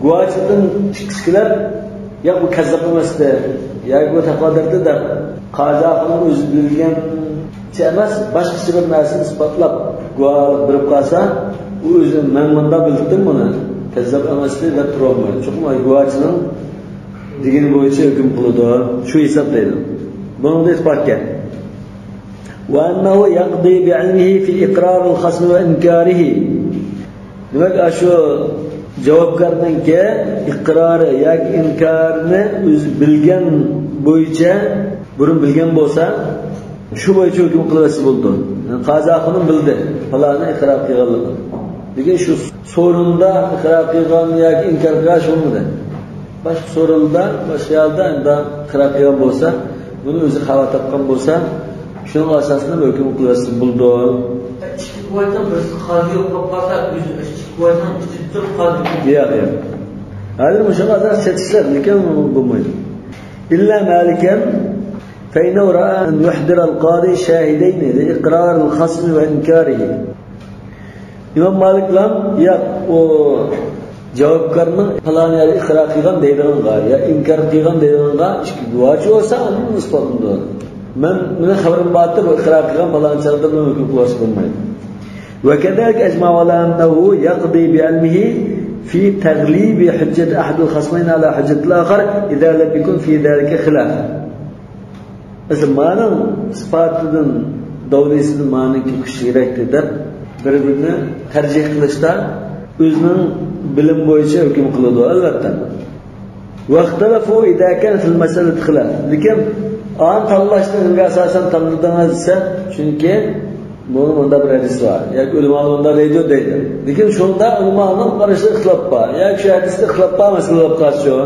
گۇۋاھچىدىن چىققۇسى كېلىپ، ياق، بۇ كەززاپ ئەمەستى ياكى بۇ تەقۋاداردى دەپ، قازىخاننىڭ ئۆزى بىلگەنچە ئەمەس، باشقىچە بىر نەرسىنى ئىسپاتلاپ گۇۋاھلىق بېرىپ قالسا، ئۇ ئۆزى، «مەن مۇنداق بىلدىم بۇنى، كەززاپ ئەمەستى» دەپ تۇرالمايدۇ. چوقۇم گۇۋاھچىنىڭ دېگىنى بويىچە ھۆكۈم قىلىدۇ. شۇ ھېساب دەيدۇ. بۇنىڭدا ئېتىبار كەن. «وأنه يقضي بعلمه في إقرار الخصم وإنكاره». دېمەك، ئاشۇ جاۋابكارنىڭكى ئىقرارى ياكى ئىنكارىنى ئۆزى بىلگەن بويىچە، بۇرۇن بىلگەن بولسا، شۇ بويىچە ھۆكۈم قىلىۋەتسە بولىدۇ. يەنى قازىخانمۇ بىلدى پالانى ئىقرار قىلغانلىقىنى. لېكىن شۇ سورۇندا ئىقرار قىلغان ياكى ئىنكار قىلغان شۇ بولمىدى. باشقا سورۇندا، باشقا يەردە ئەمدى ئىقرار قىلغان بولسا، بۇنى ئۆزى خاۋا تاپقان بولسا، شۇنىڭ ئاساسىدا ھۆكۈم قىلىۋەتسە بولىدۇ. ئىككى گۇۋاھنىڭ بىرسى قاضى يوق بولۇپ قالسا، ئۆزى ئىككى گۇۋاھنىڭ ئىچىدە تۇرۇپ قاضى يوق. ياق، ياق. ھازىر مۇشۇ ئازراق چېتىشلىق، لېكىن بولمايدۇ. «إلا مالكا فإنه رأى أن يحضر القاضي شاهدين لإقرار الخصم وإنكاره». ئىمام مالىكلام، ياق، ئۇ جاۋابكارنىڭ پالان يەردە ئىقرار قىلغان دەيدىغانغا يا ئىنكار قىلغان دەيدىغانغا ئىككى گۇۋاھچى بولسا، ئاندىن ئىسپاتلىنىدۇ. مەن، مېنىڭ خەۋىرىم بار دەپ ئىقرار قىلغان پالان چاغدا مەن ھۆكۈم قىلىۋاتسا بولمايدۇ. «وكذلك أجمعوا على أنه يقضي بعلمه في تغليب حجة أحد الخصمين على حجة الآخر إذا لم يكن في ذلك خلاف». مەسىلەن، مانىڭ ئىسپاتىدىن، دەلىلىدىن مانىڭكى كۈچلۈكرەك دەپ بىر-بىرىنى تەرجىھ قىلىشتا ئۆزىنىڭ بىلىم بويىچە ھۆكۈم قىلىدۇ، ئەلۋەتتە. «واختلفوا إذا كان في المسألة خلاف». لېكىن ئانى تاللاشتا نېمىگە ئاساسەن تاللىدىڭىز دېسە، چۈنكى بۇنىڭ مۇنداق بىر ھەدىسى بار ياكى ئۆلىمالار مۇنداق دەيدۇ دەيدۇ. لېكىن شۇندا ئۆلىمالارنىڭ قارىشىدا ئىختىلاپ بار ياكى شۇ ھەدىستە ئىختىلاپ بار مەسىلە بولۇپ قالسىچۇ؟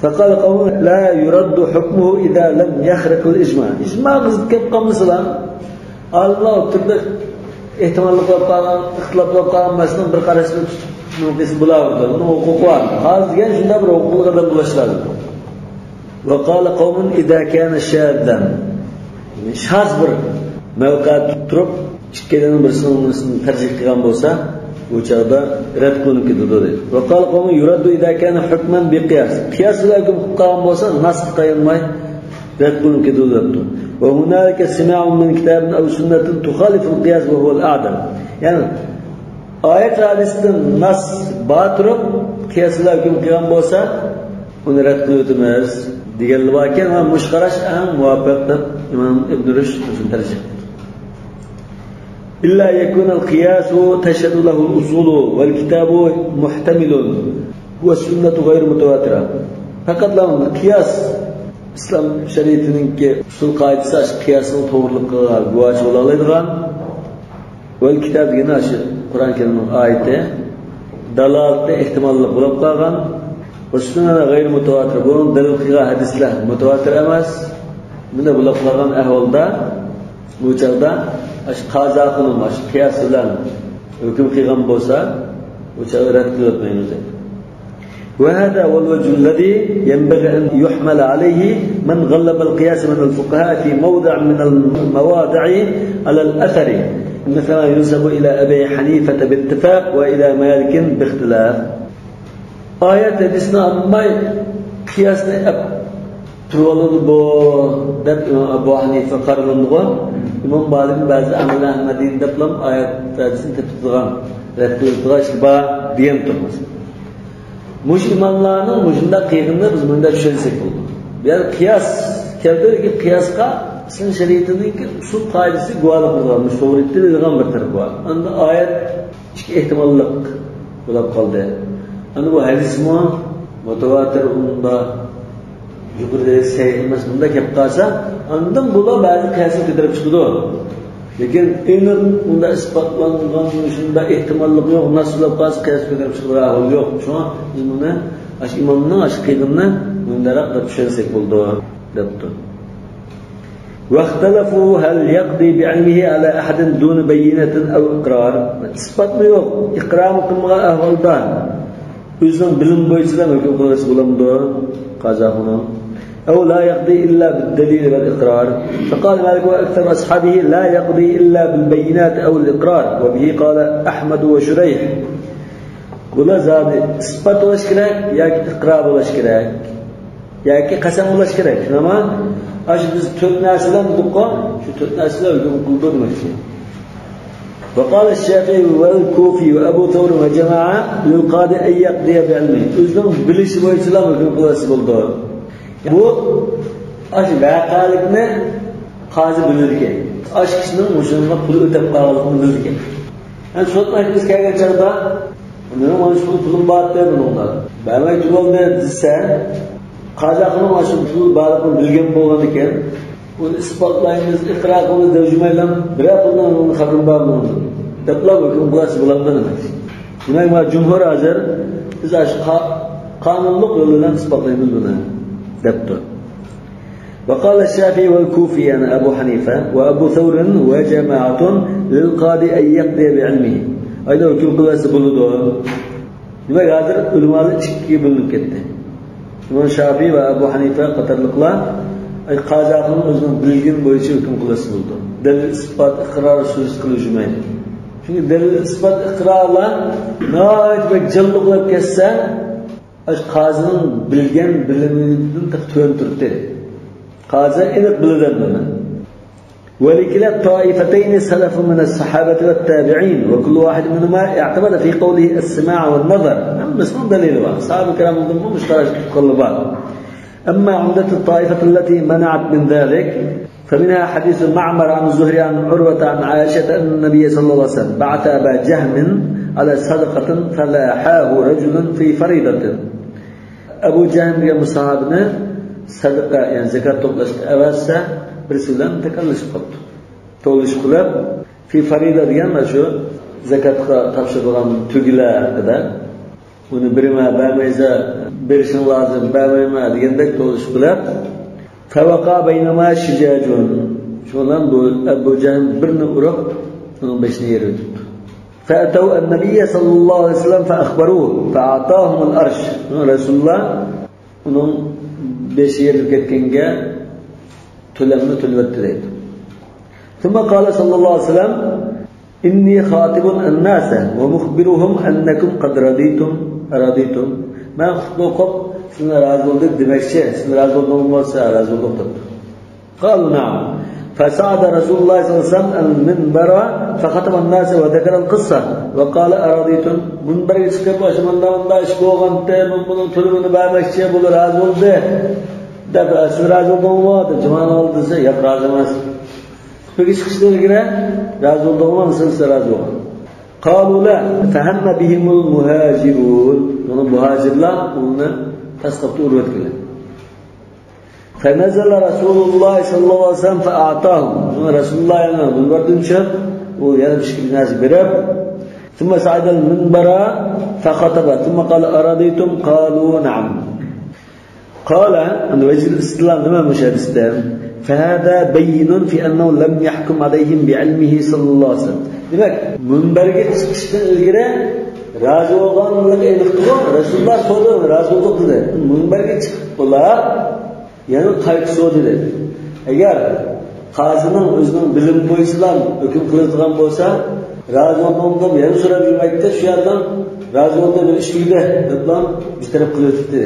«فقال قوم لا يرد حكمه إذا لم يخرق الإجماع». ئىجماغا زىت كېلىپ قالمىسىلا، ئالىملار ئوتتۇرىدا ئېھتىماللىق بولۇپ قالغان، ئىختىلاپ بولۇپ قالغان مەسىلىنىڭ بىر قاراشنى تۇتۇپ، نېمە قىلسا بولاۋېرىدۇ. ئۇنىڭ ھوقۇقى بار. قازى دېگەن شۇنداق بىر ھوقۇقلۇق ئادەم بولۇشى لازىم. «وقال قوم إذا كان شاذا». شاز بىر مەۋقەدە تۇرۇپ، ئىككىلىنىڭ بىرسىنىڭ بىرسىنى تەرجىھ قىلغان بولسا، بۇ چاغدا رەت قىلىنىپ كېتىدۇ، دەيدۇ. «وقال قوم يرد إذا كان حكما بقياس». قىياس بىلەن ھۆكۈم قىلىپ قالغان بولسا، ناسقا تايانماي رەت قىلىنىپ كېتىدۇ، دەپتۇ. «وهنالك سماع من كتاب أو سنة تخالف القياس وهو الأعدل». يەنى ئايەت ھەدىستىن ناس بار تۇرۇپ، قىياس بىلەن ھۆكۈم قىلغان بولسا، ئۇنى رەت قىلىۋېتىمىز دېگەنلەر باركەن، مانا مۇشۇ قاراش ئەڭ مۇۋاپىق دەپ ئىمام ئىبن رۇشد مۇشۇنى تەرجىھ قىلدى. «إلا أن يكون القياس تشهد له الأصول والكتاب محتمل والسنة غير متواترة». پەقەتلا قىياس ئىسلام شەرىئىتىنىڭكى ئۇسۇل قائىدىسى ئاشۇ قىياسنىڭ توغرىلىقىغا گۇۋاھچى بولالايدىغان، ۋەل كىتاب دېگىنى ئاشۇ قۇرئان كەرىمنىڭ ئايىتى، دالالىتى ئېھتىماللىق بولۇپ قالغان، ۋە سۈننە غەيرى مۇتەۋاتىر، بۇنىڭ دەلىل قىلغان ھەدىسلەر مۇتەۋاتىر ئەمەس، بۇنداق بولۇپ قالغان ئەھۋالدا، بۇ چاغدا ئاشۇ قازاخۇنۇم ئاشۇ قىياس بىلەن ھۆكۈم قىلغان بولسا، بۇ چاغدا رەت قىلىۋەتمەيمىز. وهذا هو الوجه الذي ينبغي أن يحمل عليه من غلب القياس من الفقهاء في موضع من المواضع على الأثر، مثل ما ينسب إلى أبي حنيفة باتفاق وإلى مالك باختلاف. ئايەت ھەدىسنى ئالماي قىياسنى ئەپ تۇرۇۋالىدۇ بۇ دەپ ئىمام ئەبۇ ھەنىفە قارىلىنىدىغۇ. ئىمام مالىكنىڭ بەزى ئەمەل ئەھمەدىينى دەپلا ئايەت ھەدىسنى تېپىدىغان، رەت قىلىدىغان ئىشى بار. دېگەن تۇرمىز. مۇشۇ ئىماملارنىڭ مۇشۇنداق قىلغىنىنى بىز مۇنداق چۈشەنسەك بولىدۇ. بۇ يەردە قىياس كەلدى، لېكىن قىياسقا ئىسلام شەرىئىتىنىڭكى ئۇسۇل قائىدىسى گۇۋاھلىق قىلىدىغان، مۇشۇ توغرا ئېيتتى دەيدىغان بىر تەرىپى بار. ئەمدى ئايەت ئىككى ئېھتىماللىق بولۇپ قالدى. ئەمدى بۇ ھەدىسمۇ مۇتەۋاتىر، ئۇندا يۇقىرىدا سەھىھ ئەمەس، بۇنداق كەپ قالسا، ئاندىن بۇلار بەزى قىياسنى كۆتۈرۈپ چىقىدۇ. لېكىن ئېنىق ئۇنداق ئىسپاتلانغان، شۇنداق ئېھتىماللىق يوق، ناس بولۇپ قالسا قىياسنى كۆتۈرۈپ چىقىدىغان ئەھۋال يوق. شۇڭا بىز بۇنى ئاشۇ ئىمامنىڭ ئاشۇ قىلغىنىنى مۇنداقراق دەپ چۈشەنسەك بولىدۇ، دەپتۇ. واختلفوا هل يقضي بعلمه على أحد دون بينة أو إقرار. ئىسپاتمۇ يوق، ئىقرارمۇ قىلمىغان ئەھۋالدا ئۆزىنىڭ بىلىمى بويىچىلا ھۆكۈم قىلىۋەتسە بولامدۇ؟ قازا قىلىدۇ. أو لا يقضي إلا بالدليل والإقرار. فقال مالك وأكثر أصحابه لا يقضي إلا بالبينات أو الإقرار، وبه قال أحمد وشريح. بۇلار زادى ئىسپات بولۇش كېرەك ياكى ئىقرار بولۇش كېرەك ياكى قەسەم بولۇش كېرەك. شۇنداقمۇ؟ ئاشۇ بىز تۆت نەرسىلەر دېدۇققۇ، شۇ تۆت نەرسىلەر ھۆكۈم قىلىدۇ دېمەكچى. وقال الشافعي والكوفي وأبو ثور وجماعة للقاضي أن يقضي بعلمه. ئۆزىنىڭ بىلىشى بويىچىلا ھۆكۈم قىلىۋەتسە بولىدۇ. بۇ ئاشۇ ۋەقەلىكنى قازى بىلىدىكەن. ئاشۇ كىشىنىڭ مۇشۇنىڭغا پۇل ئۆتەپ قالغانلىقىنى بىلىدىكەن. يەنى سوت مەھكىمىسى كەلگەن چاغدا، مېنىڭ مانا شۇ پۇلۇم بار ئىدى بۇنىڭدا، بەرمەي تۇرۇۋالدى دېسە، قازاخۇنۇم مانا شۇ پۇل بارلىقىنى بىلگەن بولغان ئىكەن، ئۇنى ئىسپاتلايمىز، ئىقرار قىلىمىز دەۋجىمەيلا، بىرەر پۇلنىڭ خەۋىرىم بار بۇنىڭدىن دەپلا ھۆكۈم قىلسا بولامدۇ دېمەك. دېمەك، مانا جۇمھۇر ھازىر بىز ئاشۇ قا-، قانۇنلۇق يول بىلەن ئىسپاتلايمىز بۇنى دەپتۇ. وقال الشافعي والكوفي، يەنى ئەبۇ ھەنىفە، وأبو ثور وجماعة للقاضي أن يقضي بعلمه. ئايدا ھۆكۈم قىلىۋەتسە بولىدۇ. دېمەك، ھازىر ئۆلىمالار ئىككىگە بۆلۈنۈپ كەتتى. ئىمام شافىي ۋە ئەبۇ ھەنىفە قاتارلىقلار، ئاي، قازاخۇنۇم ئۆزىنىڭ بىلگىنى بويىچە ھۆكۈم قىلىۋەتسە بولىدۇ. دەلىل ئىسپات، ئىقرار سۆز قىلىۋاتمايدۇ. چۈنكى دەلىل ئىسپات، ئىقرارلار ناھايىتى بەك جانلىق بولۇپ كەتسە، ئاشۇ قازىنىڭ بىلگەن بىلىمىدىن تېخى تۆۋەن تۇرۇپتۇ. قازى ئېنىق بىلىدۇ بۇنى. ولكلا الطائفتين سلف من الصحابة والتابعين، وكل واحد منهما اعتمد في قوله السماع والنظر. ھەممىسىنىڭ دەلىلى بار. ساھابە كىرامدىنمۇ مۇشۇ قاراشتا تۇتقانلار بار. أما عمدة الطائفة التي منعت من ذلك، فمنها حديث معمر عن الزهري عن عروة عن عائشة أن النبي صلى الله عليه وسلم بعث أبا جهم على صدقة فلاحاه رجل في فريضة. ئەبۇ جەھىم دېگەن بۇ ساھابىنى سەدىقە، يەنى زاكات توپلاشقا ئەۋەتسە، بىرسى بىلەن تاكاللىشىپ قاپتۇ. توۋلىشىپ قېلىپ، في فريضة دېگەن مانا شۇ زاكاتقا تاپشۇرىدىغان تۆگىلەر ھەققىدە. ئۇنى بېرىمەن، بەرمەيسە، بېرىشىڭ لازىم، بەرمەيمەن دېگەندەك توۋلىشىپ قېلىپ، فوقع بينهما شجاج. شۇنىڭ بىلەن بۇ ئەبۇ جەھىم بىرنى ئۇرۇپ، ئۇنىڭ بېشىنى يېرىۋېتىپتۇ. فأتوا النبي صلى الله عليه وسلم فأخبروه فأعطاهم الأرش. رەسۇلۇللا ئۇنىڭ بېشى يېرىلىپ كەتكەنگە تۆلەمنى تۆلىۋەتتى دەيدۇ. ثم قال صلى الله عليه وسلم: إني خاطب الناس ومخبرهم أنكم قد رضيتم، رضيتم. مەن خۇتبە ئوقۇپ، سىلەر رازى بولدۇق دېمەكچى، سىلەر رازى بولدىڭىزمۇ؟ سىلەر رازى بولدۇق دەپتۇ. قالوا: نعم. فصعد رسول الله صلى الله عليه وسلم المنبر فخطب الناس وذكر القصة وقال: أرضيتم؟ مۇنبەرگە چىقىپ، ئاشۇ مۇنداق مۇنداق ئىش بولغانتى، مەن بۇنىڭ تۆلىمىنى بەرمەكچى، بۇلار رازى بولدى دەپ، سىز رازى بولدىڭىزمۇ دەپ جامائەتنىڭ ئالدىدا دېسە، ياق، رازى ئەمەس. خۇتبىگە چىقىشتىن ئىلگىرى رازى بولدىڭىزمۇ؟ مانا سىلەر رازى بولغان. قالوا: لا. فهم بهم المهاجرون. مانا مۇھاجىرلار ئۇنى تاس قاپتۇ، ئۇرۇۋەتكىلى. فنزل رسول الله صلى الله عليه وسلم فأعطاهم. شۇڭا رەسۇلۇللا يەنە مۇنبەردىن چۈشۈپ، ئۇ يەنە بىر ئىككى نەرسە بېرىپ، ثم صعد المنبر فخطب ثم قال: أرضيتم؟ قالوا: نعم. قال، ئەمدى ۋەجھىل ئىستىدلال نېمە مۇشۇ ھەدىستە؟ فهذا بين في أنه لم يحكم عليهم بعلمه صلى الله عليه وسلم. دېمەك، مۇنبەرگە چىقىشتىن ئىلگىرى رازى بولغانلىقى ئېنىقتىغۇ. رەسۇلۇللا سورىدى، رازى بولدۇق دېدى. مۇنبەرگە چىقىپ بولا، يەنە قايتا سورىدى. ئەگەر قازىنىڭ ئۆزىنىڭ بىلىمى بويىچىلا ھۆكۈم قىلىدىغان بولسا، رازى بولدۇڭمۇ دەپ يەنە سوراپ يۈرمەيتتى، شۇ يەردىن رازى بولدى، بىر ئىش تۈگىدى دەپلا بىر تەرەپ قىلىۋېتىپتى.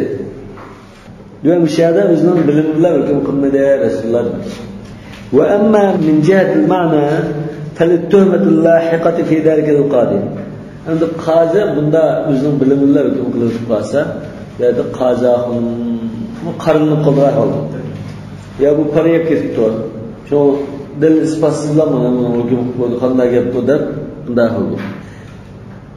دېمەك، مۇشۇ يەردە ئۆزىنىڭ بىلىمى بىلەن ھۆكۈم قىلمىدى رەسۇلۇللا. وأما من جهة المعنى فللتهمة اللاحقة في ذلك القاضي. ئەمدى قازى بۇندا ئۆزىنىڭ بىلىمى بىلەن ھۆكۈم قىلىۋېتىپ قالسا، بۇ يەردە قازى ئاخۇن قارىلىنىپ قالىدىغان ئەھۋال بولىدۇ. يا بۇ پارا يەپ كېتىپتۇ، شۇ دەلىل ئىسپاتسىزلا مانا بۇنى ھۆكۈم قىلىپ قويدى، قانداق گەپ بۇ دەپ، بۇنداق ئەھۋال بولىدۇ.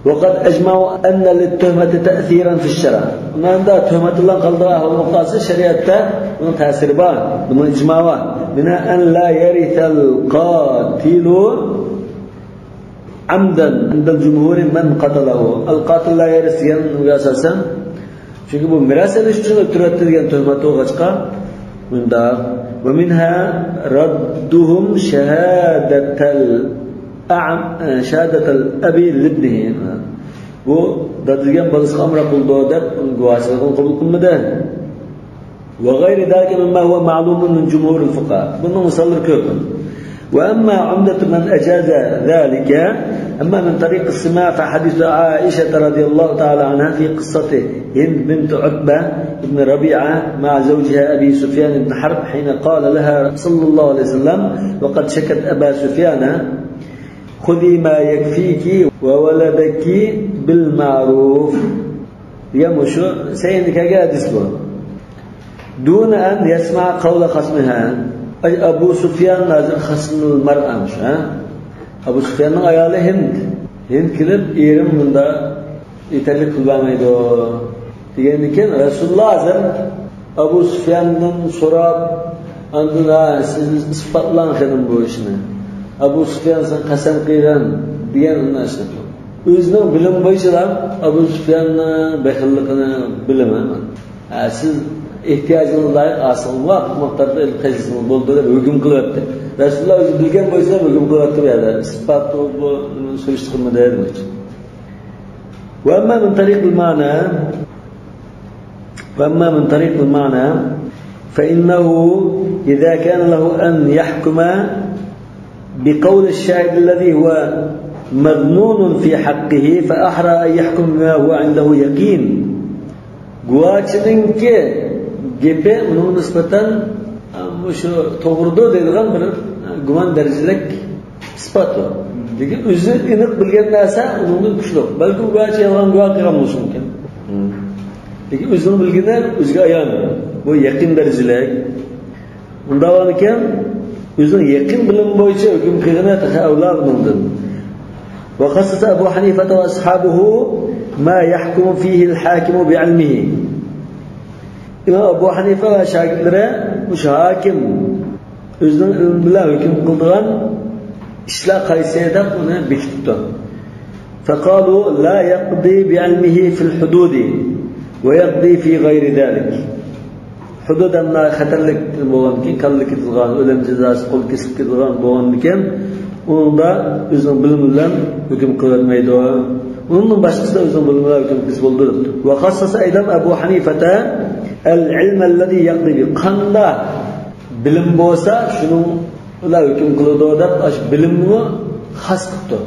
وقد أجمعوا أن للتهمة تأثيرا في الشرع. مۇندا تۆھمەت بىلەن قالىدىغان ئەھۋال بولۇپ قالسا، شەرىئەتتە بۇنىڭ تەسىرى بار. بۇنىڭ ئىجما بار. منها أن لا يرث القاتل عمدا عند الجمهور من قتله. القاتل لا يرث دېگەنگە ئاساسەن، چۈنكى بۇ مىراس ئېلىش ئۈچۈن ئۆلتۈرۈۋەتتى دېگەن تۆھمەت بولغاچقا، مۇنداق. ومنها ردهم شهادة الأعم-، شهادة الأب لابنه. بۇ دادا دېگەن بالىسىغا ئامراق بولىدۇ دەپ ئۇنىڭ گۇۋاھچىلىقىنى قوبۇل قىلمىدى. وغير ذلك مما هو معلوم من جمهور الفقهاء. بۇنىڭ مىساللىرى كۆپ. وأما عمدة من أجاز ذلك، أما من طريق السماع فحديث عائشة رضي الله تعالى عنها في قصة هند بنت عتبة بن ربيعة مع زوجها أبي سفيان بن حرب حين قال لها صلى الله عليه وسلم وقد شكت أبا سفيان: خذي ما يكفيك وولدك بالمعروف. دېگەن مۇشۇ سەھىھتە كەلگەن ھەدىس بۇ. دون أن يسمع قول خصمها. ئەي، ئەبۇ سۇفيان ھازىر خەسمۇل مەرئەمىش، ھە؟ ئەبۇ سۇفياننىڭ ئايالى ھىند. ھىند كېلىپ، ئېرىم بۇنداق يېتەرلىك پۇل بەرمەيدۇ دېگەندىكىن، رەسۇلۇللا ھازىر ئەبۇ سۇفياندىن سوراپ، ئاندىن، ھە، سىز ئىسپاتلاڭ خېنىم بۇ ئىشنى. ئەبۇ سۇفيان سەن قەسەم قىلغىن دېگەن نەرسە. ئۆزىنىڭ بىلىمى بويىچىلا ئەبۇ سۇفياننىڭ بېخىللىقىنى بىلىمەن. ھە، سىز ئېھتىياجىڭىز لايىق ئالسىڭىز، مۇۋاپىق مىقداردا ئېلىپ قېلىشىڭىز بولىدۇ دەپ ھۆكۈم قىلىۋەتتى. رەسۇلۇللا ئۆزى بىلگەن بويىچە ھۆكۈم قىلىۋەتتى بۇ يەردە. ئىسپات بۇ سۈرۈشتە قىلمىدى دېمەكچى. وأما من طريق المعنى، وأما من طريق المعنى فإنه إذا كان له أن يحكم بقول الشاهد الذي هو مظنون في حقه فأحرى أن يحكم بما هو عنده يقين. گۇۋاچىنىڭكى گېپى ئۇنىڭغا نىسبەتەن، ئە، مۇشۇ توغرىدۇر دەيدىغان بىر، ئە، گۇمان دەرىجىلىك ئىسپات ئۇ. لېكىن ئۆزى ئېنىق بىلگەن نەرسە ئۇنىڭدىن كۈچلۈك. بەلكىم گۇۋاچى يالغان گۇۋاھ قىلغان بولۇشى مۇمكىن. لېكىن ئۆزىنىڭ بىلگىنى ئۆزىگە ئايان. بۇ يەقىن دەرىجىلىك. ئۇنداق بولغانىكەن، ئۆزىنىڭ يەقىن بىلىمى بويىچە ھۆكۈم قىلغىنى تېخى ئەۋلا بۇنىڭدىن. وخصص أبو حنيفة وأصحابه ما يحكم فيه الحاكم بعلمه. ئىمام ئەبۇ ھەنىفە ۋە شاگىرتلىرى مۇشۇ ھاكىم ئۆزىنىڭ ئىلمى بىلەن ھۆكۈم قىلىدىغان ئىشلار قايسى دەپ ئۇنى بېكىتىپتۇ. فقالوا لا يقضي بعلمه في الحدود ويقضي في غير ذلك. ھۇدۇد ئەمدى خەتەرلىك بولغاندىكىن، كاللا كېتىدىغان، ئۆلۈم جازاسى، قول كېسىلىپ كېتىدىغان بولغاندىكىن، ئۇنىڭدا ئۆزىنىڭ بىلىمى بىلەن ھۆكۈم قىلىۋەتمەيدۇ. ئۇنىڭدىن باشقىسىدا ئۆزىنىڭ بىلىمى بىلەن ھۆكۈم قىلسا بولىدۇ دەپتۇ. وخصص أيضا أبو حنيفة العلم الذي يقضي به. قانداق بىلىم بولسا، شۇنىڭ بىلەن ھۆكۈم قىلىدۇ دەپ، ئاشۇ بىلىمنى خاس قىپتۇ.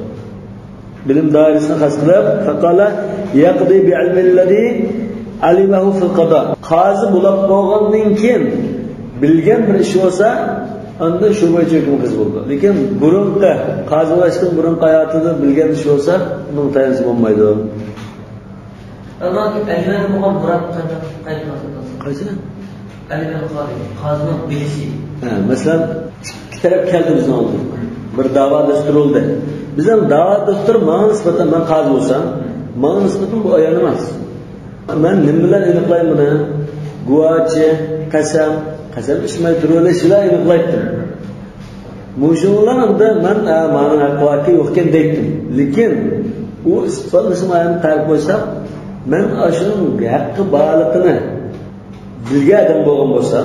بىلىم دائىرىسىنى خاس قىلىپ، فقال يقضي بعلم الذي علمه في القضاء. قازى بولاپ بولغاندىن كېيىن بىلگەن بىر ئىش بولسا، ئاندىن شۇ بويىچە ھۆكۈم قىلسا بولىدۇ. لېكىن بۇرۇنقى، قازى بولۇشتىن بۇرۇنقى ھاياتىدا بىلگەن ئىش بولسا، ئۇنىڭ تايانچى بولمايدۇ. ئەلۋاكى ئەلۋەن بولغان مۇراد قايتا، قايتا قايتا. قايسى؟ ئەلۋەن قاضى، قازىنىڭ بىلىشى. ھە، مەسىلەن، ئىككى تەرەپ كەلدى بىزنىڭ ئالدىمىزغا. بىر داۋا دەستۇرى بولدى. بىزنىڭ داۋا دەستۇرى ماڭا نىسبەتەن، مەن قازى بولسام، ماڭا نىسبەتەن بۇ ئايان ئەمەس. مەن نېمە بىلەن ئېنىقلايمەن بۇنى؟ گۇۋاچى، قەسەم، قەسەم ئىچمەي تۇرۇۋېلىش بىلەن ئېنىقلايتتىم. مۇشۇنىڭ بىلەن ئەمدى مەن، ئە، مانا ھەققى باركەن يوقكەن دەيتتىم. لېكىن ئۇ ئىسپاتلىشىم ئايەننى تەرەپ قويساق، مەن ئاشۇنىڭ ھەققى بارلىقىنى بىلگەن ئادەم بولغان بولسا،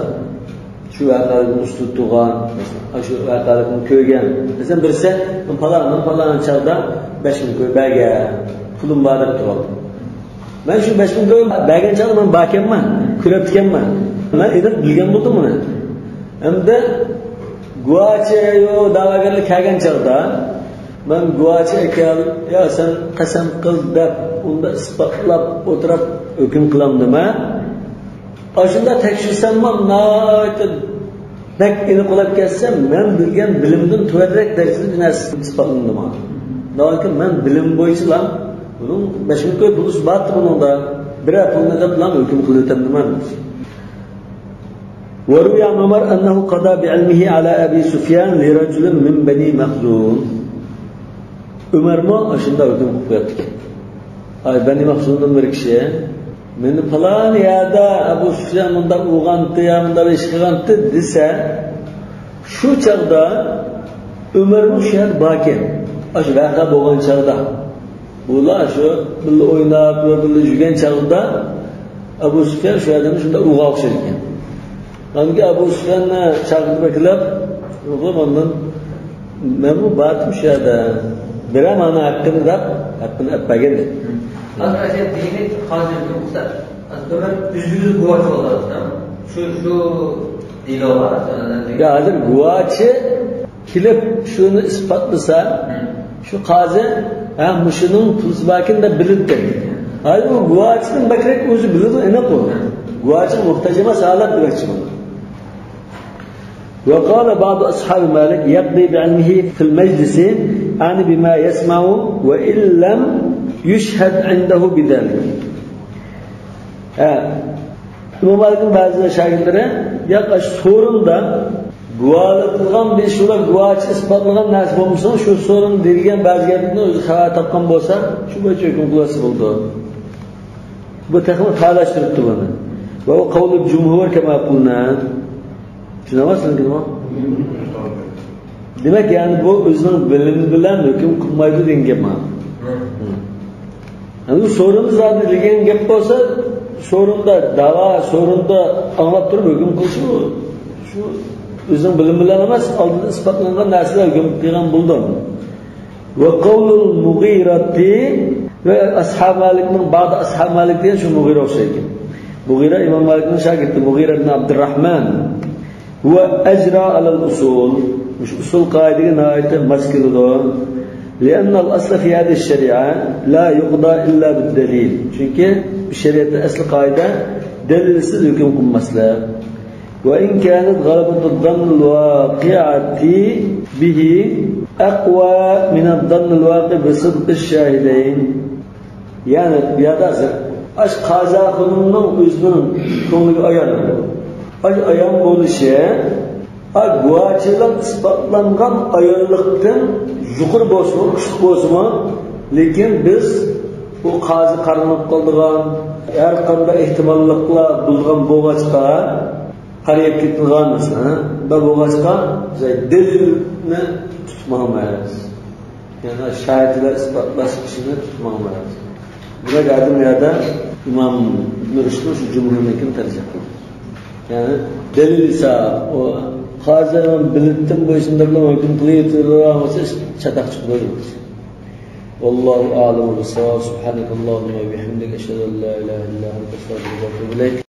شۇ ۋەقەلىكنى ئۇستىدا تۇرغان، مەسىلەن، ئاشۇ ۋەقەلىكنى كۆرگەن. مەسىلەن، بىرسى، پالان، پالان چاغدا بەش مىڭ كوي بەرگەن، پۇلۇم بار دەپ تۇرۇۋالدى. مەن شۇ بەش مىڭ كوي بەرگەن چاغدا مەن باركەنمەن، كۆرۈپتىكەنمەن. مەن ئېنىق بىلگەن بولدۇم بۇنى. ئەمدى گۇۋاچى، يو، دەۋاگەرلەر كەلگەن چاغدا، مەن گۇۋاچى ئەكەل، يا سەن قەسەم قىل دەپ، ئۇندا ئىسپاتلاپ ئولتۇرۇپ ھۆكۈم قىلامدىمەن؟ ئاشۇنداق تەكشۈرسەممۇ ناھايىتى بەك ئېنىق بولۇپ كەتسە، مەن بىلگەن بىلىمدىن تۆۋەنرەك دەرىجىدە بىر نەرسە ئىسپاتلىنىدىمۇ؟ ناھايىتى مەن بىلىم بويىچىلا بۇنىڭ بەش مىڭ كوي پۇلى بار بۇنىڭدا. بىرەر پۇلنى دەپ بىلەن ھۆكۈم قىلىۋېتەمدىمەن. وروي عن عمر أنه قضى بعلمه على أبي سفيان لرجل من بني مخزوم. ئۆمەرمۇ ئاشۇنداق ھۆكۈم قىلىپ قويۇپتىكەن. ئاي، بەنى مەخزۇمدىن بىر كىشى، مېنى پالان يەردە ئەبۇ سۇفيان مۇنداق ئۇرغانتى يا مۇنداق ئىش قىلغانتى دېسە، شۇ چاغدا ئۆمەرمۇ شۇ يەردە باركەن. ئاشۇ ۋەقە بولغان چاغدا. بۇلار شۇ بىللە ئويناپ، بىللە يۈرگەن چاغدا ئەبۇ سۇفيان شۇ ئادەمنى شۇنداق ئۇرغان ئوخشايدىكەن. ئاندىن ئەبۇ سۇفياننى چاقىرتىپ ئەكېلىپ، يوق، ماندىن مەنمۇ بارتىم شۇ يەردە. بىرەر مانا ھەققىنى دەپ، ھەققىنى ئەپ بەرگەن. ھازىر ئەشەت دېگىنى قازى ھۆكۈم قىلسا، ئۆمەر ئۆزى گۇۋاچى بولىدۇ. شۇ، شۇ دېلو بار. يا، ھازىر گۇۋاچى كېلىپ شۇنى ئىسپاتلىسا، شۇ قازى، ھە، مۇشۇنىڭ پۇلى باركەن دەپ بىلىدىكەن. ھازىر ئۇ گۇۋاچىدىن بەكرەك ئۆزى بىلىدۇ، ئېنىق ئۇ. گۇۋاچىغا موھتاج ئەمەس ھالەت دېمەكچى بۇ. وقال بعض أصحاب مالك يقضي بعلمه في المجلس، أعني بما يسمع وإن لم يشهد عنده بذلك. ھە، ئىمام مالىكنىڭ بەزى شاگىرتلىرى، ياق، ئاشۇ سورۇندا گۇۋاھلىق قىلغان بىر ئىش بىلەن گۇۋاچى ئىسپاتلىغان نەرسە بولمىسا، شۇ سورۇن دېگەن بەزى گەپنى ئۆزى خاتا تاپقان بولسا، شۇ بويىچە ھۆكۈم قىلىۋەتسە بولىدۇ. بۇ تېخىمۇ تەلاشتۇرۇپتۇ بۇنى. وهو قول الجمهور كما قلنا. چۈشىنەمسىز نېمە؟ دېمەك، يەنى بۇ ئۆزىنىڭ بىلىمى بىلەن ھۆكۈم قىلمايدۇ دېگەن گەپ مانا. ئەمدى سورۇندا زادى دېگەن گەپ بولسا، سورۇندا داۋا، سورۇندا ئاڭلاپ تۇرۇپ ھۆكۈم قىلىشى بۇ. شۇ ئۆزىنىڭ بىلىمى بىلەن ئەمەس، ئالدىدا ئىسپاتلانغان نەرسىلەر ھۆكۈم قىلغان بولىدۇ. وقول المغيرة، ۋە ئەسھاب مالىكنىڭ، بەزى ئەسھاب مالىك دېگەن شۇ مۇغىرە ئوخشايدۇ. مۇغىرە ئىمام مالىكنىڭ شاگىرتى، مۇغىرە ئىبن ئابدۇرراھمان. ۋە ئەجرا ئەلەل ئۇسۇل، مۇشۇ ئۇسۇل قائىدىگە ناھايىتى ماس كېلىدۇ. لأن الأصل في هذه الشريعة لا يقضى إلا بالدليل. چۈنكى بۇ شەرىئەتتە ئەسلى قائىدە دەلىلسىز ھۆكۈم قىلماسلىق. وإن كانت غلبة الظن الواقعة به أقوى من الظن الواقع بصدق الشاهدين. يەنى بۇ يەردە ھازىر ئاش قازا خانىمنىڭ ئۆزىنىڭ كۆڭلىگە ئايان. ئاش ئايان بولۇشى، ئا، گۇۋاچىلىق ئىسپاتلانغان ئايانلىقتىن يۇقىرى بولسىمۇ، كۈچلۈك بولسىمۇ، لېكىن بىز بۇ قازى قارىماپ قالىدىغان، ھەر قانداق ئېھتىماللىقلار بولىدىغان بولغاچقا، قارىيىپ كېتىدىغان مەسىلە، ھە؟ بۇنداق بولغاچقا، بىز دەلىلنى تۇتمايمىز. يەنى شاھىتلار ئىسپاتلاش ئىشىنى تۇتمايمىز. بۇنداق ئادەم يەردە ئىمام ئىبن رۇشدنىڭ شۇ جۇمھۇرنىڭكىنى تەرجىھ قىلدى. يەنى دەلىل ھېساب، ئۇ قازى بىلىپتىن بۇ ئىشنى دەپلا ھۆكۈم قىلىۋېتىدىغان بولسا، چاتاق چىقىدۇ. والله أعلم بالصواب. سبحانك اللهم وبحمدك، أشهد أن لا إله إلا أنت، أستغفرك وأتوب إليك.